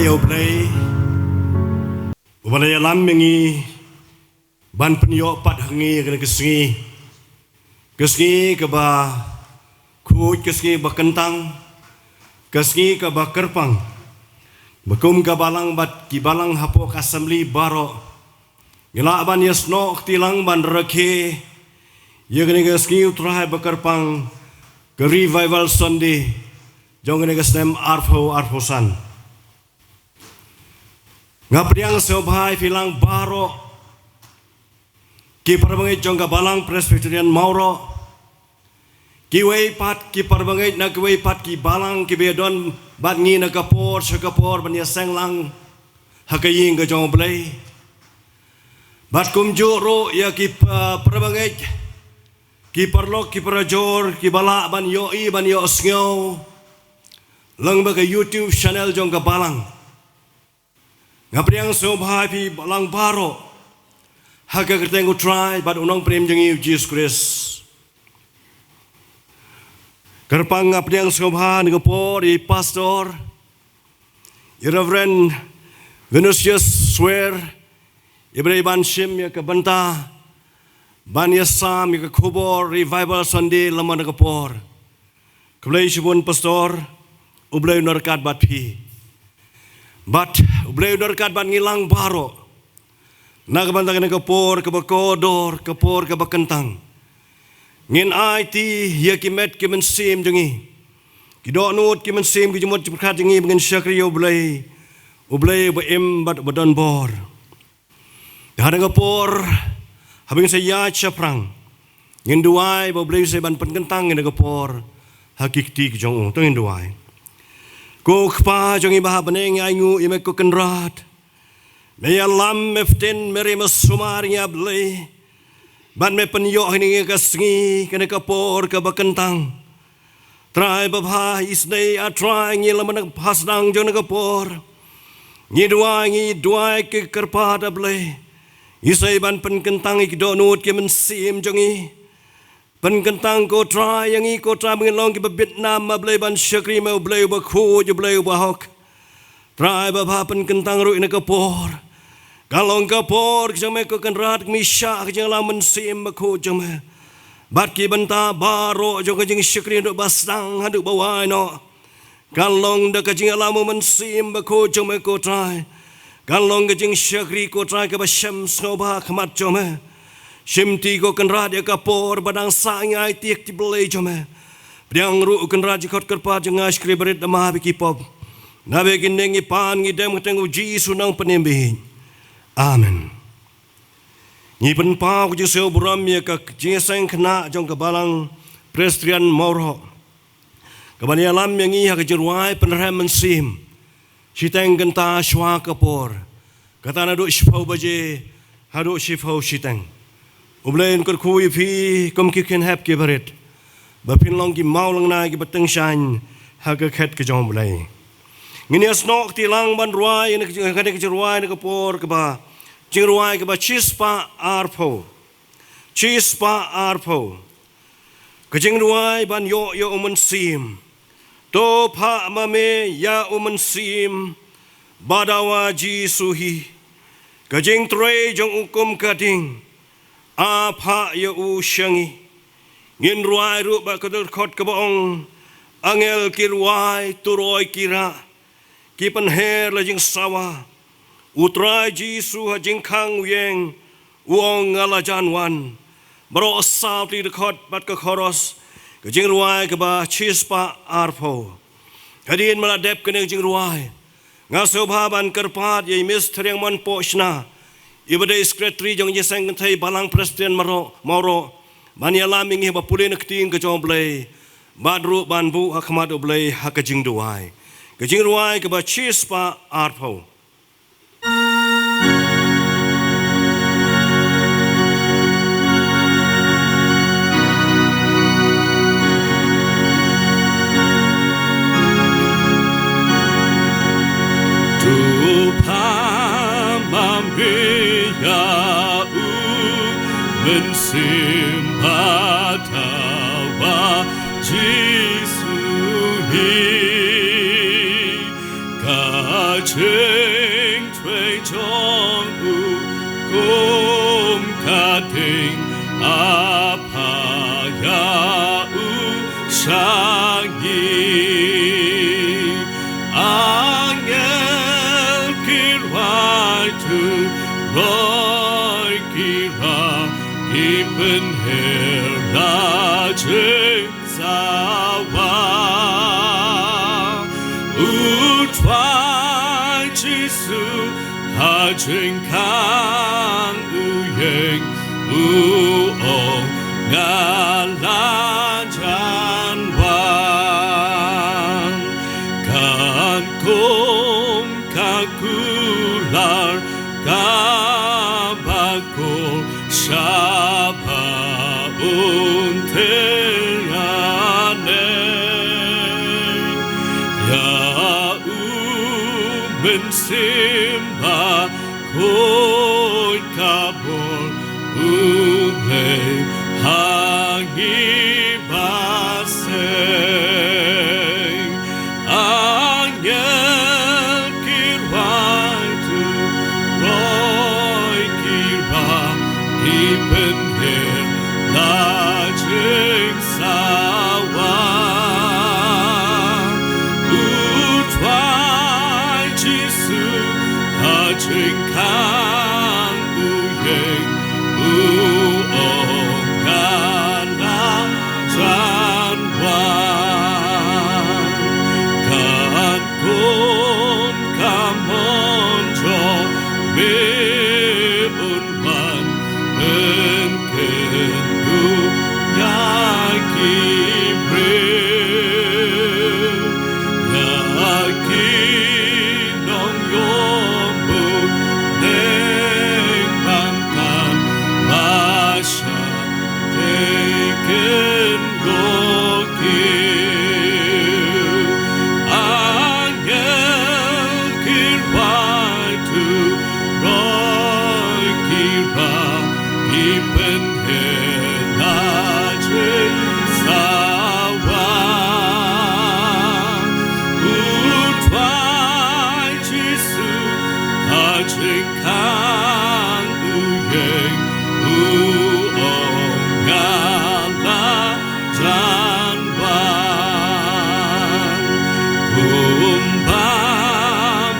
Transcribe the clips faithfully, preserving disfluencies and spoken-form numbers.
Ïa U Blei uba la ïalam ïa ngi ban pynïoh pat ha ngi ha kane ka sngi, ka sngi kaba khuid, ka sngi ba kyntang, ka sngi kaba kyrpang, ba kum ka balang bad ki balang hapoh ka assembly baroh ngi lah ban ïasnoh kti lang ban rakhe ïa kane ka sngi U Trai ba kyrpang, ka Revival Sunday jong kane ka snem arphew arphew san. Nga pdiang sngewbha ïa phi lang baroh, ki para bangeit jong ka Balang Presbyterian Mawroh, kiwei pat ki para bangeit na kiwei pat ki balang kiba ïadon bad ngi na ka por sha ka por ban ïaseng lang ha ka ïing ka jong U Blei. Bad kumjuh ruh ïa ki pa-, para bangeit, ki paralok, ki parajor kiba lah ban ïohi, ban ïohsngew lyngba ka YouTube channel jong ka balang. Nga pdiang sngewbha ïa phi lang baroh ha ka kyrteng U Trai bad U Nongpynim jong ngi U Jisu Khrist. Kyrpang nga pdiang sngewbha ha kane ka por ïa i pastor, i Reverend Venutius Swer, iba dei ban shim ïa ka bynta ban ïasam ïa ka khubor Revival Sunday lem ha kane ka por. Khublei shibun pastor, U Blei un nang ryngkat bad phi. Bad U Blei un nang ryngkat bad ngi lang baroh na ka bynta kane ka por kaba kordor, ka por kaba kyntang. Ngin aiti ïa ki met ki mynsiem jong ngi, ki dohnud ki mynsiem, ki jingmut jingpyrkhat jong ngi ba ngin shakri ïa U Blei, U Blei uba im bad uba don bor. Ha kane ka por, haba ngin sa ïaid shaphrang, ngin duwai ba U Blei un sa ban pynkyntang ïa kane ka por ha ki kti ki jong U. To ngin duwai. Ko Kpa jong ngi ba ha bneng, ngi ainguh ïa me ko Kynrad. Me ïalam, me btin, me ri, me sumar ïa ngi, A Blei. Bad me pynïoh ïa ngi ha kane ka sngi, kane ka por kaba kyntang. Trai babha, isynei A Trai, ngi lem ha kane ka phasnang jong kane ka por. Ngi duwai, ngi duwai ki kyrpad A Blei, isynei ban pynkyntang ïa ki dohnud ki mynsiem jong ngi. Pynkyntang ko Trai ïa ngi ko Trai ba ngin long kiba bit nam A Blei ban shakri me, U Blei uba khuid, U Blei uba hok. Trai babha, pynkyntang ruh ïa kane ka por. Kan long ka por ka jong me ko Kynrad, ka mih shah ka jingïalam Mynsiem Bakhuid jong me. Bad ki bynta baroh jong ka jingshakri naduh ba sdang haduh ba wai noh, kan long da ka jingïalam U Mynsiem Bakhuid jong me ko Trai. Kan long ka jingshakri ko Trai kaba shem sngewbha ha khmat jong me. Shimti ko Kynrad ïa ka por ba dang sah, ngi aiti ha ki blei jong me. Pdiang ruh ko Kynrad jingkhot kyrpad jong nga, shakri barit, namar ba ki pop. Naba ki ïeng, ngi pan, ngi dem ha ka kyrteng U Jisu Nongpynim ba ïeit. Amen. Ngi pynpaw ka jingsngew burom ïa ka jingïaseng khynnah jong ka Balang Presbyterian Mawroh, kaban ïalam ïa ngi ha ka jingrwai pynrem mynsiem shiteng kynta shwa ka por, kata naduh shiphew baje haduh shiphew shiteng. U Blei un kyrkhu ïa phi kum ki khynnah kiba rit, ba phin long ki mawlynnai kiba tyngshaiñ ha ka khet ka jong U Blei. Ngin ïasnoh kti lang ban rwai ïa kane ka jingrwai ha kane ka por kaba, jingrwai kaba shispah arphew. Shispah arphew. Ka jingrwai ban ïoh ïa U Mynsiem. To phah ma me ïa U Mynsiem, ba dawa Jisu hi. Ka jingtrei jong U kum ka ding, A phah ïa U sha ngi. Ngin rwai ruh bad ka dkhot kaba ong, angel ki rwai, turoi ki rah, ki pynher la jingsawa. U Trai Jisu ha jingkhang u ïeng, u ong, nga la jan wan. Baroh saw tylli ki dkhot bad ka chorus, ka jingrwai kaba shispah arphew. Hadien ba la dep kane ka jingrwai, nga sngewbha ban kyrpad ïa i Miss Thriangmon Pohshna, iba dei Secretary jong ka jingïaseng kynthei Balang Presbyterian Mawroh, Mawroh, ban ïalam ïa ngi haba pule na ka ktien ka jong U Blei, bad ruh ban buh ha khmat U Blei ha ka jingduwai. Ka jingrwai kaba shispah arphew. To phah ma me ïa U Mynsiem, ba dawa Jisu hi. Ka Jingtwei jong u kum ka ding, a pha ïa u sha ngi. Angel ki rwai turoi, ki pynher la jingsawa. U Trai Jisu ha jingkhang u ïeng, u ong, nga la jan wan. Kan kum ka kular kaba kor, sha ba un thied ïa ngi. Ïa u Mynsiem Bakhuid ka bor, u leh ha ngi ba seng. Angel ki rwai turoi, ki rap, ki pynher la jingsawa. U Trai Jisu ha jingkhang u ïeng, u ong, nga la jan wan. Kan kum ka mon jong me un wan pynkynduh ïa ki briew, ïa ki nongïoh bun, neng bam tang ba shah tei kynduh ki. Angel ki rwai turoi, ki rap, ki pynher la jingsawa. U Trai Jisu ha jingkhang u ïeng, u ong, nga la jan wan. Kumba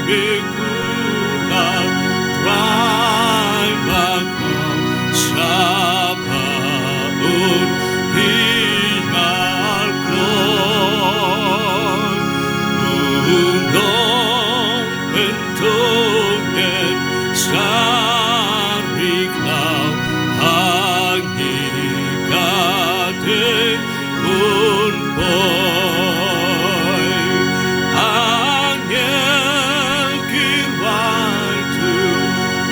me kular, Trai, ba kham sha ba un hiar kloi. U nongpynthut ngen sha ri khlaw, ha ngi ka dei un poi. Angel ki rwai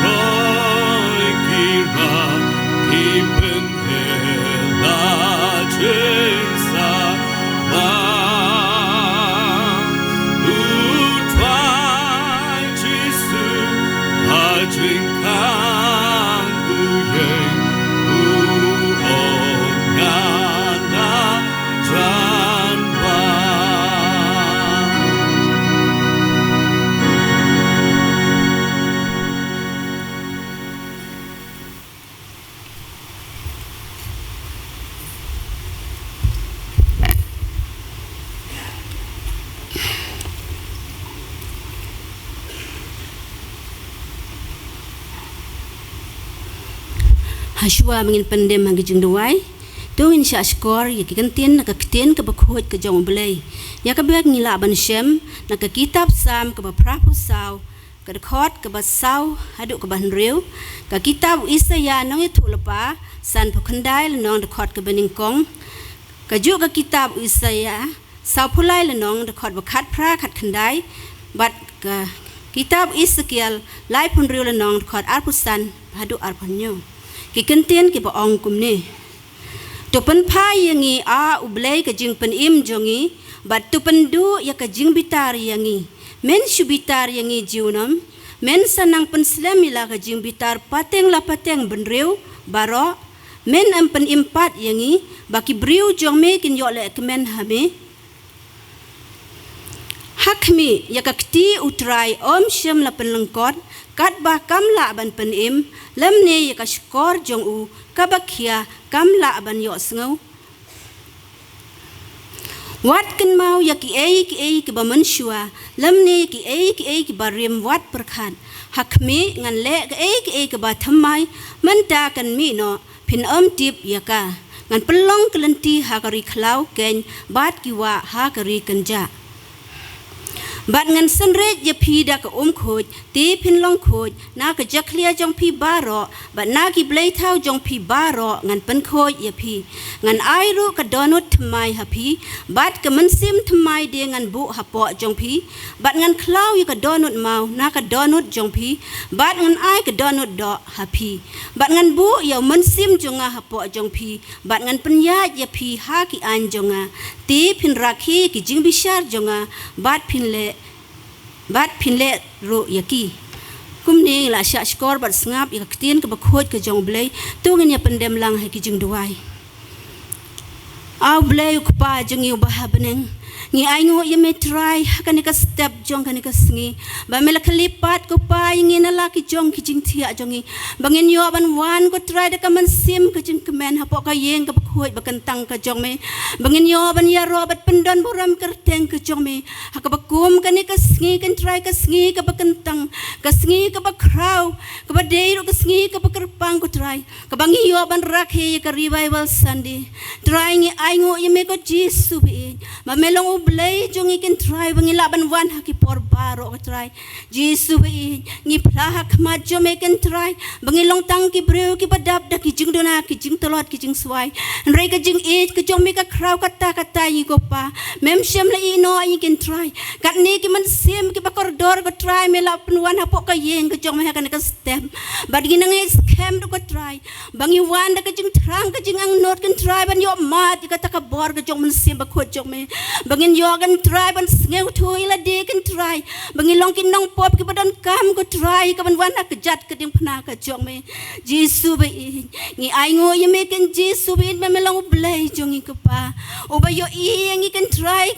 turoi, ki rap, ki pynher la jingsawa. U Trai Jisu ha jingkhang u ïeng, u ong, nga la jan wan. Hashwa ba ngin pyndem ha ka jingduwai, to ngin shah shkor ïa ki kyntien na ka ktien kaba khuid ka jong U Blei. Ïa kaba ngi lah ban shem na ka kitab Salm kaba phra phew saw, ka dkhot kaba saw haduh kaba hynriew, ka kitab u Isaïah nongïathuhlypa san phew khyndai lynnong dkhot kaba nyngkong, kajuh ka kitab u Isaïah saw phew lai lynnong dkhot ba khatphra khatkhyndai, bad ka kitab u Esekiel lai phew hynriew lynnong dkhot ar phew san haduh ar phew hynñiew. Ki kyntien kiba ong kumne: To pynphai ïa ngi, A U Blei, ka jingpynim jong ngi, bad to pynduh ïa ka jingbitar ïa ngi. Men shu bitar ïa ngi junom, men sa nang pynslem ïa la ka jingbitar pateng la pateng bynriew baroh. Men ym pynim pat ïa ngi, ba ki briew jong me kin ïoh lehkmen ha me. Ha khmih, ïa ka kti U Trai ym shym la pynlyngkot, katba kam lah ban pynim, lymne ïa ka shkor jong u kaba khia kam lah ban ïohsngew. Wat kynmaw ïa kiei kiei kiba mynshuwa, lymne ïa kiei kiei kiba rim wat pyrkhat. Ha khmih, ngan leh kaei kaei kaba thymmai, mynta kan mih noh, phin ym tip ïa ka. Ngan pynlong ka lynti ha ka ri khlaw keiñ, bad ki wah ha ka ri kynjah. Bad ngan synreit ïa phi da ka umkhuid, te phin long khuid, na ka jakhlia jong phi baroh, bad na ki blei thaw jong phi baroh ngan pynkhuid ïa phi. Ngan ai ruh ka dohnud thymmai ha phi, bad ka mynsiem thymmai de ngan buh hapoh jong phi, bad ngan khlaw ïa ka dohnud maw na ka dohnud jong phi, bad ngan ai ka dohnud doh ha phi. Bad ngan buh ïa u mynsiem jong nga hapoh jong phi, bad ngan pynïaid ïa phi ha ki aiñ jong nga. Te phin rakhe ki jingbishar jong nga, bad phin leh, bad phin leh ruh ïa ki. Kumne ngi la shah shkor bad sngap ïa ka ktien kaba khuid ka jong U Blei, to ngin ïa pyndem lang ha ki jingduwai. A U Blei U Kpa jong ngi uba ha bneng, ngi ainguh ïa me Trai ha kane ka step jong kane ka sngi, ba me la khyllipmat Ko Pa ïa ngi na la ki jong ki jingthiah jong ngi, ba ngin ïoh ban wan Ko Trai da ka mynsiem ka jingkmen hapoh ka ïing kaba khuid ba kyntang ka jong me, ba ngin ïoh ban ïaroh bad pyndonburom kyrteng ka jong me ha kaba kum kane ka sngi Ko Trai, ka sngi kaba kyntang, ka sngi kaba khraw, kaba dei ruh ka sngi kaba kyrpang Ko Trai, kaba ngi ïoh ban rakhe ïa ka Revival Sunday. Trai, ngi ainguh ïa me Ko Jisu ba ïeit, ba me long U Blei jong ngi Ko Trai, ba ngi lah ban wan ha ki por baroh Ko Trai. Jisu ba ïeit, ngi phla ha khmat jong me Ko Trai, ba ngi long tang ki briew kiba dap da ki jingduna, ki jingtlot, ki jingswai. Hynrei ka jingïeit ka jong me ka khraw katta katta ïa ngi Ko Pa. Mem shym la ïehnoh ïa ngi Ko Trai. Katne ki mynsiem kiba kordor Ko Trai, me la pynwan hapoh ka ïing ka jong me ha kane ka step. Bad ngi nang ïeit skhem ruh Ko Trai, ba ngi wan da ka jingthrang ka jingangnud Ko Trai, ban ïoh mad ïa kata ka bor ka jong u Mynsiem Bakhuid jong me, ba ngin ïoh Ko Trai ban sngewthuh ïa lade Ko Trai, ba ngi long ki nongpop kiba donkam Ko Trai, ka ban wan ha kjat ka diengphna ka jong me. Jisu ba ïeit, ngi ainguh ïa me Ko Jisu ba ïeit, ba me long U Blei jong ngi Ko Pa, uba ïohi ïa ngi Ko Trai,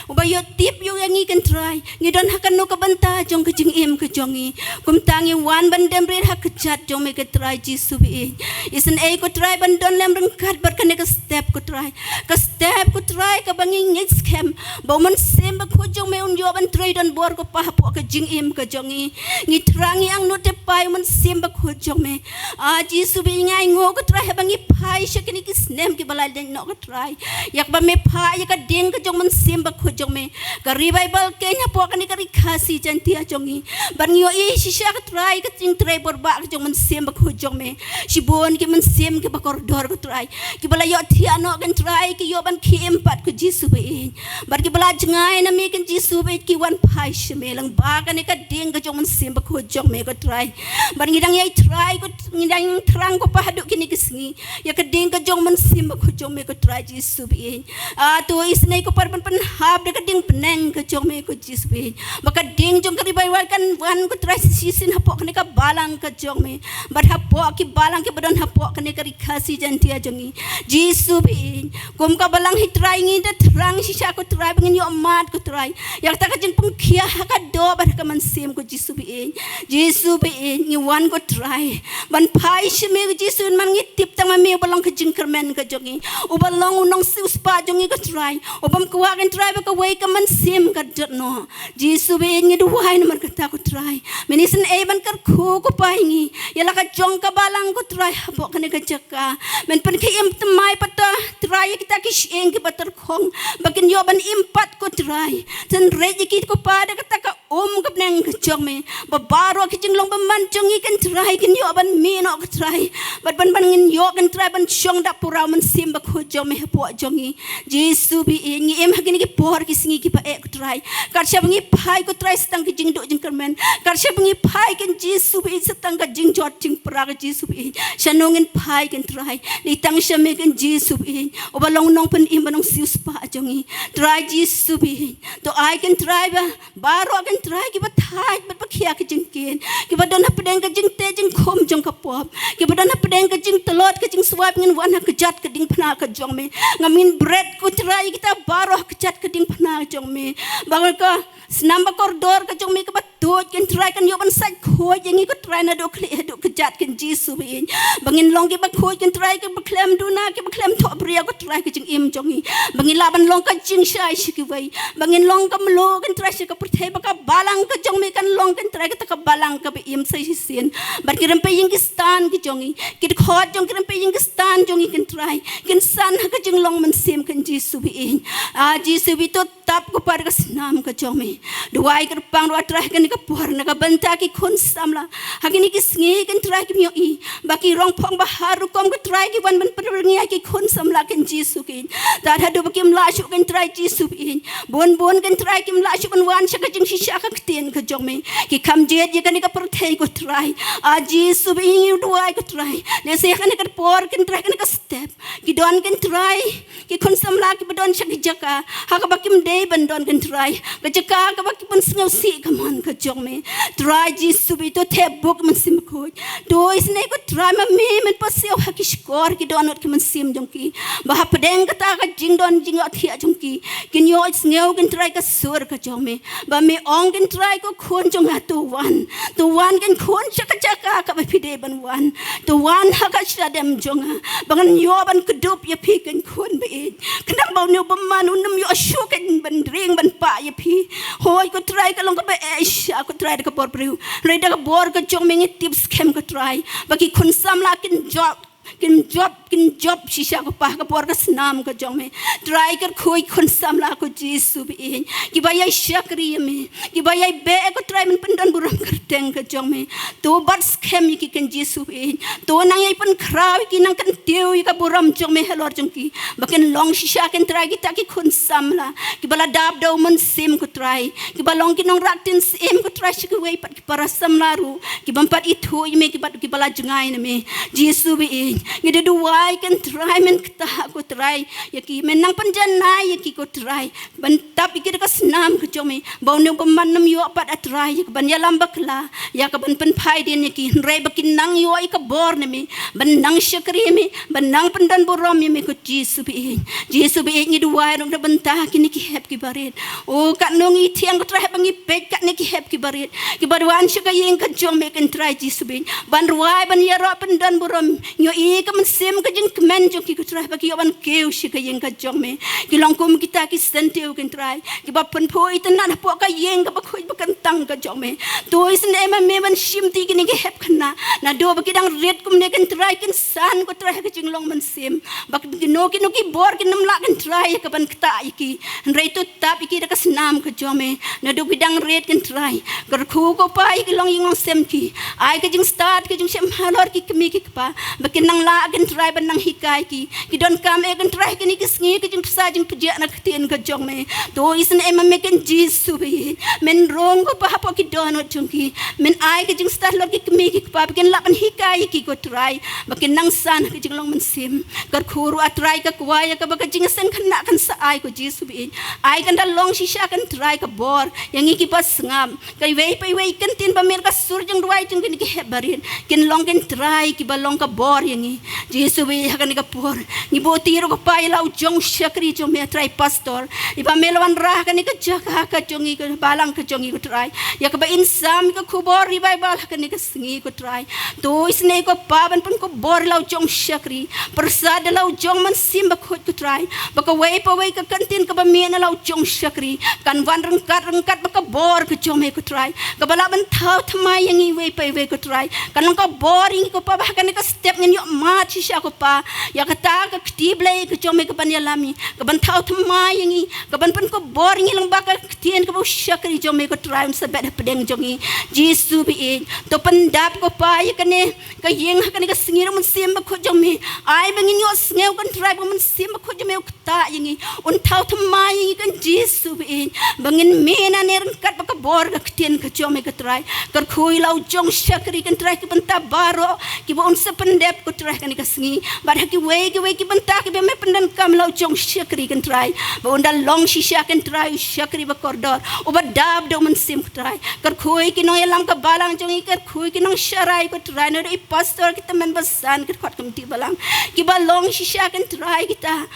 uba ïohtip ïa ngi Ko Trai. Ngi don ha kano ka bynta jong ka jingim ka jong ngi, kumta ngi wan ban dem rit ha kjat jong me Ko Trai Jisu ba ïeit. Isynei Ko Trai ban don lem ryngkat bad kane ka step Ko Trai, ka step Ko Trai kaba ngi ngeit skhem ba u Mynsiem Bakhuid jong me un ïoh ban trei donbor Ko Pa hapoh ka jingim ka jong ngi. Ngi thrang ngi angnud te Pa ïa u Mynsiem Bakhuid jong me. A Jisu ba ïeit, ngi ainguh Ko Trai haba ngi phai sha kine ki snem kiba la leit noh Ko Trai, ïa kaba me phah ïa ka dieng ka jong u Mynsiem Bakhuid jong me. Ka Revival Keiñ hapoh kane ka Ri Khasi Jaiñtia jong ngi, bad ngi ïohi shisha Ko Trai ka jingtrei bor bah ka jong u Mynsiem Bakhuid jong me. Shibun ki mynsiem kiba kordor Ko Trai, kiba la ïoh thiah noh Ko Trai, ki ïoh ban khie im pat Ko Jisu ba ïeit, bad kiba la jngai na me Ko Jisu ba ïeit, ki wan phai sha me lyngba kane ka dieng ka jong u Mynsiem Bakhuid jong me Ko Trai. Bad ngi dang ïai thrang Ko, ngi dang thrang Ko Pa haduh kine ki sngi ïa ka dieng ka jong u Mynsiem Bakhuid jong me Ko Trai Jisu ba ïeit. A to isynei Ko Pa ban pynhap da ka diengpneng ka jong me Ko Jisu ba ïeit, ba ka dieng jong ka Revival kan wan Ko Trai shisien hapoh kane ka balang ka jong me, bad hapoh ki balang kiba don hapoh kane ka Ri Khasi Jaiñtia jong ngi. Jisu ba ïeit, kum ka balang hi Trai ngi da thrang shisha Ko Trai ba ngin ïoh mad Ko Trai ïa kata ka jingpynkhiah ha ka doh bad ha ka mynsiem Ko Jisu ba ïeit. Jisu ba ïeit, ngi wan Ko Trai ban phai sha me Ko Jisu, man ngi tip tang ma me uba long ka jingkyrmen ka jong ngi, uba long u nongsiewspah jong ngi Ko Trai, ubym kwah Ko Trai ba kawei ka mynsiem ka dot noh. Jisu ba ïeit, ngi duwai namar kata Ko Trai, men isynei ban kyrkhu Ko Pa ïa ngi, ïa la ka jong ka balang Ko Trai hapoh kane ka jaka. Men pynkhie im thymmai pat Trai ïa kita ki shyieng kiba tyrkhong, ba kin ïoh ban im pat Ko Trai. Hynrei ïa ki Ko Pa da kata ka um ka bneng ka jong me, ba baroh ki jinglong bymman jong ngi Ko Trai kin ïoh ban mih noh Ko Trai, bad ban, ban ngin ïoh Ko Trai ban shong da pura u Mynsiem Bakhuid jong me hapoh jong ngi. Jisu ba ïeit, ngi im ha kine ki por ki sngi kiba eh Ko Trai, kat shaba ngi phai Ko Trai sa tang ka jingduh jingkyrmen, kat shaba ngi phai Ko Jisu ba ïeit sa tang ka jingjot jingpra Ko Jisu ba ïeit. Shano ngin phai Ko Trai, dei tang sha me Ko Jisu ba ïeit, uba long u nongpynim bad u nongsiewspah jong ngi. Trai Jisu ba ïeit, to ai Ko Trai ba baroh Ko Trai kiba thait bad ba khia ka jingkit, kiba don hapdeng ka jingteh jingkhum jong ka pop, kiba don hapdeng ka jingtlot ka jingswai, ba ngin wan ha kjat ka diengphna ka jong me. Ngam ngin bret Ko Trai ïa kita baroh ha kjat ka diengphna ka jong me, ba ka Snam ba kordor ka jong me kaba tuid, kin Trai, kan ïoh ban sait khuid ïa ngi, ko Trai, naduh khlieh haduh kjat, kin Jisu ba ïeit. Ba ngin long kiba khuid, kin Trai, kiba khlem duna, kiba khlem thohbria, ko Trai, ka jingim jong ngi. Ba ngin lah ban long ka jingshai sha kiwei. Ba ngin long ka mluh, kin Trai, sha ka pyrthei, ba ka balang ka jong me kan long, kin Trai, kata ka balang kaba im sa shisien. Bad ki rympei ïing ki stand ki jong ngi, ki dkhot jong ki rympei ïing ki stand jong ngi, kin Trai, kin san ha ka jinglong mynsiem, kin Jisu ba ïeit. A Jisu ba ïeit, to tap, ko Pa, da ka snam ka jong me. Duwai kyrpang ruh, a Trai, ha kane ka por, na ka bynta ki khun samla ha kine ki sngi, kin Trai, kim ïohi ba ki rong phong ba har rukom, ko Trai, ki wan ban pynrngiai ki khun samla, kin Jisu ba ïeit. Tad haduh ba kim lah shuh, kin Trai Jisu ba ïeit. Bun bun, kin Trai, kim lah shuh ban wan sha ka jingshisha ka ktien ka jong me. Ki kham jied ïa kane ka pyrthei, ko Trai. A Jisu ba ïeit, ngi duwai, ko Trai, lehse ha kane ka por, kin Trai, kane ka step, ki don, kin Trai, ki khun samla kiba don sha ki jaka ha kaba kim dei ban don, kin Trai, ka jaka kaba ki pynsngewsih ka mon ka jong me. Trai Jisu ba ïeit, to thep buh ki mynsiem bakhuid. To isynei, ko Trai, ma me men pasiaw ha ki shkor, ki dohnud ki mynsiem jong ki, ba hapdeng kata ka jingdon jingïohthiah jong ki, kin ïohsngew, kin Trai, ka sur ka jong me. Ba me ong, kin Trai, ko khun jong nga, to wan. To wan, kin khun, sha ka jaka kaba phi dei ban wan. To wan ha ka shadem jong nga, ba ngan ïoh ban kdup ïa phi, kin khun ba ïeit. Khnang ba une u bymman un ym ïoh shuh, kin, ban ring ban pah ïa phi. Hooid, ko Trai, ka long kaba eh shisha, ko Trai, da ka bor briew. Hynrei da ka bor ka jong me ngi tip skhem, ko Trai, ba ki khun samla kin jop, kin jop, kin jop shisha, ko Pa, ha ka bor ka snam ka jong me. Trai, kyrkhu ïa ki khun samla, ko Jisu ba ïeit, kiba ïai shakri ïa me, kiba ïai beh, ko Trai, ban pyndon burom kyrteng ka jong me. To bat skhem ïa ki, kin Jisu ba ïeit. To nang ïai pynkhraw ïa ki, nang kyntiew ïa ka burom jong me halor jong ki, ba kin long shisha, kin Trai, kita ki khun samla kiba la dap da u mynsiem, ko Trai, kiba long ki nongrah ktien syiem, ko Trai, sha kiwei pat ki para samla ruh, ki bym pat ithuh ïa me, ki bad kiba la jngai na me. Jisu ba ïeit, ngi da duwai, kin Trai, men ktah, ko Trai, ïa ki, men nang pynjanai ïa ki, ko Trai, ban tap ïa ki da ka snam ka jong me, ba une u bymman un ym ïoh pat, a Trai, ïa ka ban ïalam bakla, ïa ka ban pynphai dien ïa ki. Hynrei ba kin nang ïoh ïa ka bor na me, ban nang shakri ïa me, ban nang pyndon burom ïa me, ko Jisu ba ïeit. Jisu ba ïeit, ngi duwai ruh na ka bynta kine ki hep ki barit. O, katno ngi thiang, ko Trai, haba ngi peit katne ki hep ki barit kiba wan sha ka ïing ka jong me, kin Trai Jisu ba ïeit, ban rwai, ban ïaroh pyndon burom. Ngi ïohi ka mynsiem ka jingkmen jong ki, ko Trai, ba ki ïoh ban kiew sha ka ïing ka jong me. Ki long kum kita ki syntiew, kin Trai, kiba pynphuh itynnad hapoh ka ïing kaba khuid ba kyntang ka jong me. To isynei ma me ban shimti kine ki hep khynnah, naduh ba ki dang rit kumne, kin Trai, kin san, ko Trai, ha ka jinglong mynsiem, ba kino kino ki bor kin ym lah, kin Trai, ïa ka ban ktah ïa ki. Hynrei to tap ïa ki da ka snam ka jong me, naduh ki dang rit, kin Trai. Kyrkhu, ko Pa, ïa ki longïing longsem ki. Ai ka jingstad ka jingshem halor ki kmie ki kpa, ba kin nang lah, kin Trai, ban nang hikai ki. Ki donkam eh, kin Trai, kine ki sngi ka jingpynsah jingpynjah na ka ktien ka jong me. To isynei ma me, kin Jisu ba ïeit, men rung, ko Pa, hapoh ki dohnud jong ki. Men ai ka jingstad halor ki kmie ki kpa, ba kin lah ban hikai ïa ki, ko Trai, ba kin nang san ha ka jinglong mynsiem. Kyrkhu ruh, a Trai, ka kwai ïa kaba ka jingïaseng khynnah kan sa ai, ko Jisu ba ïeit. Ai kan da long shisha, kin Trai, ka bor ïa ngi kiba sngap. Ka iwei pa iwei i kyntien ba miet, ka sur jingduwai jong kine ki hep barit, kin long, kin Trai, kiba long ka bor ïa ngi. Jisu ba ïeit, ha kane ka por ngi buh ti ruh, ko Pa, ïa la u jong u shakri jong me, a Trai, pastor, iba me la wanrah ha kane ka jaka ka jong ngi, ka balang ka jong ngi, ko Trai, ïa kaba in sam ïa ka khubor revival ha kane ka sngi, ko Trai. To isynei, ko Pa, ban pynkupbor ïa la u jong u shakri, pyrsad ïa la u jong u Mynsiem Bakhuid, ko Trai, ba kawei pa wei ka kyntien kaba miet na la u jong u shakri kan wan ryngkat ryngkat bad ka bor ka jong me, ko Trai, kaba lah ban thaw thymmai ïa ngi iwei pa iwei, ko Trai. Kan long ka bor ïa ngi, ko Pa, ba ha kane ka step ngin ïoh mad shisha, ko Pa, ïa kata ka kti Blei ka jong me, ka ban ïalam ïa ngi, ka ban thaw thymmai ïa ngi, ka ban pynkupbor ïa ngi lyngba ka ktien kaba u shakri jong me, ko Trai, un sa bet hapdeng jong ngi. Jisu ba ïeit, to pyndap, ko Pa, ïa kane ka ïing ha kane ka sngi ruh, Mynsiem Bakhuid jong me. Ai ba ngin ïohsngew, kin Trai, ba u Mynsiem Bakhuid jong me u ktah ïa ngi, un thaw thymmai ïa ngi, kin Jisu ba ïeit, ba ngin mih nangne ryngkat bad ka bor ka ktien ka jong me, ko Trai. Kyrkhu ïa la u jong u shakri, kin Trai, ki bynta baroh kiba un sa pyndep, ko Trai. ha kane ka sngi bad ha kiwei kiwei ki bynta kiba me pyndonkam la u jong u shakri ko Trai, ba un da long shisha ko Trai u shakri ba kordor, uba dap da u Mynsiem ko Trai. Kyrkhu ïa ki nongïalam ka balang jong ngi, kyrkhu ïa ki nongsharai ko Trai, naduh i pastor, ki tymmen basan, ki dkhot committee balang, kiba long shisha ko Trai kita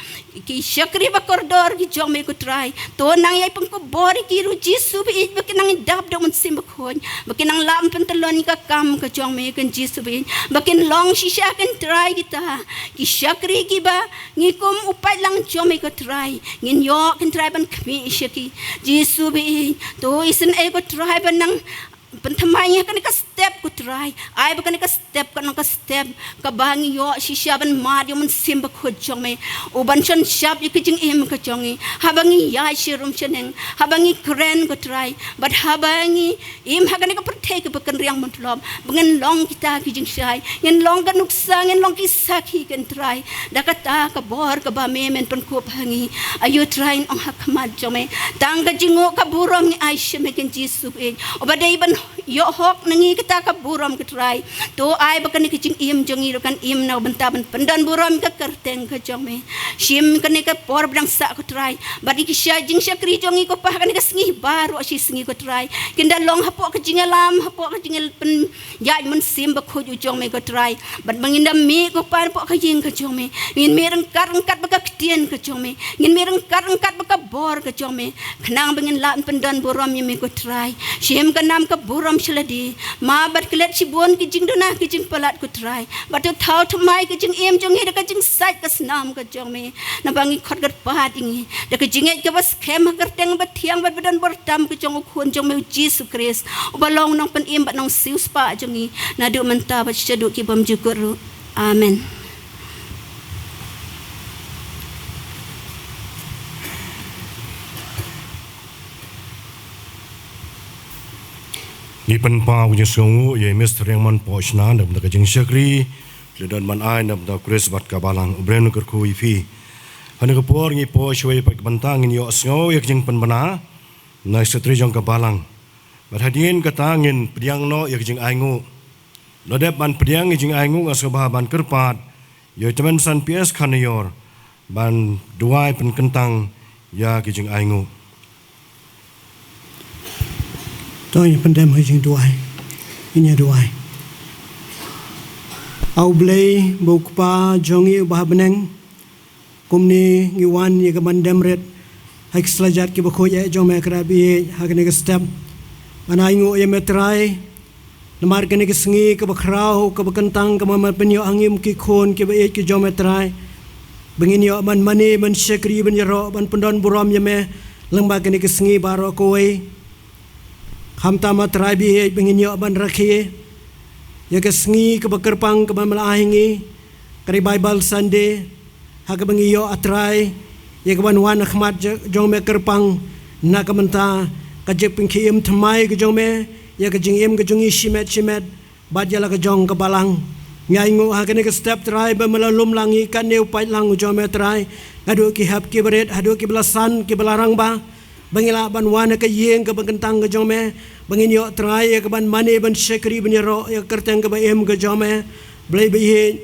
ki shakri ba kordor ki jong me ko Trai. To nang ïai pynkupbor ïa ki ruh Jisu baieit, ba kin nang dap da u Mynsiem Bakhuid, ba kin nang lah ban pyntyllun ïa ka kam ka jong me ko Jisu baieit, ba kin long shisha ko Trai kita ki shakri kiba ngi kum u paidlang jong me ko Trai ngin ïoh ko Trai ban khmih sha ki. Jisu baieit, to isynei ko Trai ba nang pynthymmai ïa kane ka step ko Trai. Ai ba kane ka step kan long ka step kaba ngi ïoh shisha ban mad ïa u Mynsiem Bakhuid jong me, u ban shon shap ïa ka jingim ka jong ngi, haba ngi ïaid sharum shaneng, haba ngi kren ko Trai, bad haba ngi im ha kane ka pyrthei kaba kynriang bun tlop, ba ngin long kita ki jingshai, ngin long ka nuksa, ngin long ki sakhi ko Trai, da kata ka bor kaba me men pynkup ha ngi. Aïu Trai, ngi ong ha khmat jong me, tang ka jingnguh ka burom ngi ai sha me ko Jisu baieit, uba dei ban ïoh hok na ngi kata ka burom ko Trai. To ai ba kane ka jingim jong ngi ruh kan im na ka bynta ban pyndon burom ïa ka kyrteng ka jong me. Shim kane ka por ba dang sah ko Trai, bad ïa ki sha jingshakri jong ngi ko Pa ha kane ka sngi baroh shi sngi ko Trai, kin da long hapoh ka jingïalam, hapoh ka jingïapyn ïaid Mynsiem Bakhuid u jong me ko Trai. Bad ba ngin da mih ko Pa hapoh ka ïing ka jong me, ngin mih ryngkat ryngkat bad ka ktien ka jong me, ngin mih ryngkat ryngkat bad ka bor ka jong me, khnang ba ngin lah ban pyndon burom ïa me ko Trai. Shim ka nam ka burom sha lade, map bad klet shibun ki jingduna ki jingpalat ko Trai, bad to thaw thymmai ka jingim jong ngi da ka jingsait ka snam ka jong me. Naba ngi khot kyrpad ïa ngi da ka jingngeit kaba skhem ha ka kyrteng ba thiang bad ba don bor tam ka jong u Khun jong me u Jisu Khrist, uba long u Nongpynim bad Nongsiewspah jong ngi, naduh mynta bad shaduh ki bymjukut ruh. Amen. Ngi pynpaw ka jingsngewnguh ïa i Mister Riangmon Pohshna na ka bynta ka jingshakri ki la don ban ai na ka bynta u Khrist bad ka balang. U Blei un kyrkhu ïa phi. Ha kane ka por ngi poi shawei pat ka bynta, ngin ïohsngew ïa ka jingpynbna na i Secretary jong ka balang. Bad hadien kata ngin pdiang noh ïa ka jingainguh. La dep ban pdiang ïa ka jingainguh, nga sngewbha ban kyrpad ïa i Tymmen San P S Khanior ban duwai pynkyntang ïa ka jingainguh. To ngin pyndem ha ka jingduwai. Ngin ïa duwai. A U Blei ba u Kpa jong ngi uba ha bneng, kumne ngi wan ïa ka ban dem rit ha ki slajat kiba khuid eh jong me Trai baieit ha kane ka step. Ban ainguh ïa me Trai namar kane ka sngi kaba khraw kaba kyntang kaba me pynïoh ha ngi ki khun kiba ïeit ki jong me Trai, ba ngin ïoh ban mane ban shakri ban ïaroh ban pyndon burom ïa me lyngba kane ka sngi baroh kawei. Khamtam A Trai baieit ba ngin ïoh ban rakhe ïa ka sngi kaba kyrpang kaba me la ai ha ngi, ka dei Bible Sunday, ha kaba ngi ïoh A Trai ïa ka ban wan ha khmat jo-, jong me kyrpang na ka bynta ka jingpynkhiahim thymmai ka jong me ïa ka jingim ka jong ngi shimet shimet bad ïa la ka jong ka balang. Ngi ainguh ha kane ka step Trai ba me la lum lang ïa kane u paidlang u jong me Trai, naduh ki hep kiba rit haduh kiba la san kiba la rangbah, ba ngi lah ban wan ha ka ïing kaba kyntang ka jong me, ba ngin ïoh Trai ïa ka ban mane ban shakri ban ïaroh ïa ka kyrteng kaba im ka jong me. Blei baieit,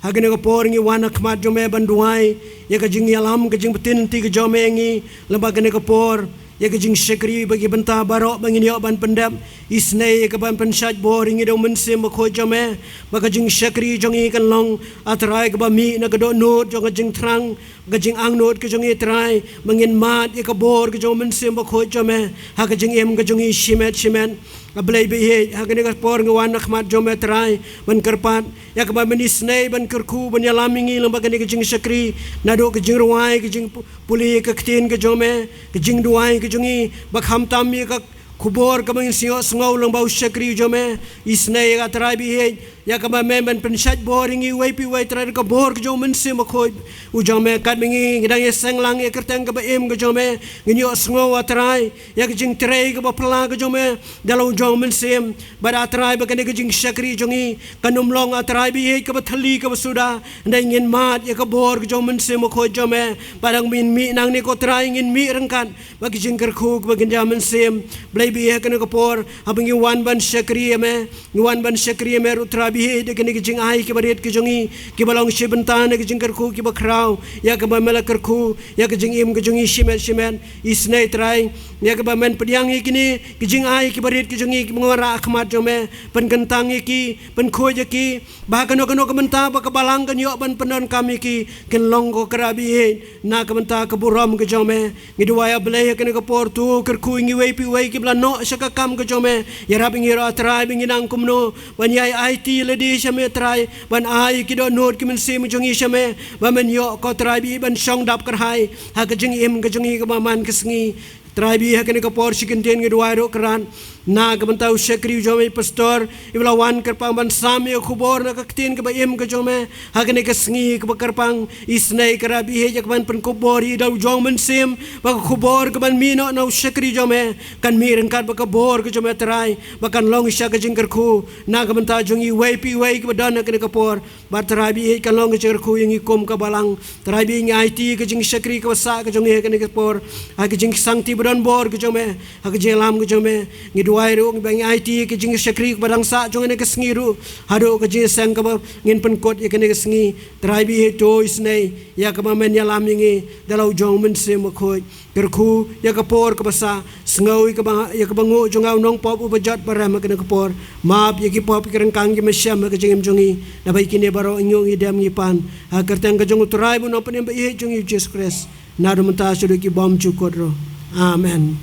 ha kane ka por ngi wan ha khmat jong me ban duwai ïa ka jingïalam ka jingpyntip ka jong me ïa ngi lyngba kane ka por, ïa ka jingshakri bad ki bynta baroh ba ngin ïoh ban pyndep. Isynei ïa ka ban pynshait bor ïa ngi da u Mynsiem Bakhuid jong me, ba ka jingshakri jong ngi kan long A Trai kaba mih na ka dohnud jong ka jingthrang, ka jingangnud ka jong ngi Trai, ba ngin mad ïa ka bor ka jong u Mynsiem Bakhuid jong me ha ka jingim ka jong ngi shimet shimet. A Blei baieit, ha kane ka por ngi wan ha khmat jong me Trai ban kyrpad ïa kaba men isynei ban kyrkhu ban ïalam ïa ngi lyngba kane ka jingshakri, naduh ka jingrwai, ka jingpule ka ktien ka jong me, ka jingduwai ka jong ngi, ba khamtam ïa ka khubor kaba ngin ïohsngew lyngba u shakri u jong me. Isynei A Trai baieit, ïa kaba me men pynshait bor ïa ngi uwei pa uwei Trai da ka bor ka jong u Mynsiem Bakhuid u jong me. Katba ngi ngi dang ïaseng lang ïa ka kyrteng kaba im ka jong me, ngin ïohsngew A Trai ïa ka jingtrei kaba phylla ka jong me da la u jong u Mynsiem. Bad A Trai ba kane ka jingshakri jong ngi kan ym long A Trai baieit kaba thylli kaba suda, hynrei ngin mad ïa ka bor ka jong u Mynsiem Bakhuid jong me. Ba dang ngin mih nangne ko Trai ngin mih ryngkat bad ka jingkyrkhu kaba kynja mynsiem. Blei baieit, ha kane ka por haba ngi wan ban shakri ïa me, ngi wan ban shakri ïa me ruh Trai Bihih da kine ki jingai kiba rit ki jong ngi, kiba long shi bynta na ki jingkyrkhu kiba khraw ïa kaba me la kyrkhu ïa ka jingim ka jong ngi shimet shimet. Isynei Trai, ïa kaba men pdiang ïa kine ki jingai kiba rit ki jong ngi kiba wanrah ha khmat jong me, pynkyntang ïa ki, pynkhuid ïa ki, ba ha kano kano ka bynta ba ka balang kan ïoh ban pyndonkam ïa ki, kin long ko ka jingïarap bihih na ka bynta ka burom ka jong me. Ngi duwai, A Blei, ha kane ka por to kyrkhu ïa ngi iwei pa iwei kiba la noh sha ka kam ka jong me. Ïarap ïa ngi ruh, A Trai, ba ngin nang kumno ban ïai aiti lade sha me, Trai, ban ai ïa ki dohnud ki mynsiem jong ngi sha me, ba men ïoh, ko Trai, bihih ban shong dap kyrhai ha ka jingim ka jong ngi kaba man ka sngi. Trai, bihih, ha kane ka por shi kyntien ngi duwai ruh, Kynrad, na ka bynta u shakri u jong me, i pastor, iba la wan kyrpang ban sam ïa ka khubor na ka ktien kaba im ka jong me ha kane ka sngi kaba kyrpang. Isynei Kynrad, bihih, ïa kaban pynkup bor ïa u da u jong u Mynsiem, ba ka khubor kaban mih noh na u shakri jong me kan mih ryngkat bad ka bor ka jong me, Trai, ba kan long sha ka jingkyrkhu na ka bynta jong ngi iwei pa iwei kiba don ha kane ka por. Bad Trai, bihih, kan long ka jingkyrkhu ïa ngi kum ka balang. Trai, bihih, ngi aiti ka jingshakri kaba sah ka jong ngi ha kane ka por ha ka jingsangti ba don bor ka jong me, ha ka jingïalam ka jong me. Ngi duwai ruh ba ngi aiti ka jingshakri kaba dang sah jong ngi ha kane ka sngi ruh haduh ka jingïaseng kaba ngin pynkut ïa kane ka sngi. Trai, bihih, to isynei ïa kaba men ïalam ïa ngi da la u jong u Mynsiem Bakhuid. Kyrkhu ïa ka por kaba sah, sngew ïa kaba, ïa kaba nguh jong nga u nongpop uba jot ba rem ha kane ka por. Map ïa ki pop, ïa ki ryngkang, ïa ki mynsiem ha ka jingim jong ngi. Naba ïa kine baroh ngi ïoh, ngi dem, ngi pan ha ka kyrteng ka jong u Trai bad u Nongpynim ba ïeit jong ngi, U Jisu Khrist, naduh mynta shaduh ki bymjukut ruh. Amen.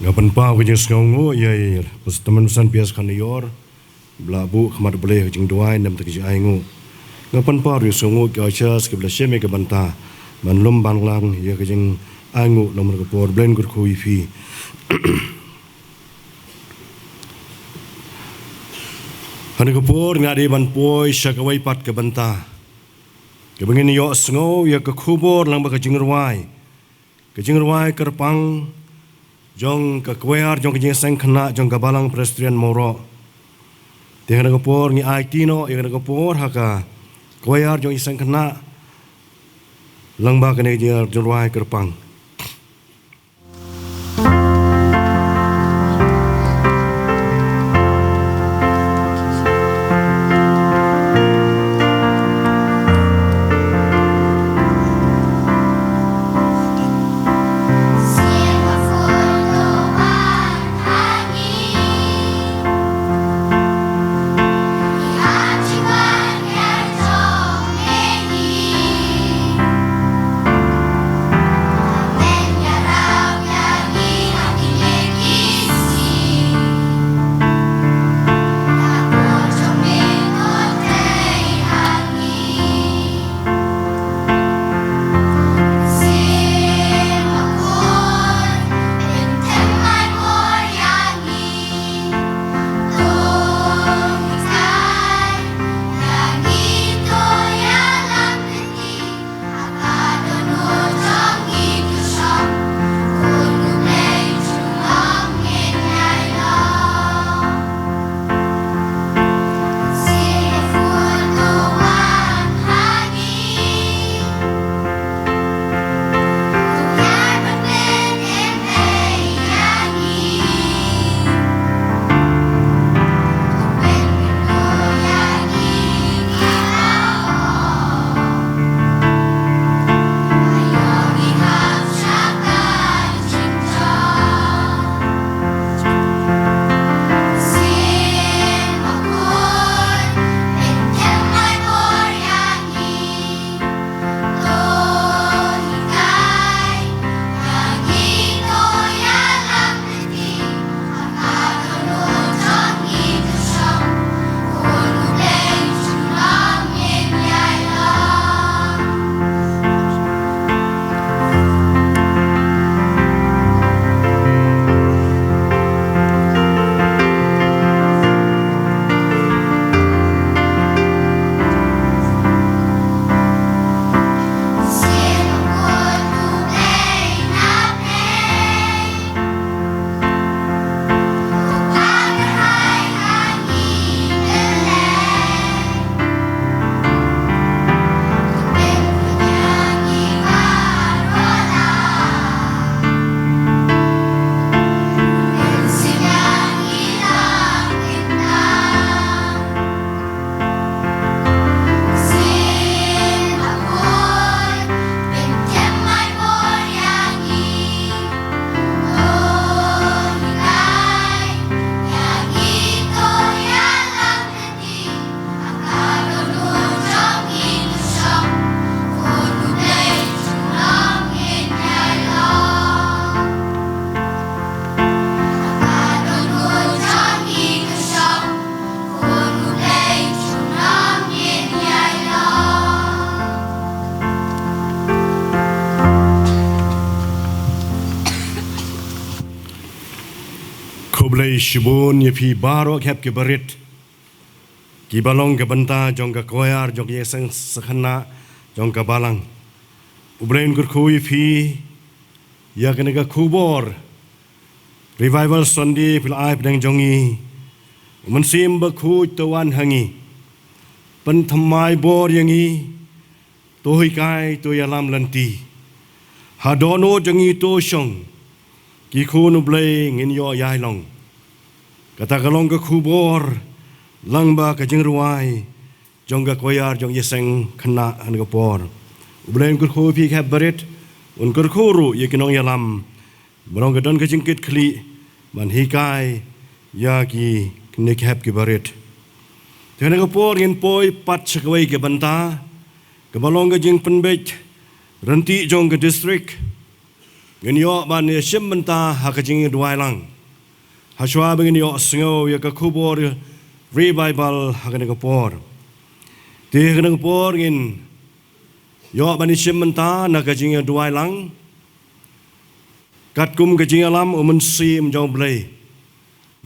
Nga pynpaw ka jingsngewnguh ïa i Pastor Tymmen Basan P S Khanior, ba la buh khmat Blei ha ka jingduwai, namar ka jingainguh. Nga pynpaw ruh ka jingsngewnguh ïa ki ushers kiba la shim ïa ka bynta ban lum ban lang ïa ka jingainguh namar ka por. Blei un kyrkhu ïa phi. Ha kane ka por nga dei ban poi sha kawei pat ka bynta kaba ngin ïohsngew ïa ka khubor lang bad ka jingrwai, ka jingrwai kyrpang jong ka choir jong ka Jingïaseng Khynnah jong ka Balang Presbyterian Mawroh. Te ha kane ka por ngi aiti noh ïa kane ka por ha ka choir jong ka Jingïaseng Khynnah lang bad kane ka jingrwai kyrpang. Shibun ïa phi baroh ki hep ki barit, ki ba long ka bynta jong ka choir jong ka ïing seng sakhanna jong ka balang. U Blei un kyrkhu ïa phi ïa kane ka khubor Revival Sunday phi la ai pdeng jong ngi. U Mynsiem Bakhuid to wan ha ngi, pynthymmai bor ïa ngi, to hikai, to ïalam lynti. Ha dohnud jong ngi to shong, ki khun U Blei ngin ïoh ïailong. Kata ka long ka khubor lang bad ka jingrwai jong ka choir jong ïing seng khynnah ha kane ka por. U Blei un kyrkhu ïa phi ki hep barit, un kyrkhu ruh ïa ki nongïalam, ba long ka don ka jingkitkhlieh ban hikai ïa kine ki hep ki barit. Te ha kane ka por ngin poi pat sha kawei ka bynta kaba long ka jingpynbeit ryntih jong ka district. Ngin ïoh ban ïashim bynta ha ka jingïaduwai lang hashwa ba ngin ïohsngew ïa ka khubor revival ha kane ka por. Te ha kane ka por ngin ïoh ban ïashim bynta na ka jingïaduwai lang katkum ka jingïalam U Mynsiem jong U Blei.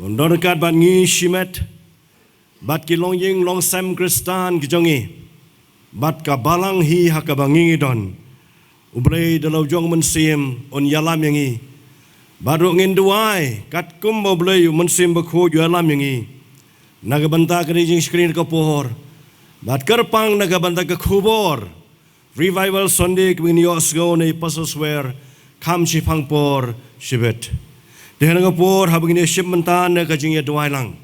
Bad don ryngkat bad ngi shimet bad ki longïing longsem Khristan ki jong ngi, bad ka balang hi ha kaba ngi ngi don. U Blei da la u jong U Mynsiem un ïalam ïa ngi. Bad ruh ngin duwai katkum ba U Blei U Mynsiem Bakhuid u ïalam ïa ngi na ka bynta kane ka jingshakri ha kane ka por, bad kyrpang na ka bynta ka khubor Revival Sunday kaba ngin ïohsngew na i Pastor Swer kham shiphang por shibit. Te ha kane ka por haba ngin ïashim bynta na ka jingïaduwai lang,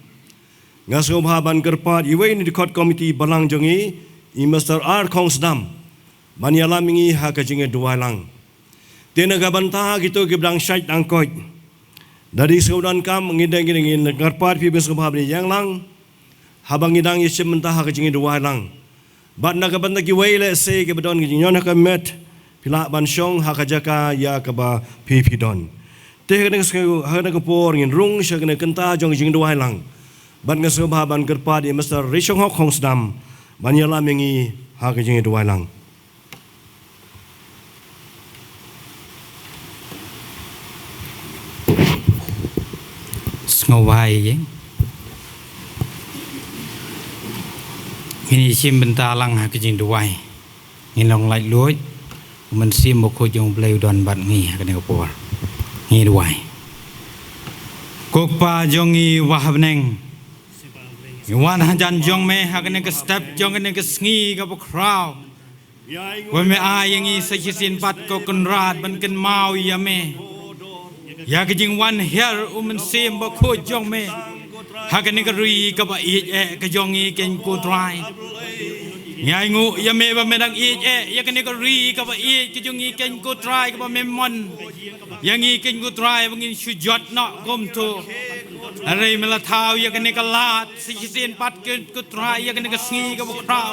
nga sngewbha ban kyrpad ïa uwei na u dkhot komiti balang jong ngi, i Mister R Khongsdam, ban ïalam ïa ngi ha ka jingïaduwai lang. Te na ka bynta kito kiba dang shait dang koit, da dei sngewdon kam, ngi dang ngi dang ngi kyrpad phi ba sngewbha ban ïeng lang haba ngi dang ïashim bynta ha ka jingïaduwai lang. Bad na ka bynta kiwei lehse kiba don ka jingñion ha ka met, phi lah ban shong ha ka jaka ïa kaba phi phi don. Te ha kane ka sngew, ha kane ka por ngin rung sha kane ka kynta jong ka jingduwai lang. Bad nga sngewbha ban kyrpad ïa Mister Rishonghok Khongsdam ban ïalam ïa ngi ha ka jingduwai lang. Sngewbha ïa ngi. Ngin ïashim bynta lang ha ka jingduwai. Ngin long laitluid. U Mynsiem Bakhuid jong U Blei u don bad ngi ha kane ka por. Ngi duwai. Ko Kpa jong ngi uba ha bneng, ngi wan hajan jong me ha kane ka step jong kane ka sngi kaba khraw. Wat me ai ïa ngi sa shisien pat ko Kynrad ban kynmaw ïa me, ïa ka jingwan hiar U Mynsiem Bakhuid jong me ha kane ka ri kaba ïeit eh ka jong ngi, keiñ ko Trai. Ngi ainguh ïa me ba me dang ïeit eh ïa kane ka ri kaba ïeit ka jong ngi, keiñ ko Trai, kaba me mon ïa ngi, keiñ ko Trai, ba ngin shu jot noh kumto. Hynrei me la thaw ïa kane ka lad sa shisien pat, keiñ ko Trai, ïa kane ka sngi kaba khraw,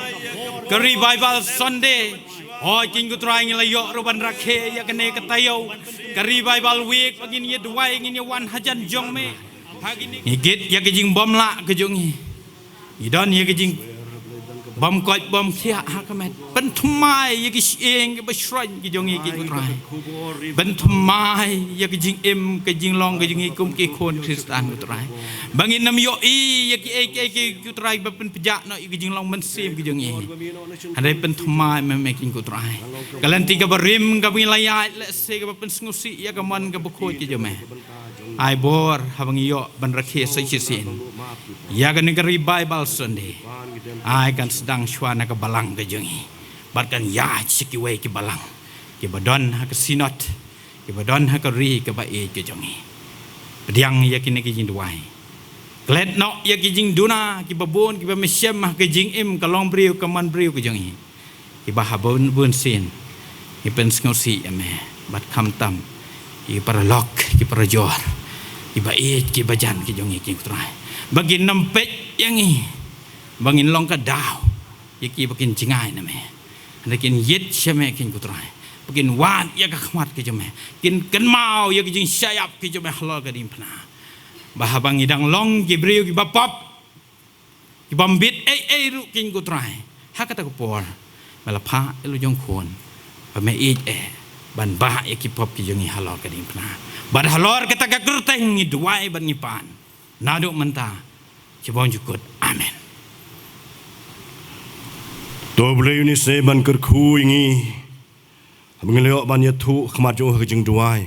ka Revival Sunday. Hooid keiñ ko Trai, ngi la ïoh ruh ban rakhe ïa kane ka taïew, ka Revival Week, ba ngin ïaduwai, ngin ïawan hajan jong me. Ngi git ïa ka jingbymlah ka jong ngi. Ngi don ïa ka jingbymkoit bymkhiah ha ka met. Pynthymmai ïa ki shyieng kiba shroiñ ki jong ngi, keiñ ko Trai. Pynthymmai ïa ka jingim ka jinglong ka jong ngi kum ki khun Khristan, ko Trai, ba ngin ym ïohi ïa kiei kiei, keiñ ko Trai, ba pynpjah noh ïa ka jinglong mynsiem ka jong ngi. Hynrei pynthymmai ma me, keiñ ko Trai. Ka lynti kaba rim kaba ngi la ïaid lehse kaba pynsngewsih ïa ka mon kaba khuid ka jong me. Ai bor haba ngi ïoh ban rakhe sa shisien ïa kane ka Revival Sunday. Ai kan sdang shuwa na ka balang ka jong ngi bad kan ïaid sha kiwei ki balang kiba don ha ka synod, kiba don ha ka ri kaba ïeit ka jong ngi. Pdiang ïa kine ki jingduwai. Klet noh ïa ki jingduna kiba bun kiba me shem ha ka jingim ka longbriew ka manbriew ka jong ngi, kiba ha bun bun sien ngi pynsngewsih ïa me, bad khamtam ki paralok ki parajor, kiba ïeit kiba jan ki jong ngi, keiñ ko Trai, ba kin ym peit ïa ngi ba ngin long ka daw ïa ki ba kin jngai na me. Hynrei kin ïeit sha me, keiñ ko Trai, ba kin wad ïa ka khmat ka jong me, kin kynmaw ïa ka jingshah ïap ka jong me halor ka diengphna. Ba haba ngi dang long ki briew kiba pop, ki bym bit ei ei ruh, keiñ ko Trai, ha kata ka por me la phah ïa la u jong khun ba me ïeit eh ban bah ïa ki pop ki jong ngi halor ka diengphna. Bad halor kata ka kyrteng ngi duwai bad ngi pan. naduh mynta, shibun jukut. Amen. To Blei un ïasnoh ban kyrkhu ïa ngi, haba ngi la ïoh ban ïathuh khmat jong u ha ka jingduwai.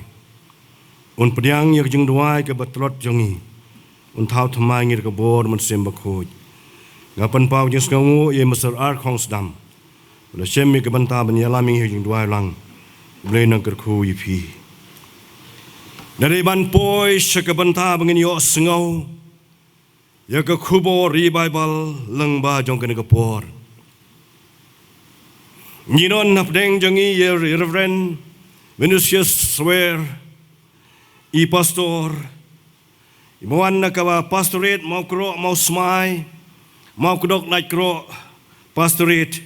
Un pdiang ïa ka jingduwai kaba tlot jong ngi. Un thaw thymmai ïa ngi da ka bor Mynsiem Bakhuid. Nga pynpaw jingsngewnguh ïa i Mister R. Khongsdam, u la shim ïa ka bynta ban ïalam ïa ngi ha ka jingduwai lang. Blei un kyrkhu ïa phi. Ngi dei ban poi sha ka bynta ba ngin ïoh sngew ïa ka khubor revival lyngba jong kane ka por. Ngi don hapdeng jong ngi ïa i Reverend Venantius Swer, i pastor, i ba wan na ka Pastorate Mawkroh Mawsmai, Mawkdok Laitkroh Pastorate,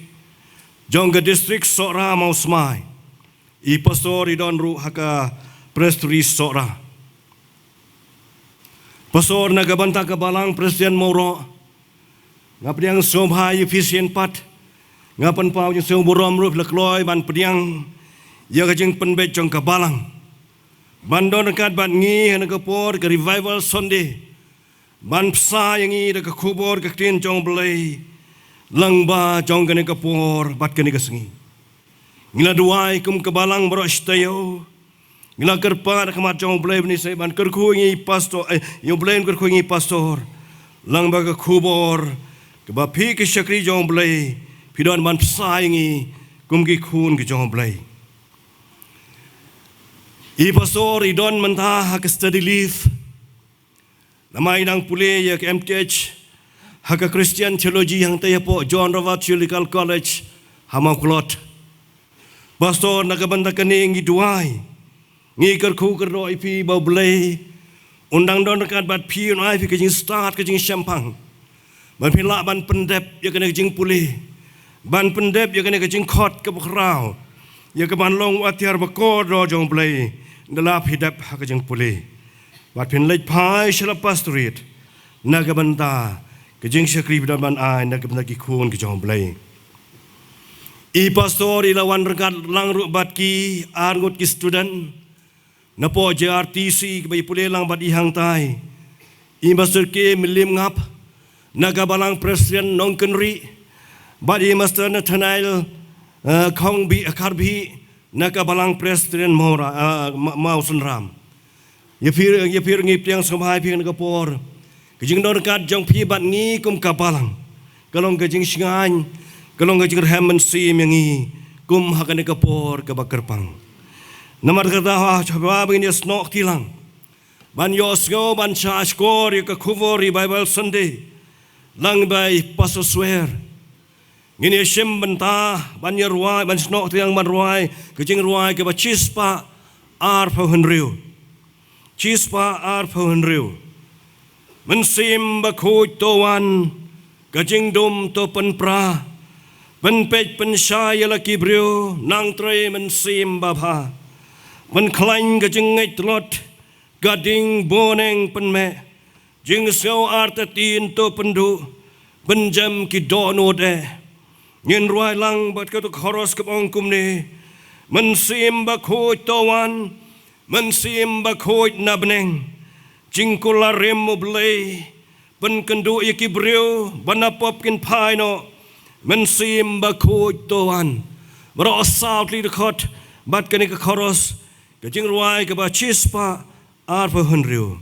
jong ka district Sohra Mawsmai. I pastor i don ruh ha ka Presbytery Sohra. Pastor na ka bynta ka balang Presbyterian Mawroh, nga pdiang sngewbha ïa phi shisien pat. Nga pynpaw jingsngewburom ruh la kloi ban pdiang ïa ka jingpynbeit jong ka balang ban don ryngkat bad ngi ha kane ka por ka Revival Sunday, ban bsa ïa ngi da ka khubor ka ktien jong Blei lyngba jong kane ka por bad kane ka sngi. Ngi la duwai kum ka balang baroh shi taïew. Ngi la kyrpad ha khmat jong Blei ban ïasnoh ban kyrkhu ïa ngi pastor, eh, ïa Blei ban kyrkhu ïa ngi pastor lyngba ka khubor kaba phi ki shakri jong Blei phi don ban bsa ïa ngi kum ki khun ki jong Blei. I pastor i don mynta ha ka study leave. Namar i dang pule ïa ka M Th ha ka Christian Theology hangta hapoh John Roberts Theological College ha Mawkdok. Pastor, na ka bynta kane ngi duwai, ngi kyrkhu kyrdoh ïa phi ba U Blei un dang don ryngkat bad phi, un ai phi ka jingstad ka jingshemphang ban phin lah ban pyndep ïa kane ka jingpule, ban pyndep ïa kane ka jingkhot kaba khraw, ïa ka ban long u atiar ba kordor jong U Blei, ynda la phi dep ha ka jingpule. Bad phin leit phai sha la Pastorate na ka bynta ka jingshakri ba phi don ban ai na ka bynta ki khun ki jong U Blei. I pastor i la wan ryngkat lang ruh bad ki ar ngut ki student napoh J R T C kaba i pule lang bad i hangtai. I Master K Mylliem Ngap na ka balang Presbyterian Nongkynrih, bad i Master Nathaniel, eh, Khongbi, Kharbih na ka balang Presbyterian Mawra, eh, Ma-, Mawsynram. Ïa phi, ïa phi ngi pdiang sngewbha ïa phi ha kane ka por. Ka jingdon ryngkat jong phi bad ngi kum ka balang ka long ka jingshngaiñ, ka long ka jingrhem mynsiem ïa ngi kum ha kane ka por kaba kyrpang. Namar kata ha, haba ngin ïasnoh kti lang ban ïohsngew, ban shah shkor ïa ka khubor Revival Sunday lyngba i Pastor Swer, ngin ïashim bynta ban ïa rwai, ban snoh kti lang ban rwai ka jingrwai kaba shispah arphew hynriew. Shispah arphew hynriew. Mynsiem Bakhuid to wan, ka jingdum to pynpra, pynpeit pynshai ïa la ki briew, nang trei Mynsiem Babha. Pynkhlaiñ ka jingngeit tlot, ka ding bneng pynmeh, jingsngew artatien to pynduh, pynjem ki dohnud eh. Ngin rwai lang bad kato ka chorus kaba ong kumne: Mynsiem Bakhuid to wan, Mynsiem Bakhuid na bneng, jingkular rim U Blei, pynkynduh ïa ki briew ba na pop kin phai noh, Mynsiem Bakhuid to wan. Baroh saw tylli dkhot bad kane ka chorus, ka jingrwai kaba shispah arphew hynriew.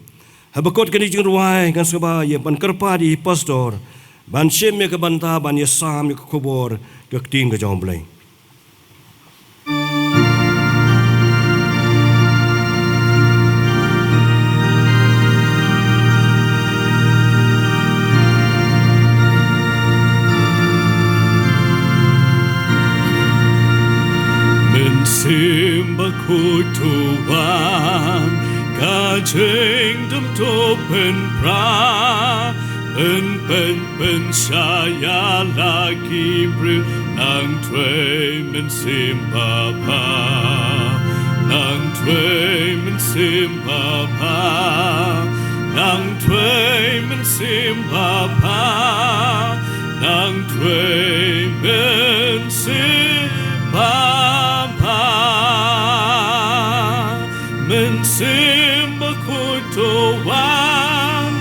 Haba kut kane ka jingrwai ngan sngewbha ïa ban kyrpad ïa i pastor ban shim ïa ka bynta ban ïasam ïa ka khubor ka ktien ka jong U Blei. Mynsiem Bakhuid to wan, ka jingdum to pynpra, pynpeit pynshai ïa la ki briew, nang trei Mynsiem Babha, nang trei Mynsiem Babha, nang trei Mynsiem Babha, nang trei Mynsiem Babha. Mynsiem Bakhuid to wan,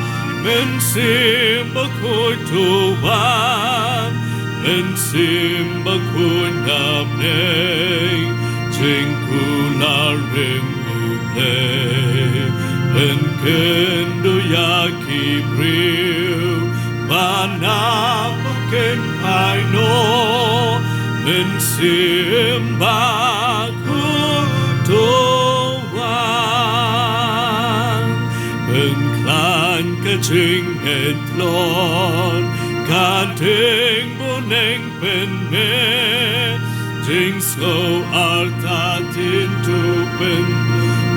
Mynsiem Bakhuid to wan, Mynsiem Bakhuid na bneng, jingkular rim U Blei, pynkynduh ïa ki briew ba na pdeng kynphai noh. Mynsiem Bakhuid to wan, pynkhlaiñ ka jingngeit tlot, ka ding bneng pynmih, jingsngew artatien to pyn,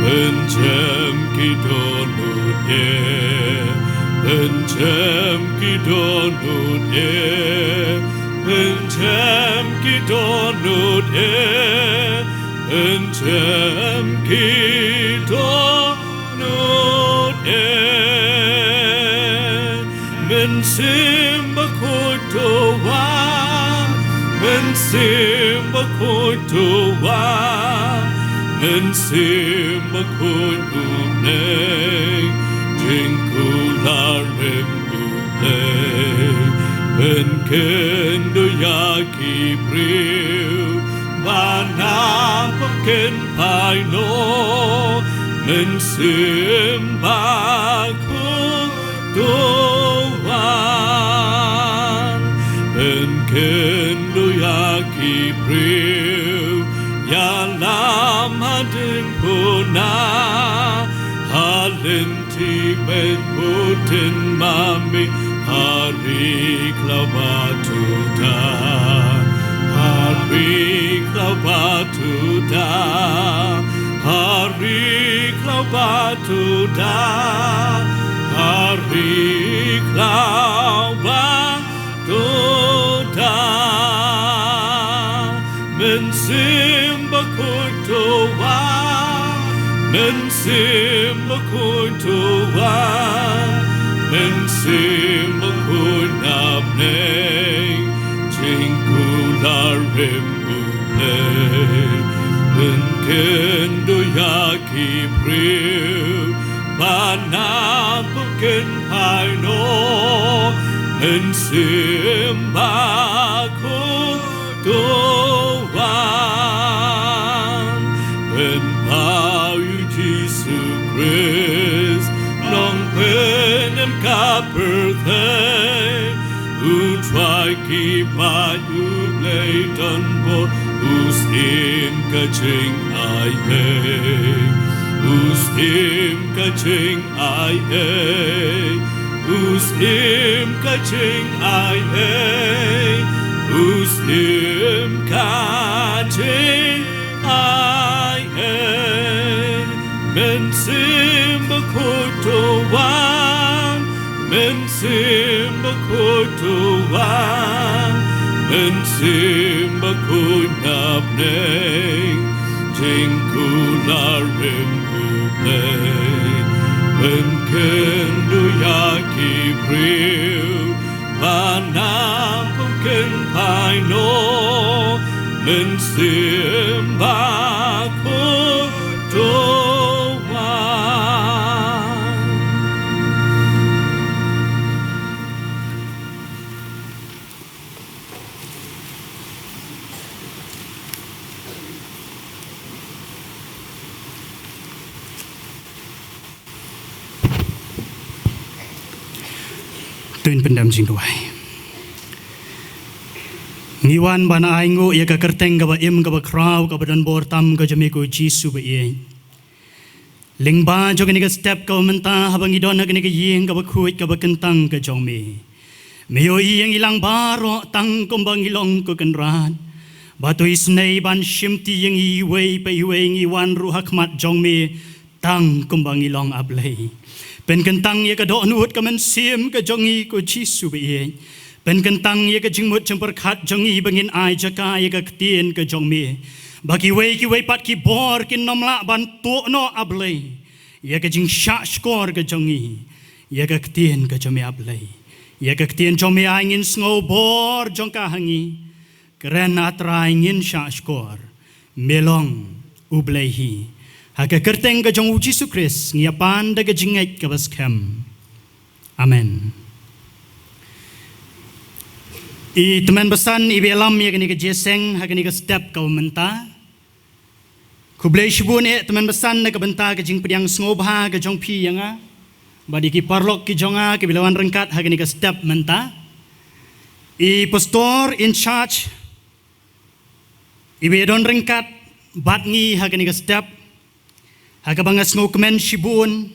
pynjem ki dohnud ïa, pynjem ki dohnud ïa, pynjem ki dohnud ïa, pynjem ki dohnud ïa. Mynsiem Bakhuid to wan, Mynsiem Bakhuid to wan, Mynsiem Bakhuid U Blei, jingkular rim U Blei, pynkynduh ïa ki briew ba na pdeng kynphai noh. Mynsiem Bakhuid to wan, pynkynduh ïa ki briew, ïalam hadien puna, ha lynti beit bud dien ma mih, ha ri khlaw ba tuda, ha ri khlaw ba tuda, ha ri khlaw ba tuda, ha ri khlaw ba tuda. Mynsiem Bakhuid to wan, Mynsiem Bakhuid to wan, Mynsiem Bakhuid na bneng, jingkular rim U Blei, pynkynduh ïa ki briew ba na pdeng kynphai noh. Mynsiem Bakhuid to wan, pynpaw ïa U Jisu Khrist, Nongpynim ka pyrthei, U Trai ki paid U Blei don bor, U Syiem ka jingai ei, U Syiem ka jingai ei, U Syiem ka jingai ei, U Syiem ka jingai ei. Mynsiem Bakhuid to wan, Mynsiem Bakhuid to wan, Mynsiem Bakhuid na bneng, jingkular rim U Blei, pynkynduh ïa ki briew ba na pdeng kynphai noh. Mynsiem Bakhuid to wan. To ngin pyndem jingduwai. Ngi wan ban ainguh ïa ka kyrteng kaba im, kaba khraw, kaba don bor tam ka jong me ko Jisu ba ïeit. Lyngba jong kane ka step kaba mynta, haba ngi don ha kane ka ïing kaba khuid kaba kyntang ka jong me, me ïohi ïa ngi lang baroh tang kumba ngi long ko Kynrad. Bad to isynei ban shimti ïa ngi iwei pa iwei, ngi wan ruh ha khmat jong me tang kumba ngi long, A Blei. Pynkyntang ïa ka dohnud, ka mynsiem ka jong ngi ko Jisu ba ïeit. Pynkyntang ïa ka jingmut jingpyrkhat jong ngi ba ngin ai jaka ïa ka ktien ka jong me, ba kiwei kiwei pat ki bor kin ym lah ban tuh noh, A Blei, ïa ka jingshahshkor ka jong ngi ïa ka ktien ka jong me, A Blei. Ïa ka ktien jong me ai ngin sngew bor jong ka ha ngi. Kren, A Trai, ngin shahshkor. Me long U Blei hi. Ha ka kyrteng ka jong U Jisu Khrist ngi ïa pan da ka jingngeit kaba skhem. Amen. I tymmen basan i ba ïalam ïa kane ka jingïaseng ha kane ka step ka mynta. Khublei shibun eh tymmen basan na ka bynta ka jingpdiang sngewbha ka jong phi ïa nga bad ïa ki paralok ki jong nga ki ba la wan ryngkat ha kane ka step mynta. I pastor in charge i ba ïadon ryngkat bad ngi ha kane ka step, ha kaba nga sngewkmen shibun,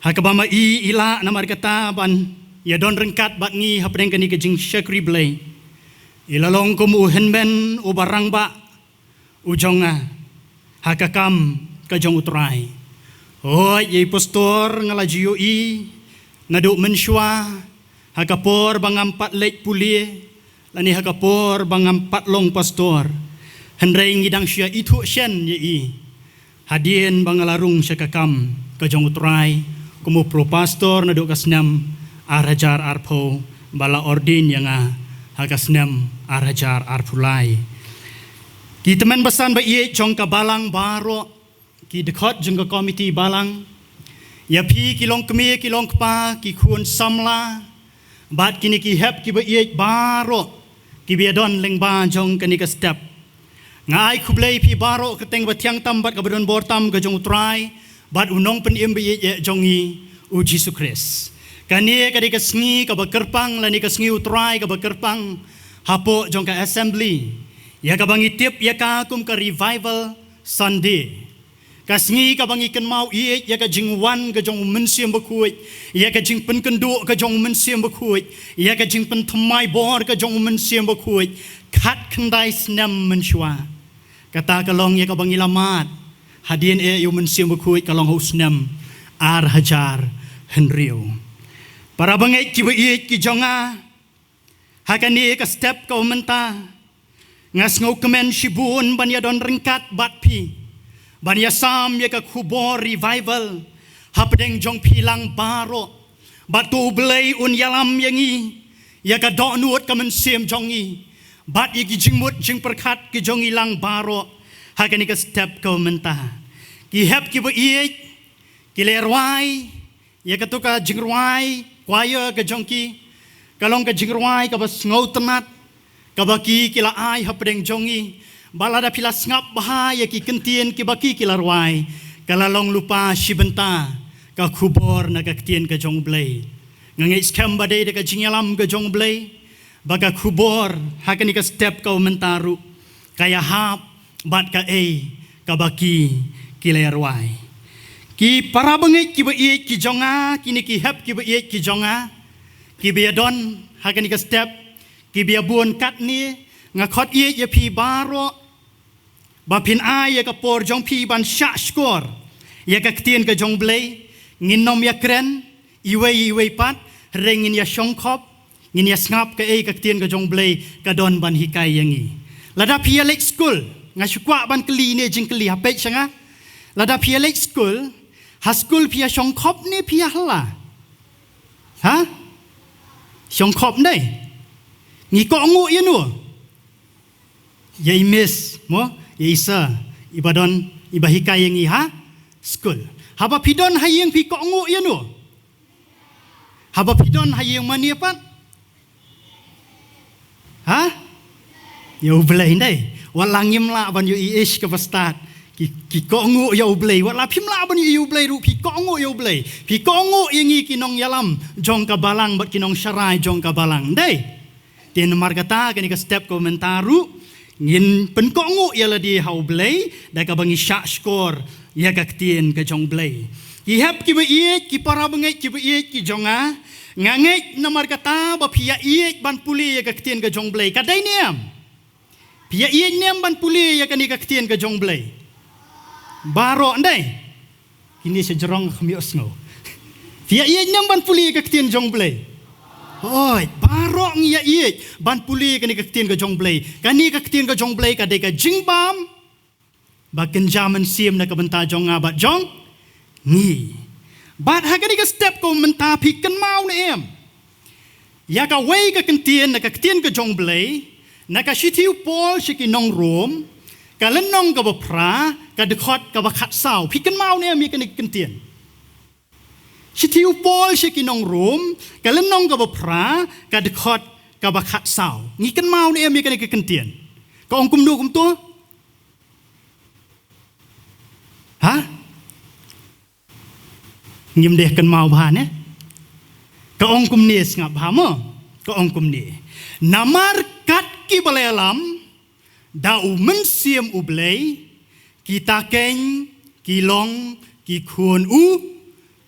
ha kaba ma i i lah namar kata ban ïadon ryngkat bad ngi hapdeng kane ka jingshakri Blei. I la long kum u hynmen u ba rangbah u jong nga ha ka kam ka jong U Trai. Hooid, ïa i pastor nga la ju ïohi naduh mynshuwa, ha ka por ba ngam pat leit pule lane ha ka por ba ngam pat long pastor. Hynrei ngi dang shu ïa ithuh shen ïa i hadien ba nga la rung sha ka kam ka jong U Trai kum u pro pastor naduh ka snem ar hajar arphew, ba la ordain ïa nga ha ka snem ar hajar arphew lai. Ki tymmen basan ba ïeit jong ka balang baroh, ki dkhot jong ka komiti balang, ïa phi ki longkmie ki longkpa, ki khun samla bad kine ki hep ki ba ïeit baroh ki ba ïadon lyngba jong kane ka step. Nga ai khublei phi baroh ka kyrteng ba thiang tam bad ka ba don bor tam ka jong U Trai bad u nongpynim ba ïeit eh jong ngi, U Jisu Khrist. Kane ka dei ka sngi ka ba kyrpang lane ka sngi U Trai ka ba kyrpang hapoh jong ka assembly, ïa ka ba ngi tip ïa ka kum ka Revival Sunday. Ka sngi ka ba ngi kynmaw ïeit ïa ka jingwan ka jong U Mynsiem Bakhuid, ïa ka jingpynkynduh ka jong U Mynsiem Bakhuid, ïa ka jingpynthymmai bor ka jong U Mynsiem Bakhuid khatkhyndai snem mynshuwa. Kata ka long ïa ka ba ngi la mad hadien eh ïa U Mynsiem Bakhuid ka long ha u snem ar hajar hynriew. Para bangeit ki ba ïeit ki jong nga, ha kane ka step ka mynta, nga sngewkmen shibun ban ïadon ryngkat bad phi ban ïasam ïa ka khubor revival hapdeng jong phi lang baroh. Bad to U Blei un ïalam ïa ngi, ïa ka dohnud ka mynsiem jong ngi bad ïa ki jingmut jingpyrkhat ki jong ngi lang baroh ha kane ka step ka mynta. Ki hep ki ba ïeit ki la rwai ïa kato ka jingrwai choir ka jong ki, ka long ka jingrwai ka ba sngewtynnat ka ba ki ki la ai hapdeng jong ngi. Bad lada phi la sngap bha ïa ki kyntien ki ba ki ki la rwai, ka la long lypa shi bynta ka khubor na ka ktien ka jong U Blei. Nga ngeit skhem ba dei da ka jingïalam ka jong U Blei ba ka khubor ha kane ka step ka mynta ruh ka ïahap bad kaei ka ba ki ki la rwai. Ki para bangeit ki ba ïeit ki jong nga, kine ki hep ki ba ïeit ki jong nga, ki ba ïadon ha kane ka step, ki ba ïabun katne, nga khot ïeit ïa phi baroh ba phin ai ïa ka por jong phi ban shah shkor ïa ka ktien ka jong U Blei. Ngin ym ïakren iwei iwei pat, hynrei ngin ïa shongkhop, ngin ïa sngap kaei ka ktien ka jong U Blei ka don ban hikai ïa ngi. Lada phi ïa leit skul, nga shu kwah ban kylli ne jingkylli ha peit sha nga. Lada phi ïa leit skul, ha skul phi ïa shongkhop ne phi ïa hla? Ha? Shongkhop ne? Ngi kohnguh ïa no? Ïa i miss, mo, ïa i sir, i ba don, i ba hikai ïa ngi ha skul. Haba phi don ha ïing phi kohnguh ïa no? Haba phi don ha ïing mane pat? Ha? Ïa U Blei ndei. Wat la ngim lah ban ïohi ish ka ba stad. Ki, ki kohnguh ïa U Blei. Wat la phim lah ban ïohi U Blei ruh phi kohnguh ïa U Blei. Phi kohnguh ïa ngi ki nongïalam jong ka balang bad ki nongsharai jong ka balang ndei. Te namar kata kane ka step ka mynta ruh ngin pynkohnguh ïa lade ha U Blei da kaba ngi shah shkor ïa ka ktien ka jong U Blei. Ki hep ki ba ïeit, ki para bangeit ki ba ïeit ki jong nga, nga ngeit namar kata ba phi ïa ïeit ban pule ïa ka ktien ka jong U Blei. Ka dei ne em? Phi ïa ïeit ne em ban pule ïa kane ka ktien ka jong U Blei? Baroh ndei. Kine sha jrong kham ïohsngew. Phi ïa ïeit ne em ban pule ïa ka ktien jong U Blei? Hooid, baroh ngi ïa ïeit ban pule ïa kane ka ktien ka jong U Blei. Kane ka ktien ka jong U Blei ka dei ka jingbam ba kynja mynsiem na ka bynta jong nga bad jong ngi. Bad ha kane ka step ka mynta phi kynmaw ne em ïa kawei ka kyntien na ka ktien ka jong U Blei, na ka shithi u Paul sha ki nong Rom, ka lynnong ka ba phra, ka dkhot ka ba khatsaw? Phi kynmaw ne em ïa kane ka kyntien? Shithi u Paul sha ki nong Rom, ka lynnong ka ba phra, ka dkhot kaba khatsaw. Ngi kynmaw ne em ïa kane ka kyntien? Ka ong kumno kumto? Ha? Ngim dei kynmaw bha ne? Ka ong kumne, sngap bha mo. Ka ong kumne. Namar kat kiba la ïalam da u Mynsiem U Blei, kita keiñ ki long ki khun U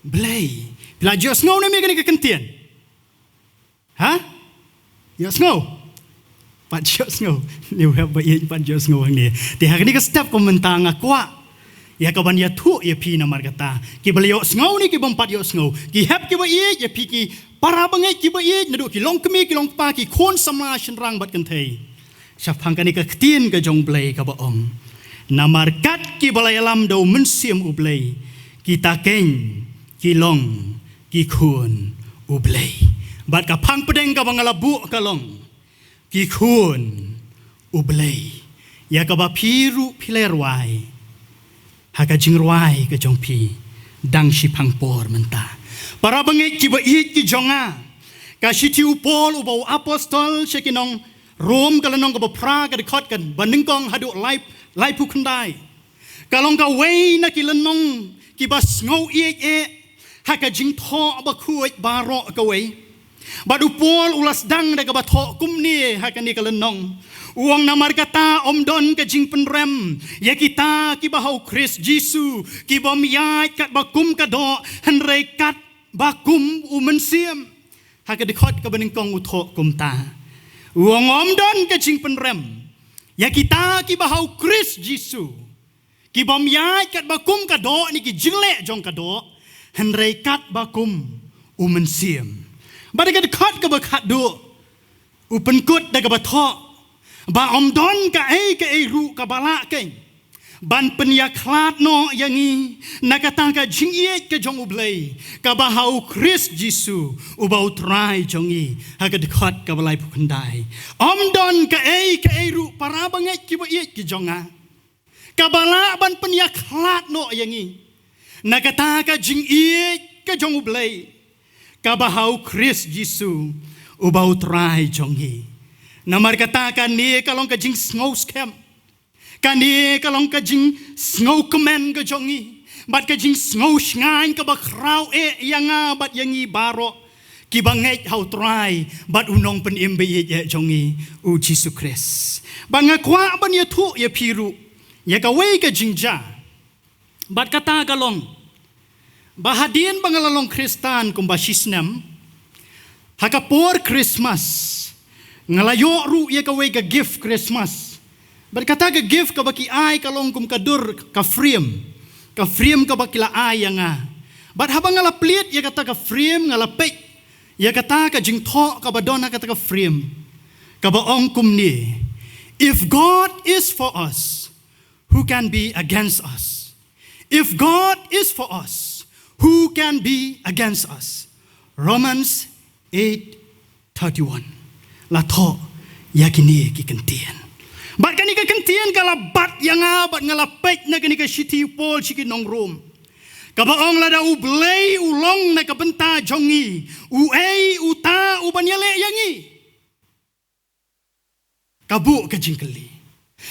Blei. Phi la ju ïohsngew ne em ïa kane ka kyntien? Ha? Ïohsngew? Pat ïohsngew. Ni wei ba ïeit pat ïohsngew hangne. Te ha kane ka step kaba mynta nga kwah ïa ka ban ïathuh ïa phi namar kata. Kiba la ïohsngew ne kibym pat ïohsngew. Ki hep kiba ïeit, ïa phi ki para bangeit kiba ïeit, naduh ki longkmie ki longkpa, ki khun samla shynrang bad kynthei. Shaphang kane ka ktien ka jong U Blei kaba ong. Namar kat kiba la ïalam da u Mynsiem U Blei, kita keiñ ki long ki khun U Blei. Bad ka phang pdeng kaba nga la buh ka long, ki khun U Blei. Ïa kaba phi ruh phi la rwai ha ka jingrwai ka jong phi dang shiphang por mynta. Para bangeit kiba ïeit ki jong nga, ka shithi u Paul uba u apostol sha ki nong Rom, ka lynnong kaba phra, ka dkhot kaba nyngkong haduh lai, laiphew khyndai, ka long kawei na ki lynnong kiba sngew ïeit eh ha ka jingthoh bakhuid baroh kawei. Bad u Paul u la sdang da kaba thoh kumne ha kane ka lynnong. U ong, namar kata ym don ka jingpynrem ïa kita kiba ha u Khrist Jisu, kibym ïaid katba kum ka doh, hynrei katba kum u Mynsiem. Ha ka dkhot kaba nyngkong u thoh kumta. U ong, ym don ka jingpynrem ïa kita kiba ha u Khrist Jisu, kibym ïaid katba kum ka doh ne ki jingleh jong ka doh, hynrei katba kum u Mynsiem. Bad ha ka dkhot kaba khatduh u pynkut da kaba thoh ba ym don kaei kaei ruh kaba lah keiñ ban pynïakhlad noh ïa ngi na kata ka jingïeit ka jong U Blei, kaba ha u Khrist Jisu uba u Trai jong ngi. Ha ka dkhot kaba laiphew khyndai. Ym don kaei kaei ruh, para bangeit kiba ïeit ki jong nga, kaba lah ban pynïakhlad noh ïa ngi na kata ka jingïeit ka jong U Blei, kaba ha u Khrist Jisu uba u Trai jong ngi. Namar kata kane ka long ka jingsngew skhem, kane ka long ka jingsngew kmen ka jong ngi, bad ka jingsngew shngaiñ kaba khraw eh ïa nga bad ïa ngi baroh kiba ngeit ha u Trai bad u Nongpynim ba ïeit eh jong ngi, u Jisu Khrist. Bad nga kwah ban ïathuh ïa phi ruh ïa kawei ka jingjia. Bad kata ka long ba hadien ba nga la long Khristan kumba shisnem, ha ka por Christmas nga la ïoh ruh ïa kawei ka gift Christmas. Bad kata ka gift kaba ki ai ka long kum ka dur, ka frame, ka frame kaba ki la ai ïa nga. Bad haba nga la plied ïa kata ka frame, nga la peit ïa kata ka jingthoh kaba don ha kata ka frame, kaba ong kumne: "If God is for us, who can be against us? If God is for us, who can be against us?" Romans eight thirty-one. La thoh ïa kine ki kyntien. Bad kane ka kyntien ka la bat ïa nga bad nga la peit na kane ka shithi u Paul sha ki nong Rom, kaba ong, lada U Blei u long na ka bynta jong ngi, uei uta u ban ïaleh ïa ngi? Ka buh ka jingkylli.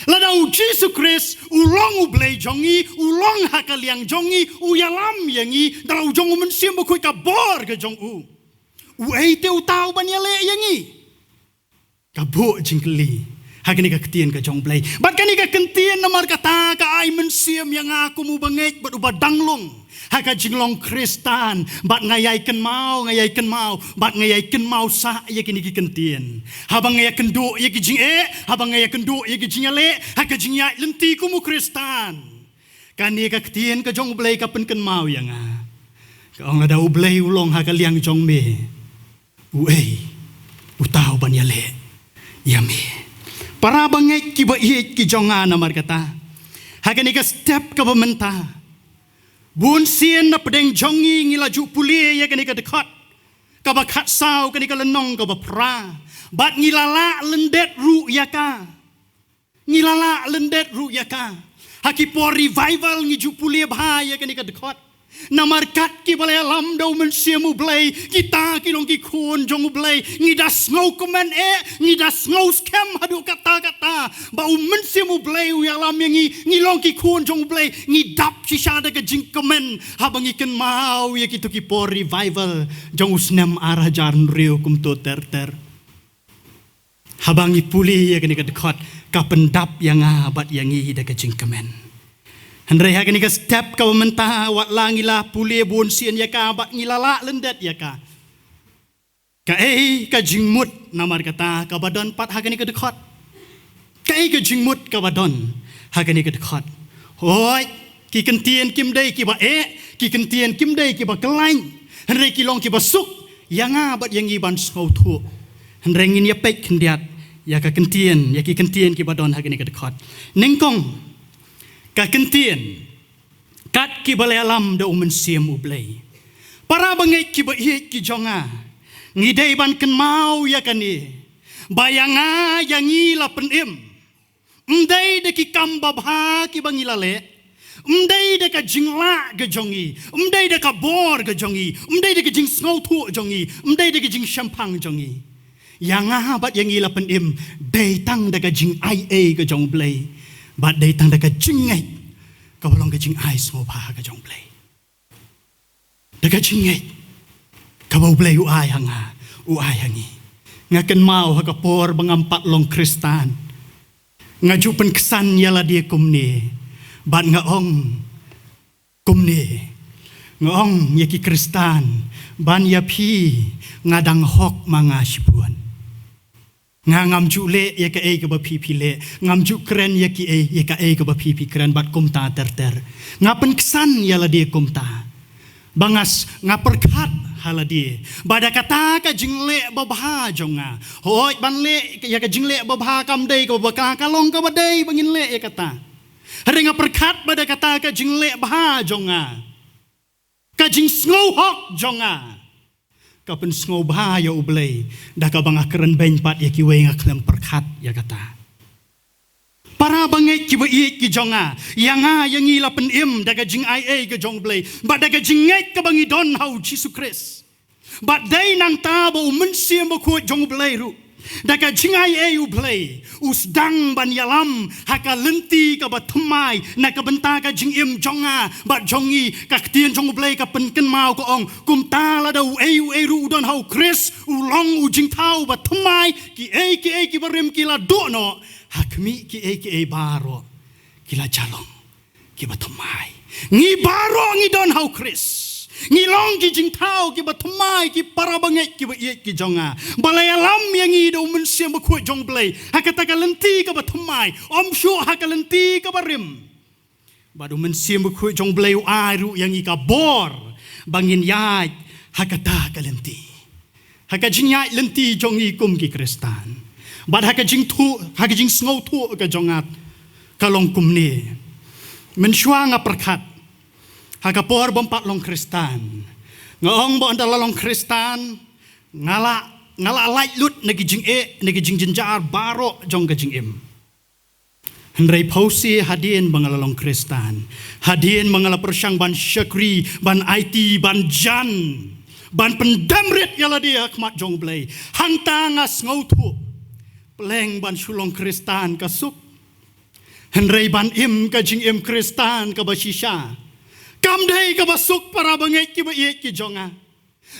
Lada u Jisu Khrist u long U Blei jong ngi, u long ha ka liang jong ngi, u ïalam ïa ngi da la u jong u Mynsiem Bakhuid, ka bor ka jong u, uei te uta u ban ïaleh ïa ngi? Ka buh jingkylli ha kane ka ktien ka jong U Blei. Bad kane ka kyntien namar kata ka ai mynsiem ïa nga kum u bangeit bad u ba dang long ha ka jinglong Khristan, bad nga ïai kynmaw, nga ïai kynmaw, bad nga ïai kynmaw sah ïa kine ki kyntien. Haba nga ïakynduh ïa ki jingeh, haba nga ïakynduh ïa ki jingïaleh ha ka jingïaid lynti kum u Khristan, kane ka ktien ka jong U Blei ka pynkynmaw ïa nga. Ka ong, lada U Blei u long ha ka liang jong me, uei uta u ban ïaleh ïa me? Para bangeit kiba ïeit ki jong nga, namar kata ha kane ka step kaba mynta, bun sien na pdeng jong ngi ngi la ju pule ïa kane ka dkhot kaba khatsaw, kane ka lynnong kaba phra, bad ngi la lah lyndet ruh ïa ka. Ngi la lah lyndet ruh ïa ka. Ha ki por revival ngi ju pule bha ïa kane ka dkhot. Namar kat kiba la ïalam da u Mynsiem U Blei, kita ki long ki khun jong U Blei. Ngi da sngewkmen eh, ngi da sngew skhem haduh katta katta ba u Mynsiem U Blei u ïalam ïa ngi, ngi long ki khun jong U Blei. Ngi dap shisha da ka jingkmen haba ngi kynmaw ïa kito ki por revival jong u snem ar hajar hynriew kumto ter ter. Haba ngi pule ïa kane ka dkhot, ka pyndap ïa nga bad ïa ngi da ka jingkmen. Hynrei ha kane ka step kaba mynta, wat la ngi la pule bun sien ïa ka bad ngi la lah lyndet ïa ka, kaei ka jingmut namar kata kaba don pat ha kane ka dkhot? Kaei ka jingmut kaba don ha kane ka dkhot? Hooid, ki kyntien kim dei kiba eh, ki kyntien kim dei kiba khlaiñ, hynrei ki long kiba suk ïa nga bad ïa ngi ban sngewthuh. Hynrei ngin ïa peit khyndiat ïa ka kyntien, ïa ki kyntien kiba don ha kane ka dkhot. Nyngkong, ka kyntien, kat kiba la ïalam da u Mynsiem U Blei. Para bangeit kiba ïeit ki jong nga, ngi dei ban kynmaw ïa kane, ba ïa nga ïa ngi la pynim. Ym dei da ki kam babha kiba ngi la leh, ym dei da ka jinglah ka jong ngi, ym dei da ka bor ka jong ngi, ym dei da ka jingsngewthuh jong ngi, ym dei da ka jingshemphang jong ngi. Ïa nga bad ïa ngi la pynim dei tang da ka jingaiei ka jong U Blei, bad dei tang da ka jingngeit kaba long ka jingai sngewbha ka jong U Blei. Da ka jingngeit kaba U Blei u ai ha nga, u ai ha ngi. Nga kynmaw ha ka por ba ngam pat long Khristan, nga ju pynksan ïa lade kumne, bad nga ong kumne, nga ong ïa ki Khristan, ban ïa phi nga dang hok ma nga shibun. Nga ngam ju leh ïa kaei kaba phi phi leh, ngam ju kren ïa kiei, ïa kaei kaba phi phi kren, bad kumta ter ter. Nga pynksan ïa lade kumta. Ba nga s-, nga pyrkhat ha lade ba da kata ka jingleh babha jong nga. Hooid, ban leh ïa ka jingleh babha kam dei kaba bakla, ka long kaba dei ba ngin leh ïa kata. Hynrei nga pyrkhat ba da kata ka jingleh bha jong nga, ka jingsngewhok jong nga, ka pynsngewbha ïa U Blei da kaba nga kren beiñ pat ïa kiwei, nga khlem pyrkhat ïa kata. Para bangeit kiba ïeit ki jong nga, ïa nga ïa ngi la pynim da ka jingaiei ka jong U Blei bad da ka jingngeit kaba ngi don ha U Jisu Khrist. Bad dei nangta ba U Mynsiem Bakhuid jong U Blei ruh, da ka jingaiei U Blei, u sdang ban ïalam ha ka lynti kaba thymmai na ka bynta ka jingim jong nga bad jong ngi. Ka ktien jong U Blei ka pynkynmaw, ka ong, kumta lada uei uei ruh u don ha U Khrist, u long u jingthaw ba thymmai. Kiei kiei kiba rim ki la duh noh, ha khmih, kiei kiei baroh ki la ïalong kiba thymmai. Ngi baroh ngi don ha U Khrist, ngi long ki jingthaw kiba thymmai, ki para bangeit kiba ïeit ki jong nga, ba la ïalam ïa ngi da U Mynsiem Bakhuid jong U Blei ha kata ka lynti kaba thymmai, ym shuh ha ka lynti kaba rim. Bad U Mynsiem Bakhuid jong U Blei u ai ruh ïa ngi ka bor ba ngin ïaid ha kata ka lynti, ha ka jingïaid lynti jong ngi kum ki Khristan. Bad ha ka jingthuh, ha ka jingsngewthuh ka jong nga, ka long kumne. Mynshuwa nga pyrkhat, ha ka por bym pat long Khristan, nga ong ba ynda la long Khristan, nga la, nga la lait lut na ki jingeh, na ki jingjynjar baroh jong ka jingim. Hynrei phewse hadien ba nga la long Khristan, hadien ba nga la pyrshang ban shakri, ban aiti, ban jan, ban pyndem rit ïa lade ha khmat jong U Blei, hangta nga sngewthuh, pleng ban shu long Khristan ka suk, hynrei ban im ka jingim Khristan kaba shisha kam dei kaba suk, para bangeit kiba ïeit ki jong nga.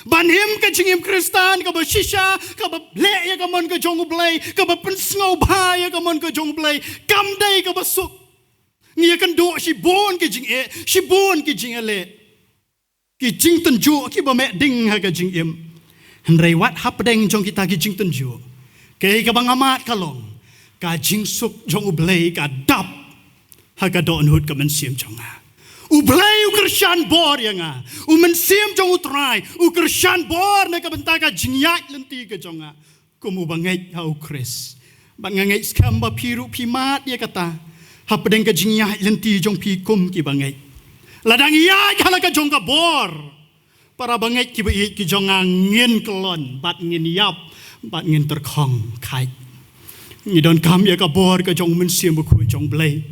Ban im ka jingim Khristan kaba shisha, kaba leh ïa ka mon ka jong U Blei, kaba pynsngewbha ïa ka mon ka jong U Blei, kam dei kaba suk. Ngi ïakynduh shibun ki jingeh, shibun ki jingeh leh, ki jingtynjuh kiba meh ding ha ka jingim. Hynrei wat hapdeng jong kita ki jingtynjuh, kaei kaba nga mad ka long, ka jingsuk jong U Blei ka dap ha ka dohnud ka mynsiem jong nga. U Blei u kyrshan bor ïa nga. U Mynsiem jong U Trai u kyrshan bor na ka bynta ka jingïaid lynti ka jong nga kum uba ngeit ha U Khrist. Bad nga ngeit skhem ba phi ruh phi mad ïa kata hapdeng ka jingïaid lynti jong phi kum kiba ngeit. Lada ngi ïaid ha la ka jong ka bor, para bangeit kiba ïeit ki jong nga, ngin kyllon bad ngin ïap bad ngin tyrkhong khait. Ngi donkam ïa ka bor ka jong U Mynsiem Bakhuid jong U Blei.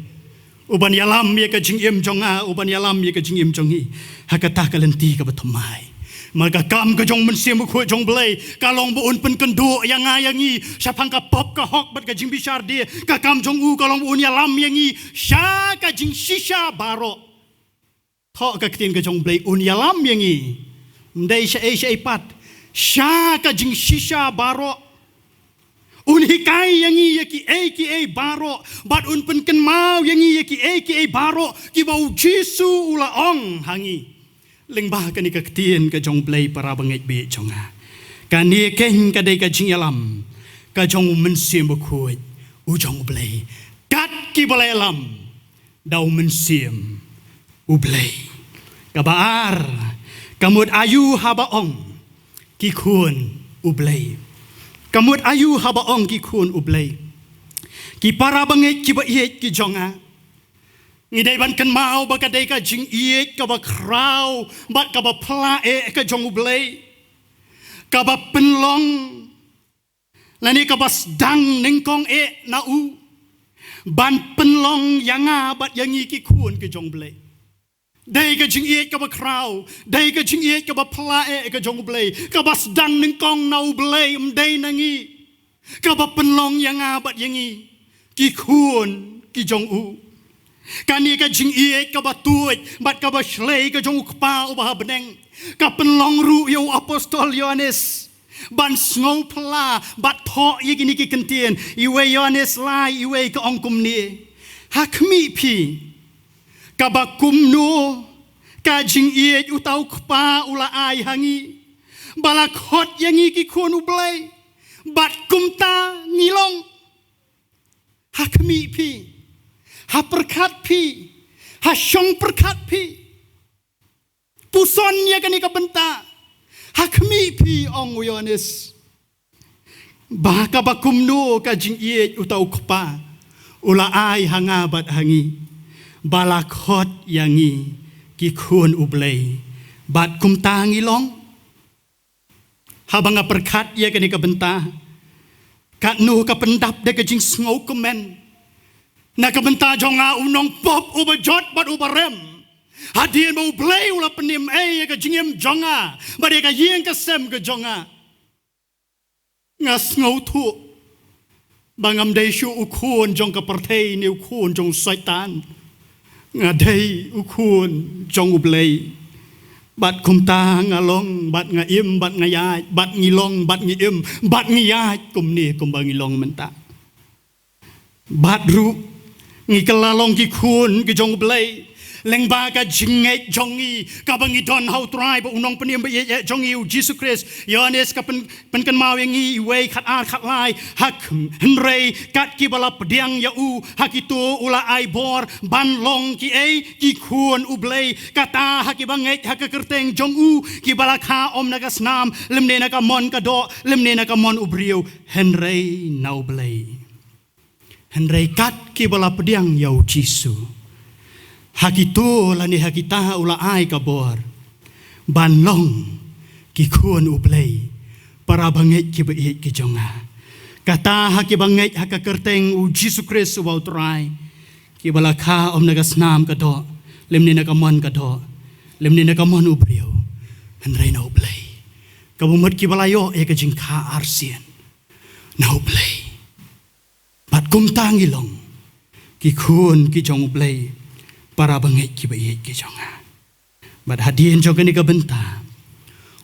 Uban ïalam ïa ka jingim jong nga, uban ïalam ïa ka jingim jong ngi ha kata ka lynti kaba thymmai. Namar ka kam ka jong u Mynsiem Bakhuid jong u Blei ka long ba un pynkynduh ïa nga ïa ngi shaphang ka pop ka hok bad ka jingbishar die. Ka kam jong u ka long ba un ïalam ïa ngi sha ka jingshisha baroh. Thoh ka ktien ka jong u Blei, un ïalam ïa ngi. Ym dei shaei shaei pat, sha ka jingshisha baroh. Un hikai ïa ngi ïa kiei kiei baroh, bad un pynkynmaw ïa ngi ïa kiei kiei baroh kiba u Jisu u la ong ha ngi. Lyngba kane ka ktien ka jong u Blei, para bangeit baieit jong nga, kane keiñ ka dei ka jingïalam ka jong u Mynsiem Bakhuid u jong u Blei. Kat kiba la ïalam da u Mynsiem u Blei. Kaba ar, ka mut aïu haba ong ki khun u Blei? Ka mut aïu haba ong ki khun u Blei? Ki para bangeit kiba ïeit ki jong nga, ngi dei ban kynmaw ba ka dei ka jingïeit kaba khraw bad kaba pla eh ka jong u Blei, kaba pynlong lane kaba sdang nyngkong eh na u ban pynlong ïa nga bad ïa ngi ki khun ki jong u Blei. Dei ka jingïeit kaba khraw, dei ka jingïeit kaba pla eh ka jong u Blei, kaba sdang nyngkong na u Blei, ym dei na ngi, kaba pynlong ïa nga bad ïa ngi ki khun ki jong u. Kane ka jingïeit kaba tuid bad kaba shlei ka jong u Kpa uba ha bneng ka pynlong ruh ïa u apostol Ïoannis ban sngewphylla bad thoh ïa kine ki kyntien. Iwei Ïoannis lai iwei ka ong kumne: Ha khmih phi, kaba kumno ka jingïeit uta u Kpa u la ai ha ngi, ba la khot ïa ngi ki khun u Blei, bad kumta ngi long. Ha khmih phi, ha pyrkhat phi, ha shong pyrkhat phi. Puson ïa kane ka bynta. Ha khmih phi, ong u Ïoannis, ba kaba kumno ka jingïeit uta u Kpa u la ai ha nga bad ha ngi, ba la khot ïa ngi ki khun u Blei, bad kumta ngi long. Haba nga pyrkhat ïa kane ka bynta, katno ka pyndap da ka jingsngewkmen na ka bynta jong nga, u nongpop uba jot bad uba rem. Hadien ba u Blei u la pynim ei ïa ka jingim jong nga bad ïa ka ïing ka sem ka jong nga, nga sngewthuh ba ngam dei shuh u khun jong ka pyrthei ne u khun jong u Soitan. Nga dei u khun jong u Blei. Bad kumta nga long, bad nga im, bad nga ïaid, bad ngi long, bad ngi im, bad ngi ïaid kumne kumba ngi long mynta. Bad ruh ngi kylla long ki khun ki jong u Blei lyngba ka jingngeit jong ngi kaba ngi don ha u Trai bad u Nongpynim ba ïeit jong ngi, u Jisu Khrist. Ïoannis ka pyn pynkynmaw ïa ngi, iwei, khat ar, khat lai: Ha khmih, hynrei kat kiba la pdiang ïa u, ha kito u la ai bor ban long kiei, ki khun u Blei, kata ha kiba ngeit ha ka kyrteng jong u, kiba la kha ym na ka snam lymne na ka mon ka doh lymne na ka mon u briew, hynrei na u Blei. Hynrei kat kiba la pdiang ïa u Jisu, ha kito lane ha kita u la ai ka bor ban long ki khun u Blei, para bangeit kiba ïeit ki jong nga. Kata ha kiba ngeit ha ka kyrteng u Jisu Khrist uba u Trai, kiba la kha ym na ka snam ka doh lymne na ka mon ka doh lymne na ka mon u briew, hynrei na u Blei. Kaba mut kiba la ïoh ïa ka jingkha arsien na u Blei. Bad kumta ngi long ki khun ki jong u Blei, para bangeit kiba ïeit ki jong nga. Bad hadien jong kane ka bynta,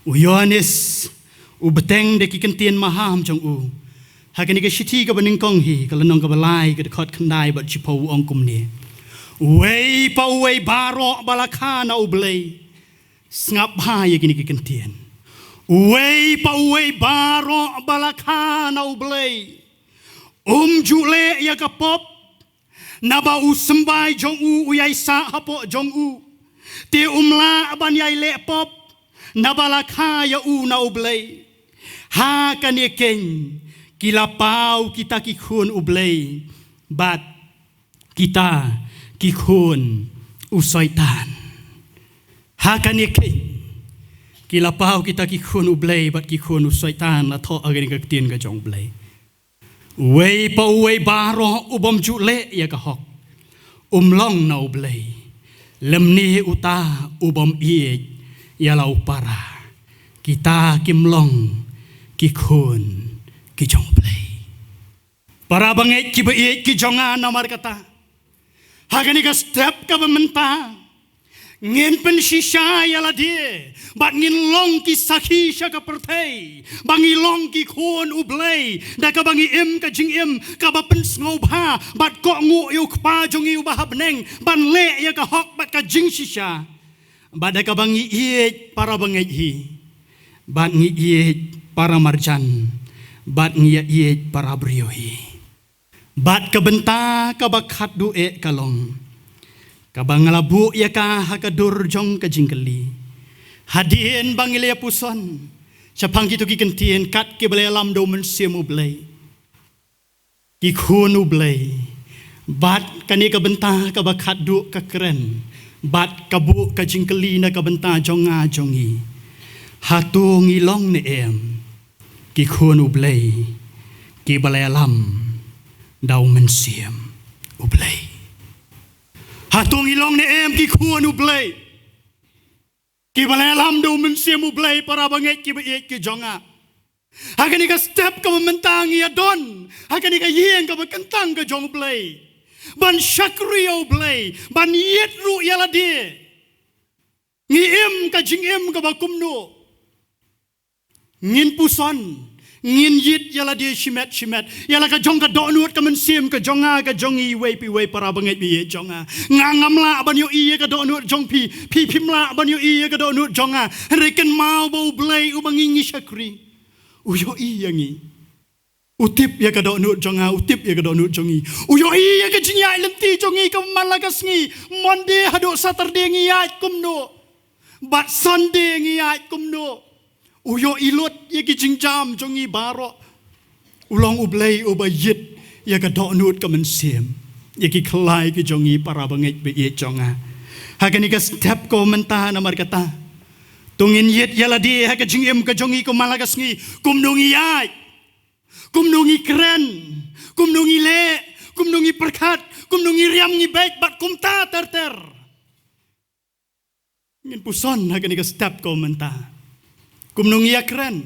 u Ïoannis u bteng da ki kyntien maham jong u. Ha kane ka shithi kaba nyngkong hi, ka lynnong kaba lai, ka dkhot khyndai bad shiphew, u ong kumne: Uwei pa uwei baroh ba la kha na u Blei. Sngap bha ïa kine ki kyntien. Uwei pa uwei baroh ba la kha na u Blei um ju leh ïa ka pop, naba u symbai jong u u ïai sah hapoh jong u. Te um lah ban ïai leh pop, naba la kha ïa u na u Blei. Ha kane keiñ ki la paw kita ki khun u Blei bad kita ki khun u Soitan. Ha kane keiñ ki la paw kita ki khun u Blei bad ki khun u Soitan, la thoh ha kane ka ktien ka jong u Blei. Uwei pa uwei baroh u bym ju leh ïa ka hok um long na U Blei, lymne uta u bym ïeit ïa la u para. Kita kim long ki khun ki jong U Blei. Para bangeit kiba ïeit ki jong nga, namar kata, ha kane ka step kaba mynta, ngin pynshisha ïa lade bad ngin long ki sakhi sha ka pyrthei ba ngi long ki khun U Blei, da kaba ngi im ka jingim kaba pynsngewbha bad kohnguh ïa U Kpa jong ngi uba ha bneng ban leh ïa ka hok bad ka jingshisha. Bad da kaba ngi ïeit para bangeit hi, bad ngi ïeit para marjan, bad ngi ïa ïeit para briew hi. Bad ka bynta kaba khatduh eh ka long kaba nga la buh ïa ka ha ka dur jong ka jingkylli, hadien ba ngi la ïa puson shaphang kito ki kyntien kat kiba la ïalam da U Mynsiem U Blei, ki khun U Blei. Bad kane ka bynta kaba khatduh ka kren bad ka buh ka jingkylli na ka bynta jong nga jong ngi: hato ngi long ne em ki khun U Blei kiba la ïalam da U Mynsiem U Blei? Hato ngi long ne em ki khun U Blei kiba la ïalam da U Mynsiem U Blei, para bangeit kiba ïeit ki jong nga? Ha kane ka step kaba mynta ngi ïa don ha kane ka ïing kaba kyntang ka jong U Blei ban shakri ïa U Blei, ban ïit ruh ïa lade. Ngi im ka jingim kaba kumno? Ngin puson, ngin ïit ïa lade shimet shimet ïa la ka jong ka dohnud ka mynsiem ka jong nga ka jong ngi, iwei pa iwei, para bangeit ba ïeit jong nga. Nga ngam lah ban ïohi ïa ka dohnud jong phi, phi phim lah ban ïohi ïa ka dohnud jong nga. Hynrei kynmaw ba U Blei uba ngi ngi shakri, u ïohi ïa ngi. U tip ïa ka dohnud jong nga, u tip ïa ka dohnud jong ngi. U ïohi ïa ka jingïaid lynti jong ngi, ka man la ka sngi, Monday haduh Saturday ngi ïaid kumno, bad Sunday ngi ïaid kumno. U ïohi lut ïa ki jingjam jong ngi baroh. U long U Blei uba ïit ïa ka dohnud ka mynsiem, ïa ki khlai ki jong ngi, para bangeit ba ïeit jong nga. Ha kane ka step kaba mynta, namar kata, to ngin ïit ïa lade ha ka jingim ka jong ngi, kumba la ka sngi, kumno ngi ïaid, kumno ngi kren, kumno ngi leh, kumno ngi pyrkhat, kumno ngi riam ngi beit bad kumta ter ter. Ngin puson ha kane ka step kaba mynta kumno ngi ïa kren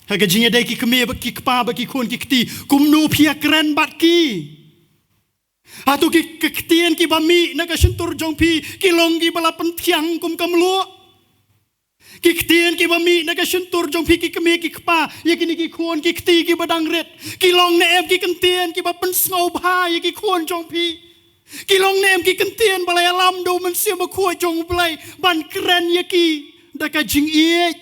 ha ka jingïadei ki kmie bad ki kpa bad ki khun ki kti. Kumno phi ïa kren bad ki? Hato ki, ki ktien kiba mih na ka shyntur jong phi ki long kiba la pynthiang kum ka mluh? Ki ktien kiba mih na ka shyntur jong phi, ki kmie ki kpa, ïa kine ki khun ki kti kiba dang rit, ki long ne em ki ktien kiba pynsngewbha ïa ki khun jong phi? Ki long ne em ki ktien ba la ïalam da U Mynsiem Bakhuid jong U Blei ban kren ïa ki da ka jingïeit?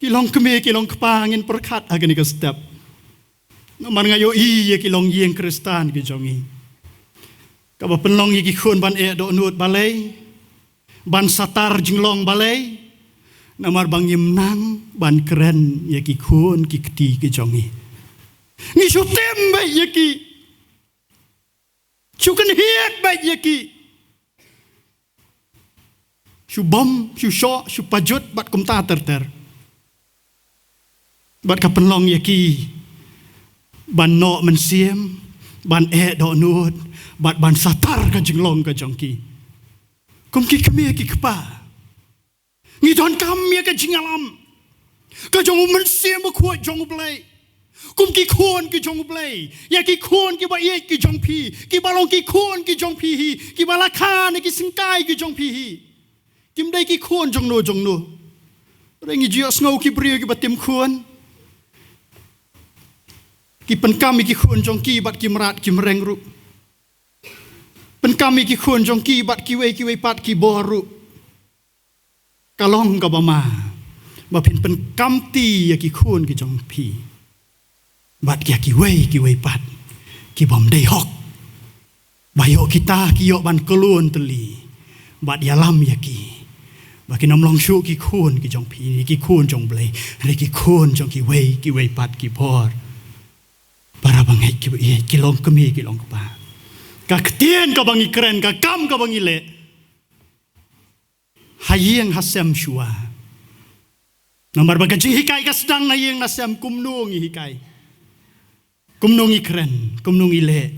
Ki long kmie, ki long kpa, ngin pyrkhat ha kane ka step. Namar nga ïohi ïa ki longïing Khristan ki jong ngi, kaba pynlong ïa ki khun ban eh dohnud balei, ban satar jinglong balei? Namar ba ngim nang ban kren ïa ki khun ki kti ki jong ngi. Ngi shu tim beit ïa ki, shu kynhied beit ïa ki, shu bom, shu shoh, shu pajut bad kumta ter ter. Bad ka pynlong ïa ki ban noh mynsiem, ban eh dohnud, bad ban satar ka jinglong ka jong ki. Kum ki kmie ki kpa, ngi donkam ïa ka jingïalam ka jong U Mynsiem Bakhuid jong U Blei. Kum ki khun ki jong U Blei, ïa ki khun kiba ïeit ki jong phi, kiba long ki khun ki jong phi hi, kiba la kha na ki syngkai ki jong phi hi. Kim dei ki khun jongno jongno. Hynrei ngi ju ïohsngew ki briew kiba tim khun, ki pynkam ïa ki khun jong ki bad ki mrad ki mreng ruh. Pynkam ïa ki khun jong ki bad kiwei kiwei pat ki bor ruh. Ka long kaba ma ba phin pynkam kti ïa ki khun ki jong phi bad ïa kiwei kiwei pat ki bym dei hok, ba ïoh kita ki ïoh ban khlun tylli bad ïalam ïa ki ba kin ym long shuh ki khun ki jong phi, ki khun jong U Blei, hynrei ki khun jong kiwei kiwei pat ki bor. Para bangeit kiba ïeit, ki long kmie ki long kpa, ka ktien kaba ngi kren, ka kam kaba ngi leh, ha ïing ha sem shuwa. Namar ba ka jinghikai ka sdang na ïing na sem. Kumno ngi hikai? Kumno ngi kren, kumno ngi leh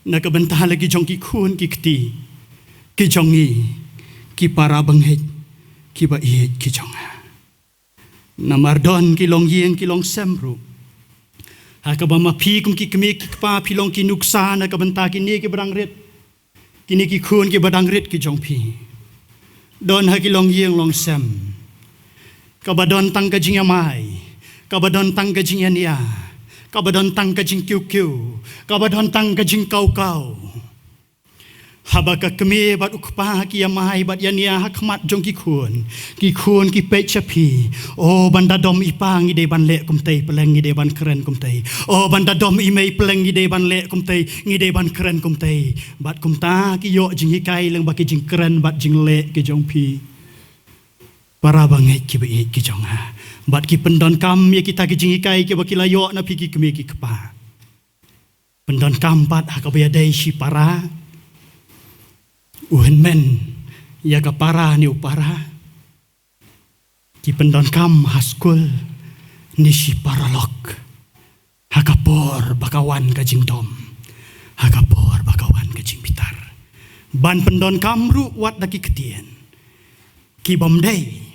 na ka bynta la ki jong ki khun ki kti ki jong ngi, ki para bangeit ki ba ïeit ki jong nga. Namar don ki longïing ki longsem ruh ha kaba ma phi kum ki kmie ki kpa phi long ki nuksa na ka bynta kine ki ba dang rit, kine ki khun ki ba dang rit ki jong phi. Don ha ki longïing longsem kaba don tang ka jingïamai, kaba don tang ka jingïania, kaba don tang ka jingkiew kiew, kaba don tang ka jingkaw kaw. Haba ka kmie bad u kpa ki ïamai bad ïania ha khmat jong ki khun, ki khun ki peit sha phi. O ban da dom i pa ngi dei ban leh kumtei, pleng ngi dei ban kren kumtei. O ban da dom i mei, pleng ngi dei ban leh kumtei, ngi dei ban kren kumtei. Bad kumta ki ïoh jinghikai lyngba ki jingkren bad jingleh ki jong phi. Para bangeit ki ba ïeit ki jong nga, bad ki pyndonkam ïa kita ki jinghikai ki ba ki la ïoh na phi ki kmie ki kpa. Pyndonkam pat ha kaba ïadei shipara, u hynmen ïa ka para ne u para. Ki pyndonkam ha skul ne shi paralok ha ka por ba ka wan ka jingdom, ha ka por ba ka wan ka jingbitar. Ban pyndonkam ruh wat da ki ktien ki bym dei,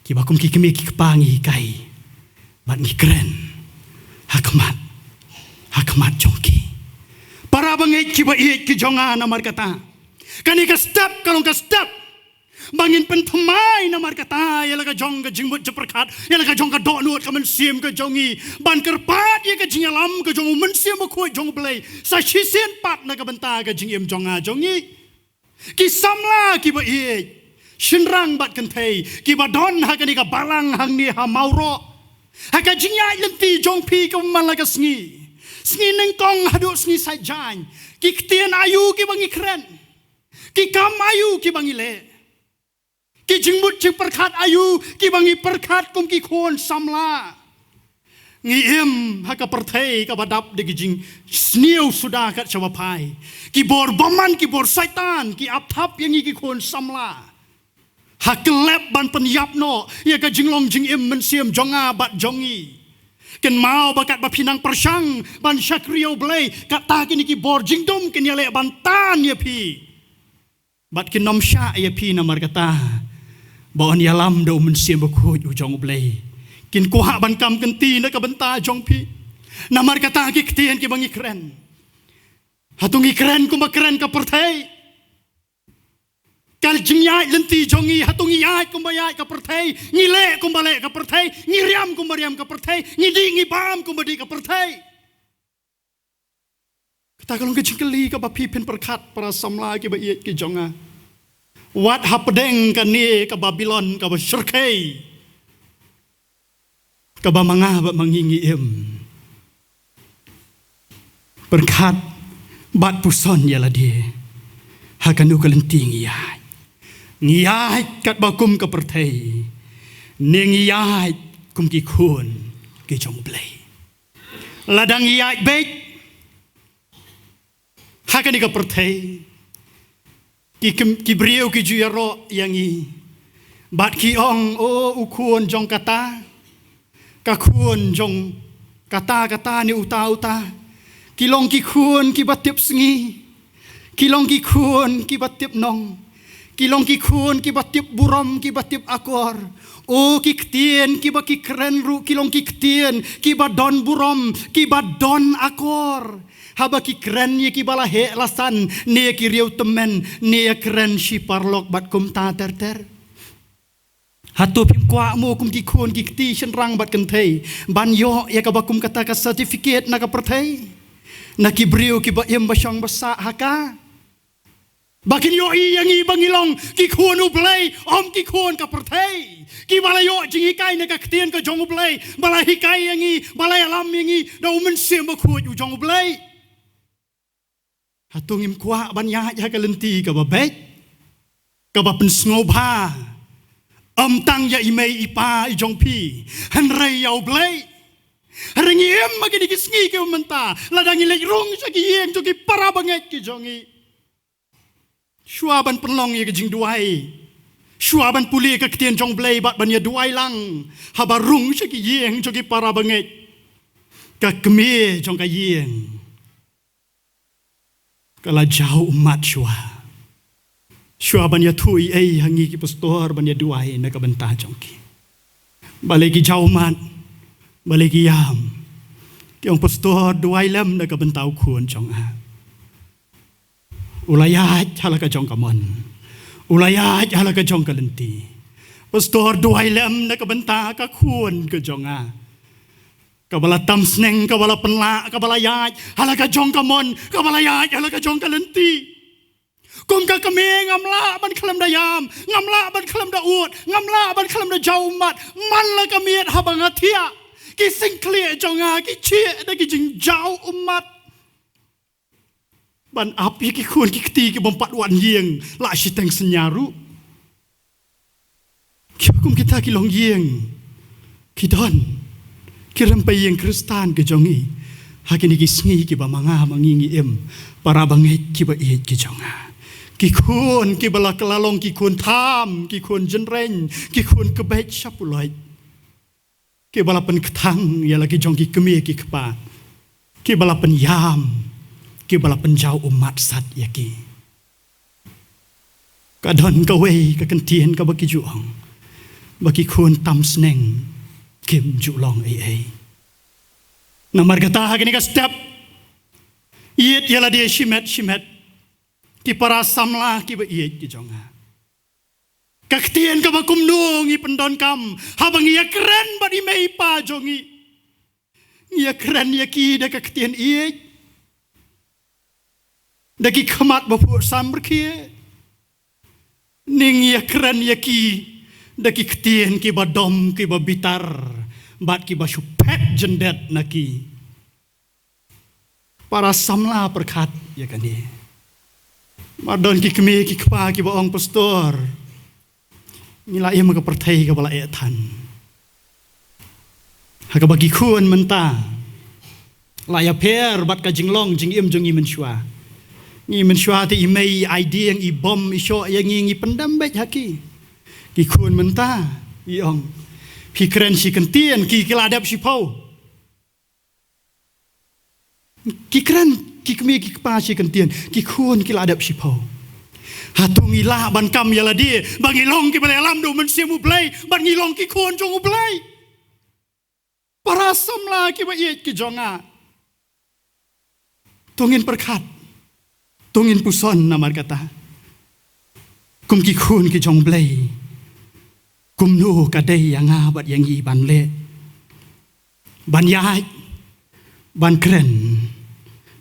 ki ba kum ki kmie ki kpa ngi hikai bad ngi kren ha khmat, ha khmat jong ki. Para bangeit ki ba ïeit ki jong nga, namar kata kane ka step ka long ka step ba ngin pynthymmai namar kata ïa la ka jong ka jingmut jingpyrkhat, ïa la ka jong ka dohnud ka mynsiem ka jong ngi, ban kyrpad ïa ka jingïalam ka jong u Mynsiem Bakhuid jong U Blei sa shisien pat na ka bynta ka jingim jong nga jong ngi. Ki samla ki ba ïeit, shynrang bad kynthei ki ba don ha kane ka balang hangne ha Mawroh, ha ka jingïaid lynti jong phi ka man la ka sngi, sngi nyngkong haduh sngi saitjaiñ, ki ktien aïu ki ba ngi kren, ki kam aïu ki ba ngi leh, ki jingmut jingpyrkhat aïu ki ba ngi pyrkhat kum ki khun samla. Ngi im ha ka pyrthei ka ba dap da ki jingsniew suda kat sha ba phai. Ki bor bymman, ki bor Soitan ki ap thap ïa ngi ki khun samla ha ka lep ban pynïap noh ïa ka jinglong jingim mynsiem jong nga bad jong ngi. Kynmaw ba kat ba phi nang pyrshang ban shakri ïa U Blei, kata kine ki bor jingdum kin ïaleh ban tan ïa phi bad kin nym shah ïa phi. Namar kata ba yn ïalam da U Mynsiem Bakhuid u jong U Blei, kin kwah ban kam kynti na ka bynta jong phi. Namar kata ki ktien ki ba ngi kren, hato ngi kren kumba kren ka pyrthei? Ka jingïaid lynti jong ngi, hato ngi ïaid kumba ïaid ka pyrthei, ngi leh kumba leh ka pyrthei, ngi riam kumba riam ka pyrthei, ngi dih ngi bam kumba dih ka pyrthei? Kata ka long ka jingkylli ka ba phi phin pyrkhat, para samla ki ba ïeit ki jong nga. Wat hapdeng kane ka Babilon ka ba shyrkhei ka ba ma nga bad ma ngi ngi im, pyrkhat bad puson ïa lade ha kano ka lynti ngi ïaid. Ngi ïaid kat ba kum ka pyrthei ne ngi ïaid kum ki khun ki jong U Blei? Lada ngi ïaid beit ha kane ka pyrthei, ki, ki, ki briew ki ju ïaroh ïa ngi bad ki ong, o, u khun jong kata, ka khun jong kata kata ne uta uta. Ki long ki khun ki ba tip sngi, ki long ki khun ki ba tip nong, ki long ki khun ki ba tip burom, ki ba tip akor. O, ki ktien ki ba ki kren ruh ki long ki ktien ki ba don burom, ki ba don akor. Haba ki kren ïa ki ba la heh la san, ne ïa ki riewtymmen, ne ïa kren shi paralok bad kumta ter ter. Hato phim kwah mo kum ki khun ki kti shynrang bad kynthei ban ïoh ïa ka ba kum kata ka certificate na ka pyrthei, na ki briew ki ba im ba shong ba sah ha ka? Ba kin ïohi ïa ngi ba ngi long ki khun U Blei, ym ki khun ka pyrthei, ki ba la ïoh jinghikai na ka ktien ka jong U Blei, ba la hikai ïa ngi, ba la ïalam ïa ngi da U Mynsiem Bakhuid u jong U Blei. Hato ngim kwah ban ïaid ha ka lynti ka ba beit, ka ba pynsngewbha ym tang ïa i mei i pa i jong phi, hynrei ïa U Blei? Hynrei ngi im ha kine ki sngi ki ba mynta, lada ngi leit rung sha ki ïing jong ki para bangeit ki jong ngi, shuwa ban pynlong ïa ka jingduwai, shuwa ban pule ka ktien jong U Blei bad ban ïa duwai lang haba rung sha ki ïing jong ki para bangeit, Ka kmie jong ka ïing ka la jaw ummat shuwa. Shuwa ban ïathuh ei ei ha ngi ki pastor ban ïaduwai na ka bynta jong ki. Balei ki jaw ummat, balei ki ïam. Ki ong, "Pastor, duwai lem na ka bynta u khun jong nga. U la ïaid ha la ka jong ka mon, u la ïaid ha la ka jong ka lynti. Pastor, duwai lem na ka bynta ka khun ka jong nga, kaba la tam sneng, kaba la pynlah, kaba la ïaid ha la ka jong ka mon, kaba la ïaid ha la ka jong ka lynti." Kum ka kmie ngam lah ban khlem da ïam, ngam lah ban khlem da ud, ngam lah ban khlem da jaw ummat. Man la ka miet haba nga thiah, ki sngewkhlieh jong nga ki chih da ki jingjaw ummat. Ban ap ïa ki khun ki kti ki bym pat wan ïing la shiteng synñia ruh. Ki kum kita ki longïing, ki don, ki rympei ïing Khristan ki jong ngi. Ha kine ki sngi kiba ma nga ma ngi ngi im, para bangeit kiba ïeit ki jong nga. Ki khun kiba la kylla long ki khun tham, ki khun jynreng, ki khun kbeit sha puloit. Kiba la pynkthang ïa la ki jong ki kmie ki kpa. Kiba la pynïam, kiba la pynjaw ummat sat ïa ki. Ka don kawei ka kyntien kaba ki ju ong, ba ki khun tam sneng kim ju long ei ei. Namar kata ha kane ka step, ïeit ïa lade shimet shimet, ki para samla kiba ïeit ki jong nga. Ka ktien kaba kumno ngi pyndonkam haba ngi ïakren bad i mei i pa jong ngi? Ngi ïakren ïa ki da ka ktien ïeit, da ki khmat ba phuh samrkhie, ne ngi ïakren ïa ki da ki ktien kiba dom, kiba bitar, bad kiba shu phet jyndet na ki? Para samla pyrkhat ïa kane. Mar don ki kmie ki kpa kiba ong, "Pastor, ngi la im ha ka pyrthei kaba la eh than, ha kaba ki khun mynta la ïapher bad ka jinglong jingim jong ngi mynshuwa. Ngi mynshuwa te i mei i ai dieng, i bom, i shoh ïa ngi, ngi pyndem beit ha ki. Ki khun mynta," i ong, "phi kren shi kyntien, ki ki la dep shiphew." Ki kren, ki kmie ki kpa shi kyntien, ki khun ki la dep shiphew. Hato ngi lah ban kam ïa lade ba ngi long kiba leh lam da u Mynsiem U Blei, ba ngi long ki khun jong U Blei? Para samla kiba ïeit ki jong nga, to ngin pyrkhat, to ngin puson namar kata. Kum ki khun ki jong U Blei, kumno ka dei ïa nga bad ïa ngi ban leh, ban ïaid, ban kren,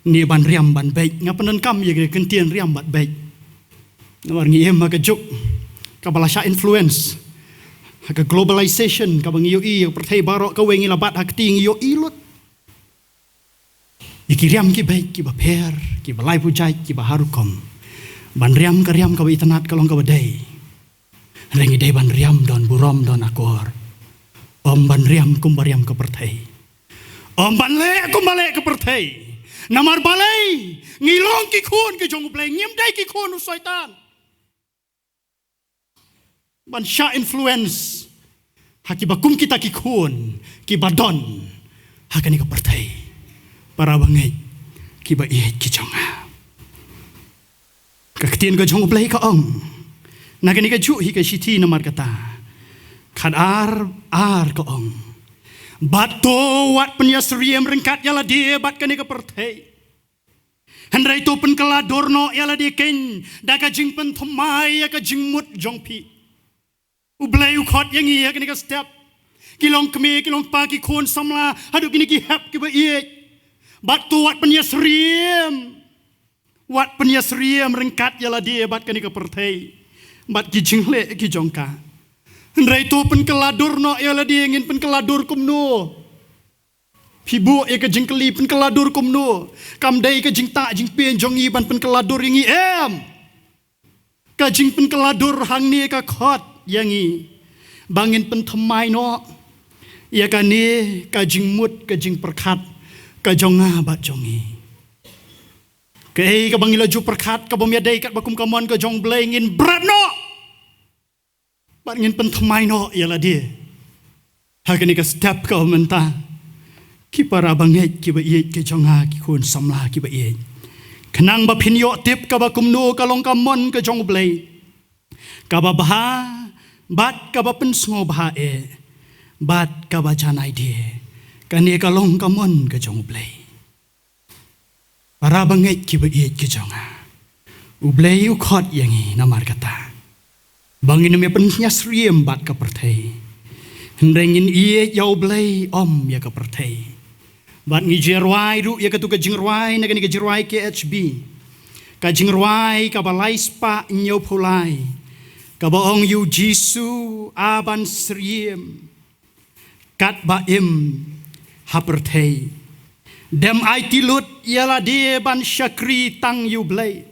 ne ban riam ban beit? Nga pyndonkam ïa ka kyntien riam bad beit. Namar ngi im ha ka juk kaba la shah influence ha ka globalization kaba ngi ïohi ha ka pyrthei baroh kawei, ngi la bat ha kti ngi ïohi lut ïa ki riam ki beit kiba pher, kiba lai pujait, kiba har rukom. Ban riam ka riam kaba itynnad ka long kaba dei. Hynrei ngi dei ban riam don burom, don akor. Ym ban riam kumba riam ka pyrthei. Ym ban leh kumba leh ka pyrthei. Namar balei? Ngi long ki khun ki jong U Blei, ngim dei ki khun u Soitan ban shah influence ha kiba kum kita ki khun kiba don ha kane ka pyrthei. Para bangeit kiba ïeit ki jong nga, ka ktien ka jong U Blei ka ong, na kane kajuh hi ka shithi namar kata, khat ar ar ka ong, bad to wat pynïasyriem ryngkat ïa lade bad kane ka pyrthei. Hynrei to pynkylla dur noh ïa lade kein da ka jingpynthymmai ïa ka jingmut jong phi. U Blei u khot ïa ngi ha kane ka step, ki long kmie, ki long kpa, ki khun samla, haduh kine ki hep kiba ïeit. Bad to wat pynïasyriem, wat pynïasyriem ryngkat ïa lade bad kane ka pyrthei, bad ki jingleh ki jong ka. Hynrei to pynkylla dur noh ïa lade. Ngin pynkylla dur kumno? Phi buh ïa ka jingkylli, pynkylla dur kumno? Kam dei ka jingtah jingpien jong ngi ban pynkylla dur ïa ngi, em. Ka jingpynkylla dur hangne ka khot ïa ngi ba ngin pynthymmai noh ïa kane ka jingmut, ka jingpyrkhat ka jong nga bad jong ngi. Kaei kaba ngi la ju pyrkhat ka bym ïadei katba kum ka mon ka jong U Blei, ngin bret noh bad ngin pynthymmai noh ïa lade. Ha kane ka step ka mynta, ki Para bangeit kiba ïeit ki jong nga, ki khun samla kiba ïeit, khnang ba phin ïoh tip kaba kumno ka long ka mon ka jong U Blei, kaba bha bad kaba pynsngewbha eh bad kaba janai die. Kane ka long ka mon ka jong U Blei. Para bangeit kiba ïeit ki jong nga, U Blei u khot ïa ngi namar kata ba ngin ym ïa pynïasyriem bad ka pyrthei, hynrei ngin ïeit ïa U Blei ym ïa ka pyrthei. Bad ngi ju rwai ruh ïa katu ka jingrwai na kane ka jingrwai K H B, ka jingrwai kaba lai spah hynñiewphew lai, kaba ong, ïa U Jisu a ban syriem katba im ha pyrthei, dem aiti lut ïa lade ban shakri tang ïa U Blei.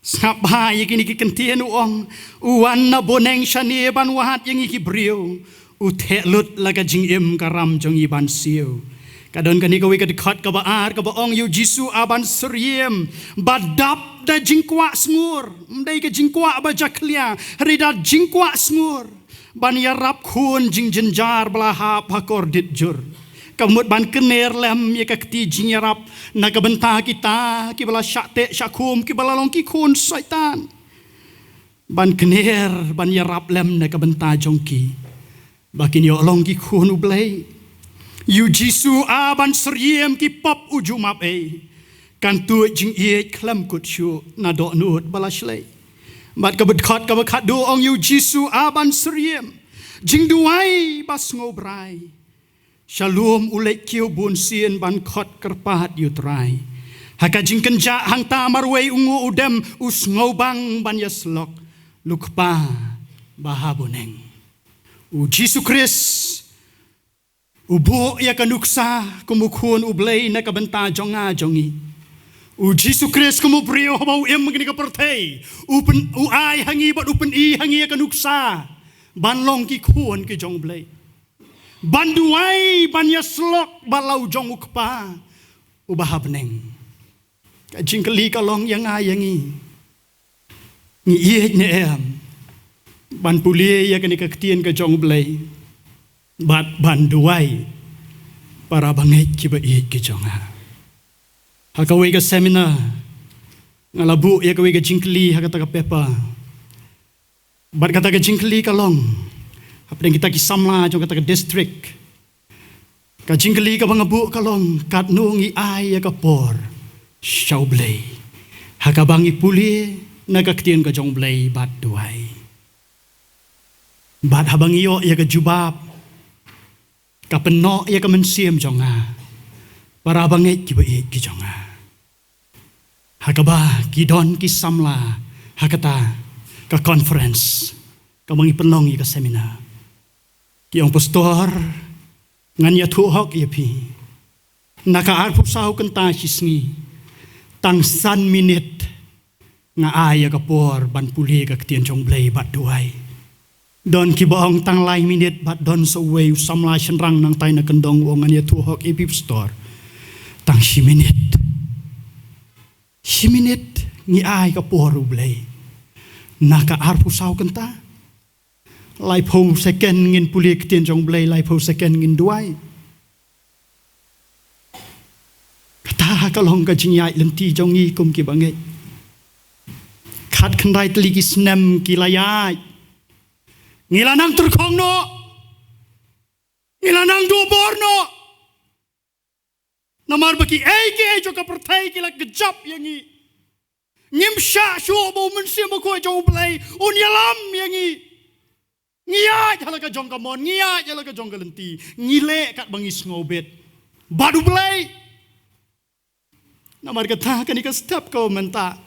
Sngap bha ïa kine ki kyntien, u ong, u wan na bneng shane ban wad ïa ngi ki briew, u theh lut la ka jingim ka ram jong ngi ban siew. Ka don kane kawei ka dkhot kaba ar kaba ong, ïa U Jisu a ban syriem ba dap da jingkwah sngur, ym dei ka jingkwah ba jakhlia, hynrei da jingkwah sngur, ban ïarap khun jingjynjar ba la hap ha kordit jur, ka mut ban kyner lem ïa ka kti jingïarap na ka bynta kita kiba la shah teh shah khum, kiba la long ki khun Soitan, ban kyner ban ïarap lem na ka bynta jong ki ba kin ïoh long ki khun U Blei. Ïa U Jisu a ban syriem ki pop u ju map ei, kan tuid jingïeit khlem kut shuh na dohnud ba la shlei. Bad ka dkhot kaba khatduh ong, ïa U Jisu a ban syriem jingduwai ba sngewbrai, sha lum u leit kiew bunsien ban khot kyrpad ïa U Trai. Ha ka jingkynjah hangta marwei u nguh u dem, u sngewbang ban ïasyllok, la U Kpa ba ha bneng. U Jisu Khrist u buh ïa ka nuksa kum u khun U Blei na ka bynta jong nga jong ngi. U Jisu Khrist kum u briew haba u im ha kane ka pyrthei, u pyn, u ai ha ngi bad u pyni ha ngi ïa ka nuksa ban long ki khun ki jong U Blei, ban duwai ban ïasyllok bad la u jong U Kpa uba ha bneng. Ka jingkylli ka long ïa nga ïa ngi, ngi ïeit ne em ban pule ïa kane ka ktien ka jong U Blei bad ban duwai, para bangeit kiba ïeit ki jong nga? Ha kawei ka seminar nga la buh ïa kawei ka jingkylli ha kata ka paper. Bad kata ka jingkylli ka long hapdeng kita ki samla jong kata ka district. Ka jingkylli kaba nga buh ka long, katno ngi ai ïa ka por sha U Blei ha kaba ngi pule na ka ktien ka jong U Blei bad duwai? Bad haba ngi ïoh ïa ka jubab, ka pynnoh ïa ka mynsiem jong nga, para bangeit kiba ïeit ki jong nga. Ha kaba ki don ki samla ha kata ka conference, kaba ngi pynlong ïa ka seminar, ki ong, Pastor, ngan ïathuh hok ïa phi, na ka arphew saw kynta shi sngi, tang san minit nga ai ïa ka por ban pule ka ktien jong U Blei bad duwai. Don kiba ong tang lai minit, bad don sa uwei u samla shynrang nangtai na kyndong u ong, ngan ïathuh hok ïa phi Pastor, tang shi minit. Shi minit ngi ai ka por U Blei na ka arphew saw kynta. Laiphew second ngin pule ktien jong U Blei, laiphew second ngin duwai. Kata ka long ka jingïaid lynti jong ngi kum ki bangeit. Khatkhyndai tylli ki snem ki la ïaid, ngi la nang tyrkhong noh, ngi la nang duh bor noh. Namar ba kiei kiei jong ka pyrthei ki la kjap ïa ngi. Ngim shah shuh ba u Mynsiem Bakhuid jong U Blei un ïalam ïa ngi. Ngi ïaid ha la ka jong ka mon, ngi ïaid ha la ka jong ka lynti, ngi leh katba ngi sngewbit bad U Blei. Namar kata kane ka step kaba mynta,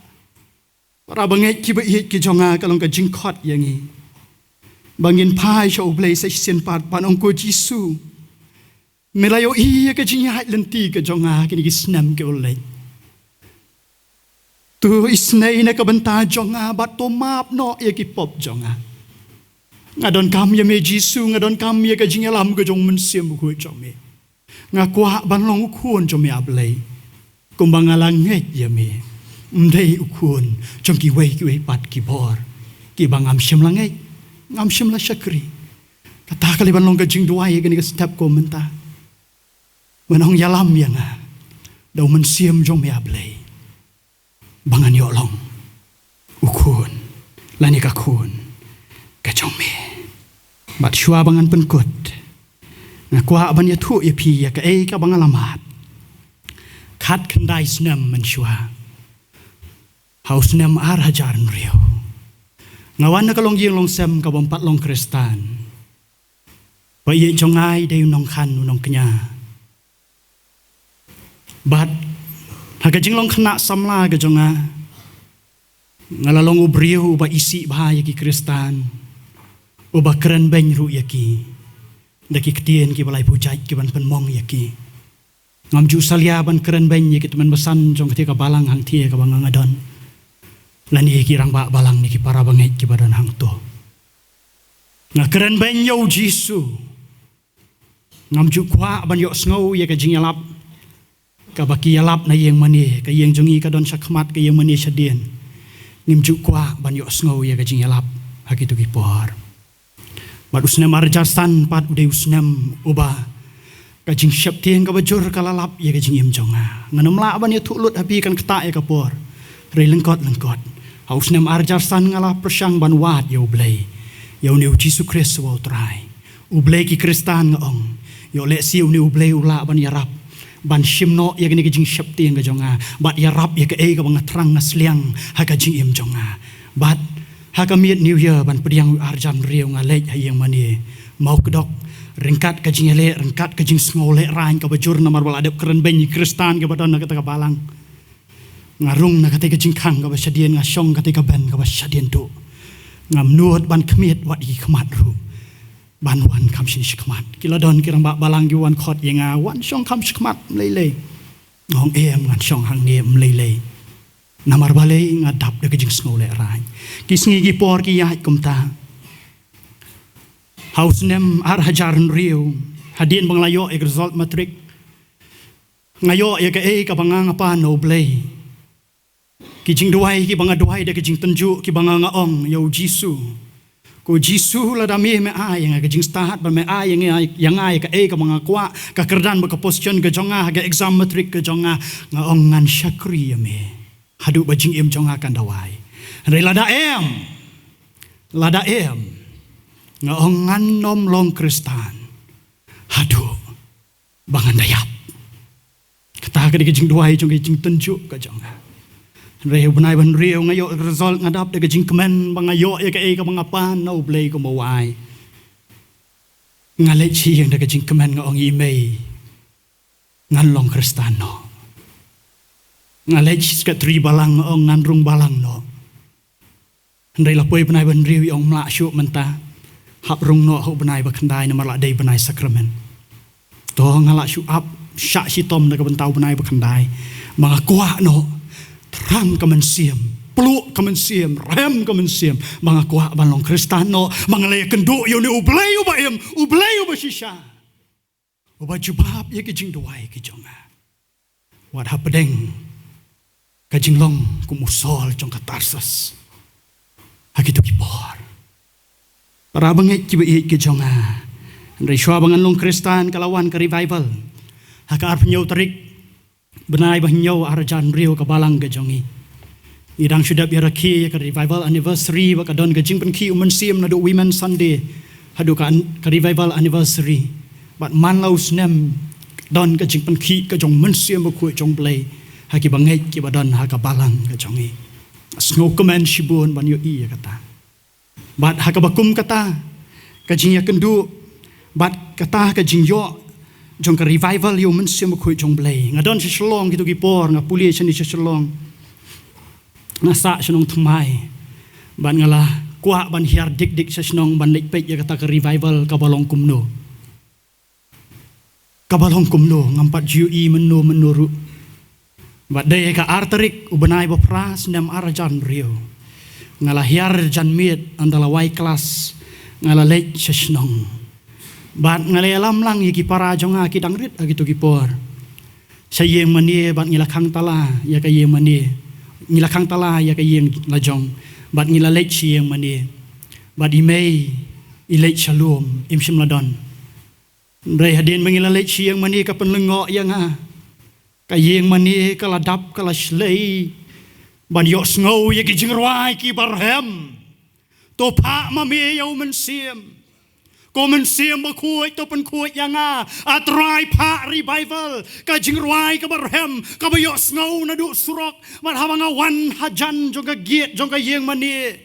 para bangeit kiba ïeit ki jong nga, ka long ka jingkhot ïa ngi ba ngin phai sha U Blei sa shisien pat ban ong, Ko Jisu, me la ïohi ïa ka jingïaid lynti ka jong nga kine ki snem kiba la leit. To isynei na ka bynta jong nga bad to map noh ïa ki pop jong nga. Nga donkam ïa me Jisu, nga donkam ïa ka jingïalam ka jong u Mynsiem Bakhuid jong me. Nga kwah ban long u khun jong me, A Blei, kumba nga la ngeit ïa me. Ym dei u khun jong kiwei kiwei pat ki bor kiba ngam shym la ngeit, ngam shym la shakri. Kata ka lei ban long ka jingduwai ïa kane ka step kaba mynta. Ngan ong ïalam ïa nga da u Mynsiem jong me, a Blei, ba ngan ïoh long u khun, lane ka khun ka jong me. Bad shuwa ba ngan pynkut, nga kwah ban ïathuh ïa phi ïa kaei kaba nga la mad khatkhyndai snem mynshuwa, ha u snem ar hajar hynriew. Nga wan na ka longïing longsem kaba ym pat long Khristan. Ba ïeit jong nga i dei u nongkhan, u nongkñia. Bad ha ka jinglong khynnah samla ka jong nga, nga la long u briew uba isih bha ïa ki Khristan, uba kren beiñ ruh ïa ki da ki ktien kiba laiphew jait kiban pynmong ïa ki. Ngam ju salia ban kren beiñ ïa ki tymmen basan jong katei ka balang hangtei kaba nga nga don, lane ïa ki rangbah balang ne ki para bangeit kiba don hangto. Nga kren beiñ ïa u Jisu. Ngam ju kwah ban ïohsngew ïa ka jingïalap kaba ki ïalap na ïing mane, ka ïing jong ngi ka don shakhmat, ka ïing mane shadien. Ngim ju kwah ban ïohsngew ïa ka jingïalap ha kito ki por. Bad u snem ar hajar san pat u dei u snem uba ka jingsheptieng kaba jur ka la lap ïa ka jingim jong nga. Ngan ym lah ban ïathuh lut ha phi, kan ktah ïa ka por. Hynrei lyngkot lyngkot, ha u snem ar hajar san nga la pyrshang ban wad ïa U Blei, ïa une u Jisu Khrist uba u Trai. U Blei ki Khristan, nga ong, ïoh lehse une U Blei u lah ban ïarap ban shim noh ïa kane ka jingsheptieng ka jong nga, bad ïarap ïa kaei kaba nga thrang nga sliang ha ka jingim jong nga. Bad ha ka miet New Year ban pdiang u ar hajar hynriew, nga leit ha ïing mane mawkdok, ryngkat ka jingïaleh, ryngkat ka jingsngew lehraiñ kaba jur namar ba la dep kren beiñ ïa ki Khristan kiba don na kata ka balang. Nga rung na katei ka jingkhang kaba shadien, nga shong katei ka bench kaba shadien duh. Ngam nud ban khmied wat ïa ki khmat ruh ban wan kham shini shakhmat. Ki la don ki rangbah balang ki wan khot ïa nga, wan shong kham shakhmat, ym lei lei. Nga ong em, ngan shong hangne, ym lei lei. Namar balei? Nga dap da ka jingsngew lehraiñ. Ki sngi ki por ki ïaid kumta. Ha u snem ar hajar hynriew, hadien ba nga la ïoh ïa ka result matric, nga ïoh ïa kaei kaba nga nga pan na U Blei. Ki jingduwai kiba nga duwai da ka jingtynjuh, kiba nga nga ong ïa u Jisu, ko Jisu, lada me me ai ïa nga ka jingstad, ba me ai ïa nga, ïa nga ïa kaei kaba nga kwah, ka kyrdan bad ka position ka jong nga ha ka exam matric ka jong nga, nga ong ngan shakri ïa me haduh ba jingim jong nga kan da wai. Hynrei lada em, lada em, nga ong ngan ym long Khristan haduh ba ngan da ïap. Kata ka dei ka jingduwai jong ka jingtynjuh ka jong nga. Hynrei ha u bnai ba hynriew nga ïoh result, nga dap da ka jingkmen ba nga ïoh ïa kaei kaba nga pan na U Blei kumba u ai. Nga leit sha ïing da ka jingkmen, nga ong, i mei, ngan long Khristan noh. Nga leit sha ka secretary balang, nga ong ngan rung balang noh. Hynrei la poi bnai ba hynriew, i ong ym lah shuh mynta. Hap rung noh ha u bnai ba khyndai namar la dei bnai sakramen. To nga lah shu ap shah shitom na ka bynta u bnai ba khyndai. Ba nga kwah noh, thrang ka mynsiem, pluh ka mynsiem, rem ka mynsiem, ba nga kwah ban long Khristan noh, ba nga la ïakynduh ïa une U Blei uba im, U Blei uba shisha, uba jubab ïa ki jingduwai ki jong nga. Wat hapdeng ka jinglong kum u Saul jong ka Tarsus ha kito ki por. Para bangeit kiba ïeit ki jong nga, hynrei shuwa ba ngan long Khristan ka la wan ka revival ha ka arphew hynñiew tarik bnai ba hynñiew, ar hajar hynriew, ka balang ka jong ngi. Ngi dang shu dep ïarakhe ïa ka revival anniversary, ba ka don ka jingpynkhih u Mynsiem naduh Women Sunday haduh ka an-, ka revival anniversary. Bad man la u snem don ka jingpynkhih ka jong u Mynsiem Bakhuid jong U Blei ha ki bangeit kiba don ha ka balang ka jong ngi. Sngewkmen shibun ban ïohi ïa kata. Bad ha kaba kum kata ka jingïakynduh bad kata ka jingïoh jong ka revival ïa u Mynsiem Bakhuid jong U Blei, nga don sha Shillong kito ki por, nga pule shane sha Shillong. Nga sah sha Nongthymmai bad nga la kwah ban hiar dik dik sha shnong ban leit peit ïa kata ka revival kaba long kumno. Kaba long kumno, ngam pat ju ïohi mynno mynno ruh. Bad dei ha ka ar tarik u bnai ba phra, snem ar hajar hynriew, nga la hiar janmiet, ynda la wai klas nga la leit sha shnong. Bad nga la ïalam lang ïa ki para jong nga ki dang rit ha kito ki por sha ïing mane, bad ngi la khang tala ïa ka ïing mane. Ngi la khang tala ïa ka ïing la jong bad ngi la leit sha ïing mane. Bad i mei i leit sha lum, im shym la don. Hynrei hadien ba ngi la leit sha ïing mane ka pynlyngngoh ïa nga. Ka ïing mane ka la dap ka la shlei. Ban ïohsngew ïa ki jingrwai ki barhem. To phah ma me ïa u Mynsiem. Ko Mynsiem Bakhuid to pynkhuid ïa nga. A Trai phah revival. Ka jingrwai ka barhem. Kaba ïohsngew naduh surok. Bad haba nga wan hajan jong ka gate jong ka ïing mane.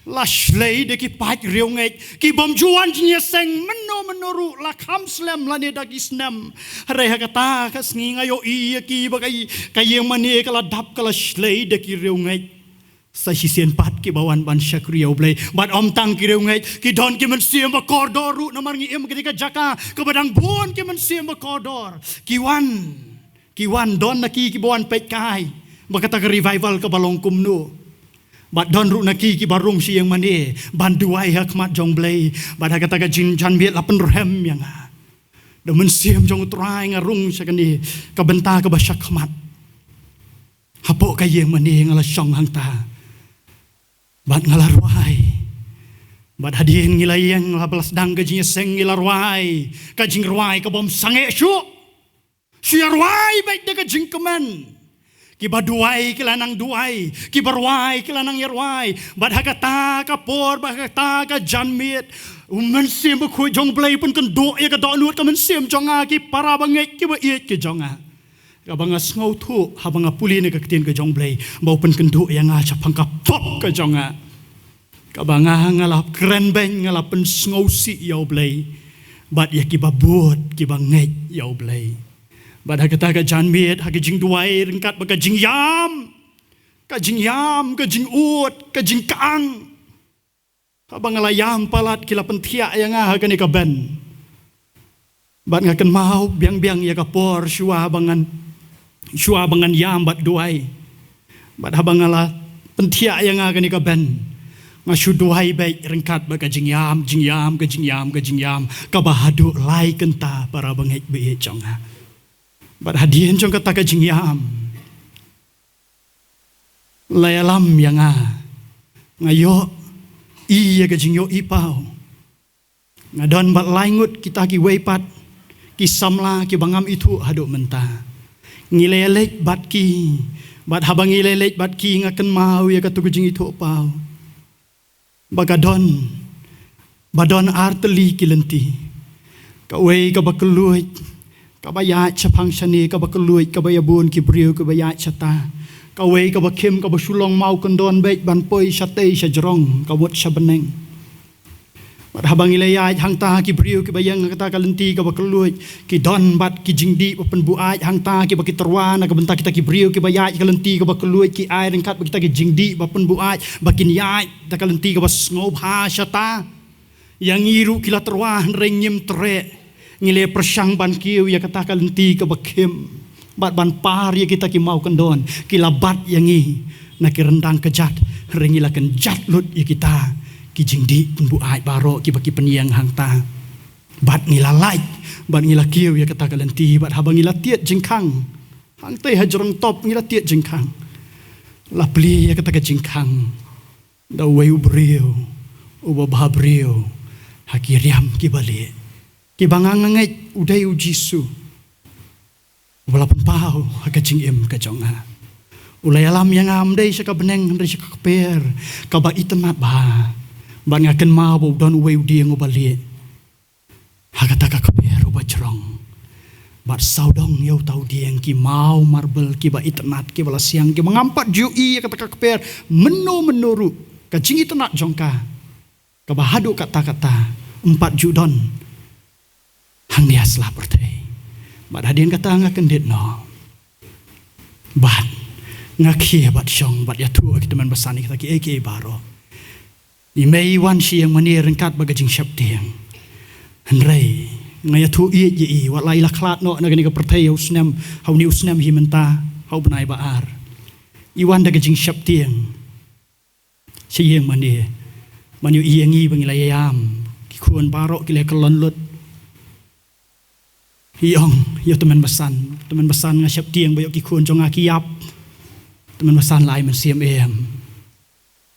La shlei da ki paid riewngeit, ki bym ju wan jingïaseng mynno mynno ruh, la kham slem lane da ki snem. Hynrei ha kata ka sngi nga ïohi ïa ki ba ka, ka ïing mane ka la dap ka la shlei da ki riewngeit. Sa shisien pat kiba wan ban shakri ïa U Blei. Bad ym tang ki riewngeit, ki don ki mynsiem ba kordor ruh namar ngi im ha kane ka jaka, kaba dang bun ki mynsiem ba kordor. Ki wan, ki wan don na ki kiba wan peit kai. Ba kata ka revival kaba long kumno. Bad don ruh na ki kiba rung sha ïing mane ban duwai ha khmat jong U Blei. Bad ha kata ka jingjanmiet la pynrhem ïa nga. Da u Mynsiem jong U Trai nga rung sha kane ka bynta kaba sha khmat. Hapoh ka ïing mane nga la shong hangta. Bad nga la rwai. Bad hadien ngi la ïeng, la ba la sdang ka jingïaseng ngi la rwai. Ka jingrwai ka bym sangeh shuh. Shu ïa rwai beit da ka jingkmen. Kiba duwai ki la nang duwai, kiba rwai ki la nang ïa rwai. Bad ha kata ka por, bad ha kata ka janmiet, u Mynsiem Bakhuid jong U Blei u pynkynduh ïa ka dohnud ka mynsiem jong nga, ki para bangeit kiba ïeit ki jong nga. Kaba nga sngewthuh haba nga pule na ka ktien ka jong U Blei ba u pynkynduh ïa nga shaphang ka pop ka jong nga. Kaba nga, nga la kren beiñ, nga la pynsngewsih ïa U Blei. Bad ïa kiba bud, kiba ngeit ïa U Blei. Bad ha kata ka janmiet, ha ka jingduwai ryngkat bad ka jingïam. Ka jingïam, ka jingud, ka jingkang. Haba nga la ïam palat ki la pynthiah ïa nga ha kane ka bench. Bad nga kynmaw biang biang ïa ka por shuwa ba ngan, shuwa ba ngan ïam bad duwai. Bad haba nga la pynthiah ïa nga kane ka bench. Nga shu duwai beit ryngkat bad ka jingïam, jingïam, ka jingïam, ka jingïam. Kaba haduh lai kynta para bangeit baieit jong nga. Bad hadien jong kata ka jingïam. La ïalam ïa nga. Nga ïohi ïa ka jingïohi paw. Nga don bad lai ngut kita kiwei pat. Ki samla kiba ngam ithuh haduh mynta. Ngi la ïaleit bad ki. Bad haba ngi la ïaleit bad ki nga kynmaw ïa katu ka jingithuh paw. Ba ka don, ba don ar tylli ki lynti. Kawei kaba kylluid, kaba ïaid shaphang shane, kaba kylluid, kaba ïabun ki briew kiba ïaid shata. Kawei kaba khim, kaba shu long maw kyndon beit ban poi shatei shajrong, ka mut sha bneng. Bad haba ngi la ïaid hangta ki briew kiba ïeng ha kata ka lynti kaba kylluid, ki don bad ki jingdih ba pynbuaid hangta kiba ki tyrwa na ka bynta kita ki briew kiba ïaid ka lynti kaba kylluid, ki ai ryngkat bad kita ki jingdih ba pynbuaid, ba kin ïaid da ka lynti kaba sngewbha shata. Ïa ngi ruh ki la tyrwa hynrei ngim treh. Ngi la pyrshang ban kiew ïa kata ka lynti kaba khim. Bad ban par ïa kita ki maw kyndon. Ki la bat ïa ngi na ki ryndang kjat. Hynrei ngi la kynjat lut ïa kita ki jingdih pynbuaid baroh kiba ki pynïeng hangta. Bad ngi la lait, bad ngi la kiew ïa kata ka lynti, bad haba ngi la tied jingkhang. Hangtei ha jrong top ngi la tied jingkhang. La plie ïa kata ka jingkhang. Da uwei u briew, uba bha briew, ha ki riam kiba lieh. Kiba nga nga ngeit u dei u Jisu. Uba la pynpaw ha ka jingim ka jong nga. U la ïalam ïa nga ym dei sha ka bneng, hynrei sha ka kper, kaba itynnad bha. Bad nga kynmaw ba u don uwei u dieng uba lieh. Ha kata ka kper uba jrong. Bad sawdong ïa uta u dieng ki maw marble kiba itynnad kiba la siang kiba ngam pat ju ïohi ïa kata ka kper mynno mynno ruh ka jingitynnad jong ka. Kaba haduh katta katta ym pat ju don hangne ha sla pyrthei. Bad hadien kata nga kyndit noh. Bad nga khie bad shong bad ïathuh ïa ki tymmen basan ïa kita kiei kiei baroh. I mei i wan sha ïing mane ryngkat bad ka jingsheptieng. Hynrei nga ïathuh ïeit ïa i, wat la i la khlad noh na kane ka pyrthei ha u snem, ha une u snem hi mynta, ha u bnai ba ar. I wan da ka jingsheptieng sha ïing mane. Mane ïa ngi ba ngi la ïam, ki khun baroh ki la kyllon lut. I ong ïa u tymmen basan, tymmen basan, nga sheptieng ba ïoh ki khun jong nga ki ïap. Tymmen basan, la ai mynsiem em?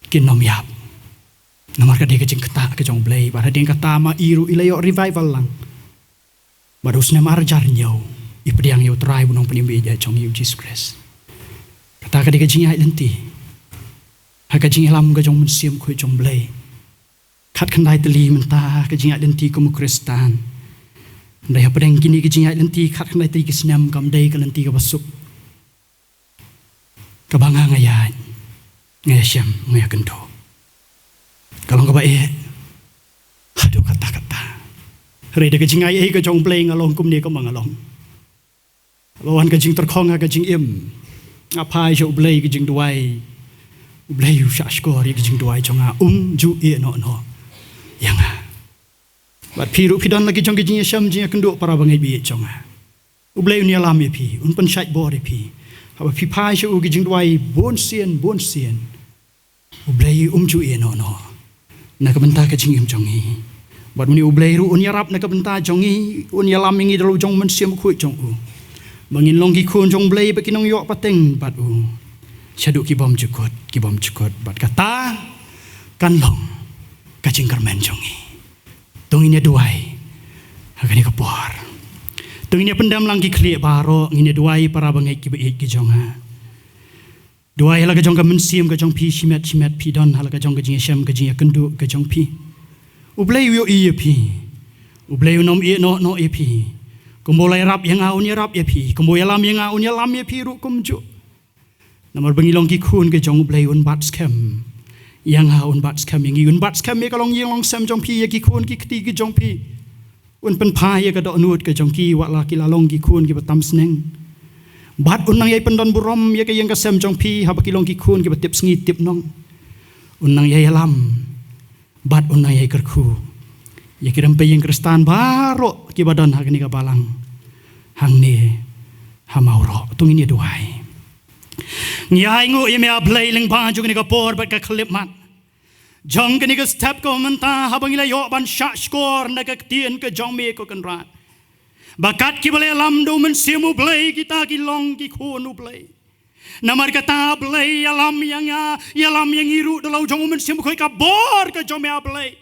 Kin nym ïap. Namar ka dei ka jingktah ka jong U Blei, bad hadien kata ma i ruh i la ïoh revival lang. Bad u snem ar hajar hynñiew i pdiang ïa u Trai u nongpynim ba ïeit jong ngi u Jisu Khrist. Kata ka dei ka jingïaid lynti ha ka jingïalam ka jong u Mynsiem Bakhuid jong u Blei. Khatkhyndai tylli mynta ka jingïaid lynti kum u Khristan. Hynrei hapdeng kine ka jingïaid lynti khatkhyndai tylli ki snem kam dei ka lynti kaba suk. Kaba nga nga ïaid, nga ïashem, nga ïakynduh. Ka long kaba eh haduh katta katta. Hynrei da ka jingai ei ka jong u Blei nga long kumne kumba nga long. Haba wan ka jingtyrkhong ha ka jingim, nga phai sha u Blei ka jingduwai. U Blei u shahshkor ïa ka jingduwai jong nga, um ju ïeh noh noh ïa nga. Bad phi ruh phi don la ki jong ki jingïashem jingïakynduh para bangeit baieit jong nga. U Blei un ïalam ïa phi, un pynshait bor ïa phi. Haba phi phai sha u ki jingduwai bunsien bunsien, u Blei um ju ïeh noh noh na ka bynta ka jingim jong ngi. Bad une u Blei ruh un ïarap na ka bynta jong ngi, un ïalam ïa ngi da la u jong u Mynsiem Bakhuid jong u, ba ngin long ki khun jong u Blei ba kin nang ïoh pateng bad u shaduh ki bymjukut ki bymjukut. Bad kata kan long ka jingkyrmen jong ngi. To ngin ïa duwai ha kane ka por. To ngin ïa pyndem lang ki khlieh baroh, ngin ïa duwai para bangeit ki baieit ki jong nga. Duwai ha la ka jong ka mynsiem ka jong phi, shimet shimet phi don ha la ka jong ka jingïashem ka jingïakynduh ka jong phi. U Blei u ïohi ïa phi. U Blei un ym ïeh noh noh ïa phi. Kumba u la ïarap ïa nga un ïarap ïa phi. Kumba u ïalam ïa nga un ïalam ïa phi ruh kumjuh. Namar ba ngi long ki khun ki jong u Blei, un bat skhem ïa nga, un bat skhem ïa ngi, un bat skhem ïa ka longïing longsem jong phi, ïa ki khun ki kti ki jong phi. Un pynphai ïa ka dohnud ka jong ki, wat la ki la long ki khun kiba tam sneng. Bad un nang ïai pyndon burom ïa ka ïing ka sem jong phi haba ki long ki khun kiba tip sngi tip nong. Un nang ïai ïalam bad un nang ïai kyrkhu ïa ki rympei ïing Khristan baroh kiba don ha kane ka balang hangne ha Mawroh. To ngin ïa duwai. Ngi ainguh ïa me A Blei lyngba jong kane ka por bad ka khyllipmat jong kane ka step kaba mynta, haba ngi la ïoh ban shahshkor na ka ktien ka jong me ko Kynrad, ba kat kiba la ïalam da u Mynsiem u Blei kita ki long ki khun u Blei. Namar kata A Blei, ïalam ïa nga, ïalam ïa ngi ruh da la u jong u Mynsiem Bakhuid, ka bor ka jong me A Blei,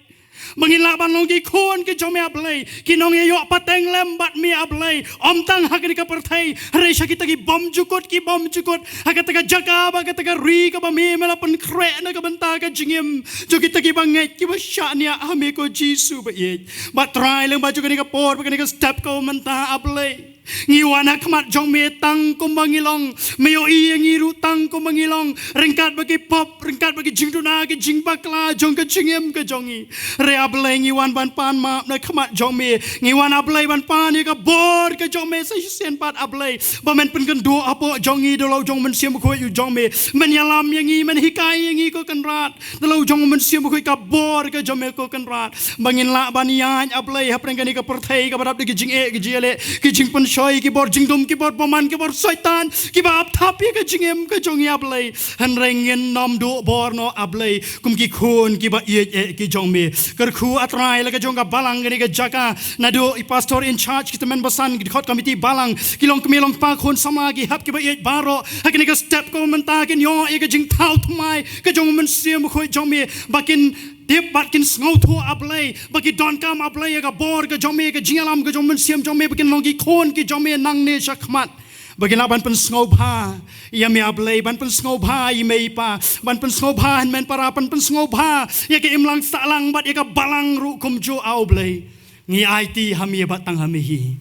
ba ngin lah ban long ki khun ki jong me A Blei, ki nongïaïoh pateng lem bad me A Blei, ym tang ha kane ka pyrthei, hynrei sha kita ki bymjukut ki bymjukut, ha kata ka jaka bad kata ka ri kaba me, me la pynkhreh na ka bynta ka jingim jong kita kiba ngeit kiba shaniah ha me ko Jisu baieit. Bad Trai, lyngba jong kane ka por bad kane ka step kaba mynta A Blei, ngi wan ha khmat jong me tang kumba ngi long. Me ïohi ïa ngi ruh tang kumba ngi long, ryngkat bad ki pop, ryngkat bad ki jingduna, ki jingbakla jong ka jingim ka jong ngi. Hynrei A Blei, ngi wan ban pan map na khmat jong me. Ngi wan A Blei ban pan ïa ka bor ka jong me sa shisien pat A Blei, ba men pynkynduh hapoh jong ngi da la u jong u Mynsiem Bakhuid u jong me. Men ïalam ïa ngi, men hikai ïa ngi ko Kynrad da la u jong u Mynsiem Bakhuid, ka bor ka jong me ko Kynrad, ba ngin lah ban ïaid A Blei hapdeng kane ka pyrthei kaba dap da ki jingeh ki jingïaleh, ki jingpynshoi, ki bor jingdum, ki bor bymman, ki bor Soitan kiba ap thap ïa ka jingim ka jong ngi A Blei. Hynrei ngin nym duh bor noh A Blei kum ki khun kiba ïeit eh ki jong me. Kyrkhu A Trai la ka jong ka balang kane ka jaka, naduh i pastor in charge, ki tymmen basan, ki dkhot komiti balang, ki longkmie longkpa, khun samla, ki hep kiba ïeit baroh, ha kane ka step kaba mynta kin ïoh ïa ka jingthaw thymmai ka jong u Mynsiem Bakhuid jong me, ba kin tip bad kin sngewthuh A Blei, ba ki donkam A Blei ïa ka bor ka jong me, ka jingïalam ka jong u Mynsiem jong me, ba kin long ki khun ki jong me nangne shakhmat, ba kin lah ban pynsngewbha ïa me A Blei, ban pynsngewbha ïa i mei i pa, ban pynsngewbha hynmen para, ban pynsngewbha ïa ka imlang sahlang bad ïa ka balang ruh kumjuh A Blei. Ngi aiti ha me bad tang ha me hi.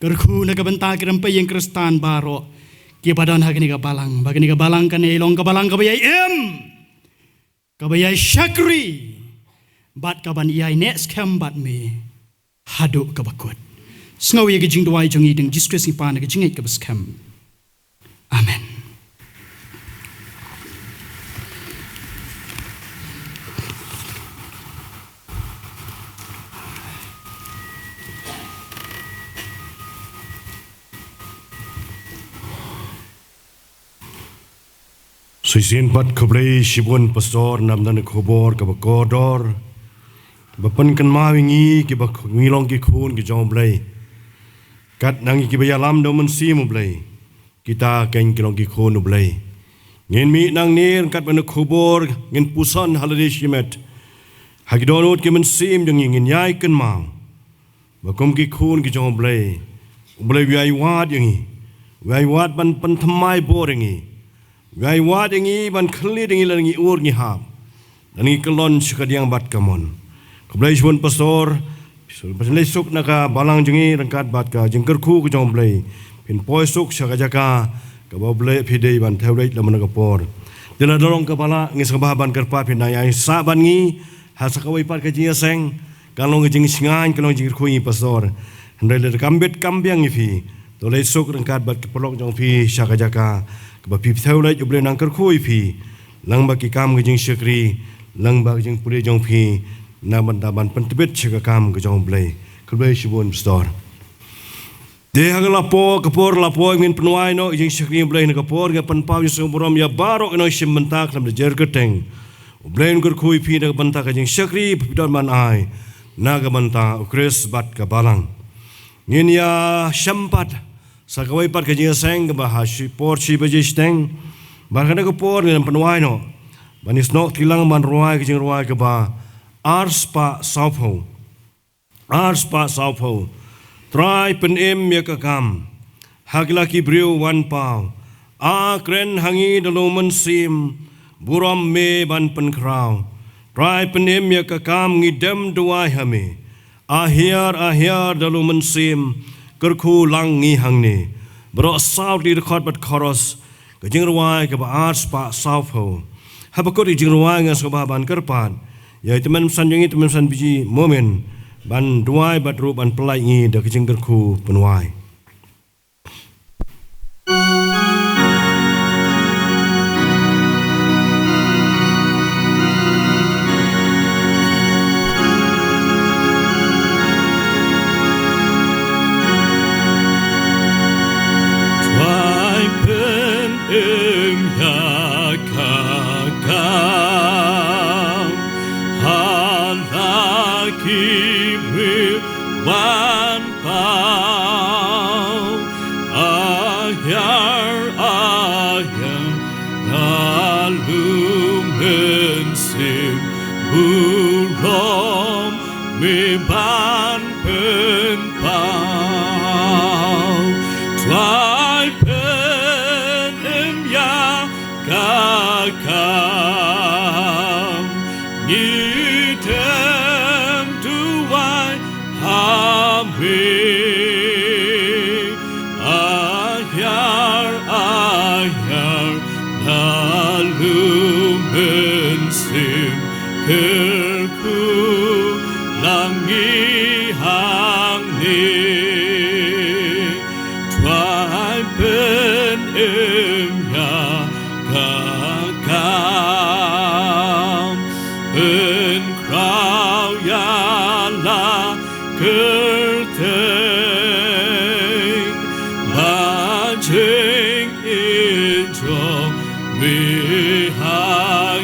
Kyrkhu na ka bynta ki rympei ïing Khristan baroh kiba don ha kane ka balang, ba kane ka balang kan ïai long ka balang kaba ïai im, kaba ïai shakri, bad kaban ïai neh skhem bad me haduh kaba kut. Sngew ïa ka jingduwai jong ngi, dei ha u Jisu Khrist ngi pan ha ka jingngeit kaba skhem. Amen. Shisien pat khublei shibun Pastor namar kane ka khubor kaba kordor, ba pynkynmaw ïa ngi kiba ngi long ki khun ki jong U Blei. Katba ngi kiba ïalam da U Mynsiem U Blei, kita kein ki long ki khun U Blei. Ngin mih nangne ryngkat bad kane ka khubor, ngin puson ha lade shimet. Ha ki dohnud ki mynsiem jong ngi ngin ïai kynmaw ba kum ki khun ki jong U Blei, U Blei u ïai wad ïa ngi, u ïai wad ban pynthymmai bor ïa ngi, u ïai wad ïa ngi ban khlieh ïa ngi lada ngi ur ngi hap, lada ngi kyllon sha kadiang bad kamon. Khublei shibun pastor, phin leit suk na ka balang jong ngi ryngkat bad ka jingkyrkhu ka jong U Blei. Phin poi suk sha ka jaka kaba U Blei phi dei ban thew leit lem na ka por. Te la dang long kaba lah, ngi sngewbha ban kyrpad, phin nang ïai sah bad ngi ha sa kawei pat ka jingïaseng. Kan long ka jingshngaiñ, kan long jingkyrkhu ïa ngi pastor. Hynrei lada kam bit kam biang ïa phi, to leit suk ryngkat bad ki paralok jong phi sha ka jaka kaba phi thew leit, U Blei un nang kyrkhu ïa phi lyngba ki kam ka jingshakri, lyngba ka jingpule jong phi na bynta ban pyntbit sha ka kam ka jong U Blei. Khublei shibun pastor. Te ha ka la por, ka por la por, ngin pynwai noh ka jingshakri U Blei na ka por, ngin pynpaw ïa ka sngew burom ïa baroh ki nongshim bynta khlem da jer kyrteng. U Blei un kyrkhu ïa phi na ka bynta ka jingshakri ba phi don ban ai na ka bynta U Khrist bad ka balang. Ngin ïa shem pat sa kawei pat ka jingïaseng kaba ha shi por shi baje shiteng. Bad ha kane ka por ngin pynwai noh ban ïasnoh kti lang ban rwai ka jingrwai kaba ar spah sawphew. Ar spah sawphew. Trai pynim ïa ka kam ha ki la ki briew wan paw. A kren ha ngi da lum mynsiem, burom me ban pynkhraw. Trai pynim ïa ka kam, ngi dem duwai ha me. A hiar a hiar da lum mynsiem, kyrkhu lang ngi hangne. Baroh saw tylli dkhot bad chorus. Ka jingrwai kaba ar spah sawphew. Haba kut ïa ka jingrwai ngan sngewbha ban kyrpad ïa i tymmen basan jong ngi, tymmen basan Biji Momin, ban duwai bad ruh ban pynlait ngi da ka jingkyrkhu pynwai. Trai pynim ïa ka kam ha la ki briew wan paw. A hiar a hiar na lum mynsiem, burom me ban pynpaw. Trai pynim ïa ka kam, ngi dem duwai ha me. A hiar a hiar na lum mynsiem, kyrkhu lang ngi hangne. Trai pynim ïa ka kam, pynkhraw ïa la kyrteng, ba jingim jong me ha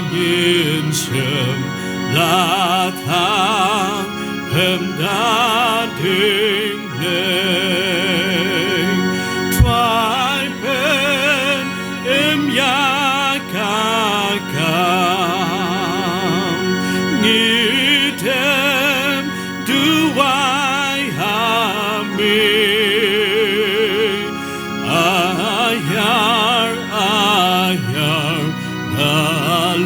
ngin shem la thang, em da ding leng. Trai pynim ïa ka kam, ngi dem duwai ha me. A hiar a hiar na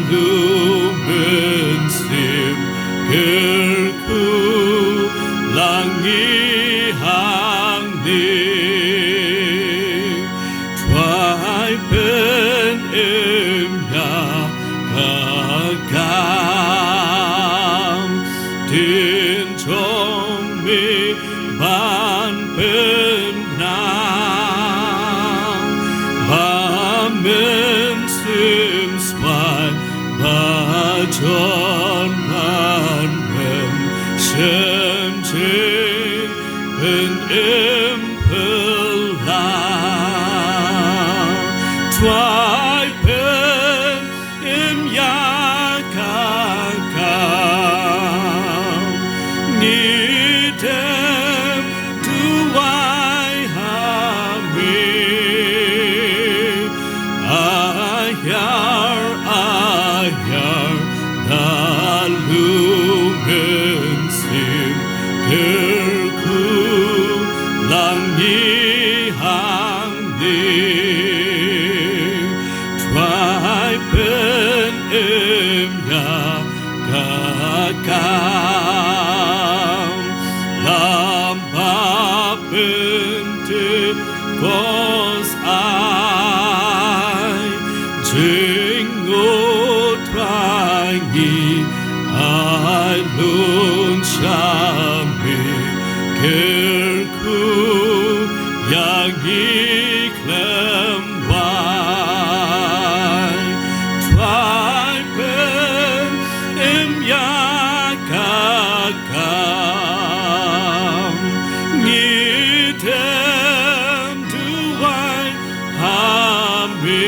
lum mynsiem, kyrkhu lang ngi hangne. Trai pynim ïa ka kam, dien jong me ban pynang, ba mynsiem smai, ba jon ban rem, shem jingpynim phylla. Trai pynim ïa ka kam, ngi dem duwai ha me. A hiar a hiar na lum mynsiem, kyrkhu Trai pynim ïa ka kam lem ba pynthikos ai jingngeit, Trai ngi ai lun sha me, kyrkhu ïa ngi khlem wai. Trai pynim ïa ka kam, ngi dem duwai ha me.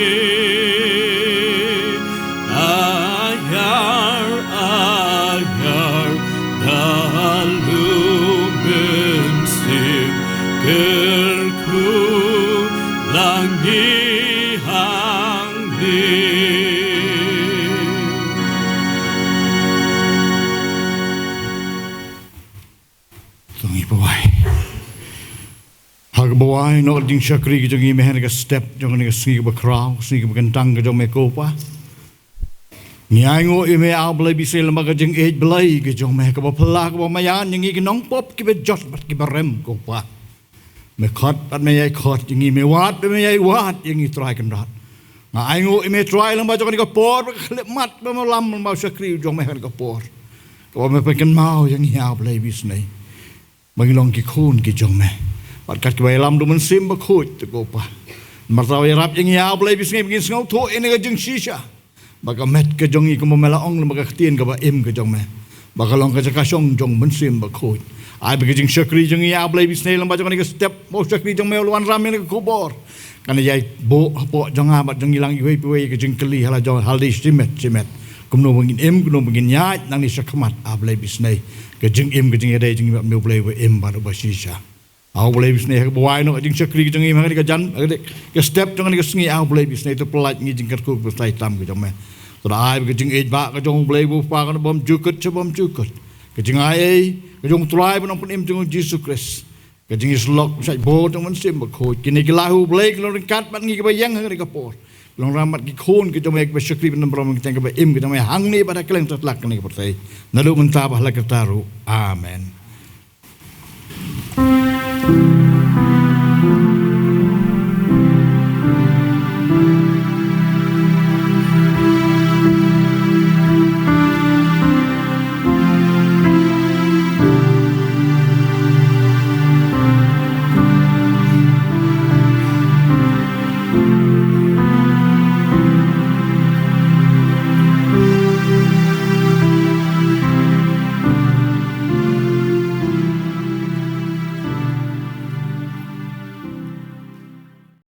Aiar, aiar da u Mynsiem, kyrkhu lang ngi hangne. To ngin ïa wai. Ha kaba wai noh ka jingshakri ka jong ngi, me ha kane ka step jong kane ka sngi kaba khraw, sngi kaba kyntang ka jong me ko Pa. Ngi ainguh ïa me, A Blei Bisnei, lem bad ka jingïeit Blei ka jong me kaba phylla, kaba maïan ïa ngi ki nongpop kiba jot bad kiba rem ko Pa. Me khot bad me ïai khot ïa ngi, me wad bad me ïai wad ïa ngi, Trai Kynrad. Nga ainguh ïa me, Trai, lem bad jong kane ka por, bad ka khyllipmat ba me lam lem bad u shakri jong me ha kane ka por, kaba me pynkynmaw ïa ngi, A Blei Bisnei, ba ngi long ki khun ki jong me. Bad kat kiba ïalam da u Mynsiem Bakhuid te ko Pa, marta ïarap ïa ngi, A Blei Bisnei, ba ngin sngewthuh ïa kane ka jingshisha, ba ka met ka jong ngi, kumba me la ong lem bad ka ktien kaba im ka jong me, ba ka long ka jaka shong jong u Mynsiem Bakhuid. Ai ba ka jingshakri jong ngi, A Blei Bisnei, lem bad jong kane ka step, ba u shakri jong me u la wanrah ïa kane ka khubor, kan ïai buh hapoh jong nga bad jong ngi lang iwei pa iwei ka jingkylli ha la jong, ha la dei shimet shimet, kumno ba ngin im, kumno ba ngin ïaid nangne shakhmat, A Blei Bisnei. Ka jingim, ka jingïadei jong ngi bad me, U Blei uba im bad uba shisha. A Blei Bisnei, ha kaba wai noh ka jingshakri ka jong ngi ha kane ka jan, ha kane ka step jong kane ka sngi, A Blei Bisnei, to pyllait ïa ngi jingkyrkhu kaba saitam ka jong me. To da ai ba ka jingïeit bah ka jong U Blei uba U Kpa, ka bymjukut sha bymjukut, ka jingaiei ka jong U Trai bad Nongpynim jong ngi U Jisu Khrist, ka jingïasyllok shaphang bor jong U Mynsiem Bakhuid, kine ki la hu Blei, ki long ryngkat bad ngi kiba ïeng ha kane ka por, ki long ryngkat bad ki khun ki jong me kiba shakri bad nongburom ïa ka kyrteng kaba im ka jong me, hangne bad ha kylleng satlak kane ka pyrthei, naduh mynta bad ha la karta ruh. Amen.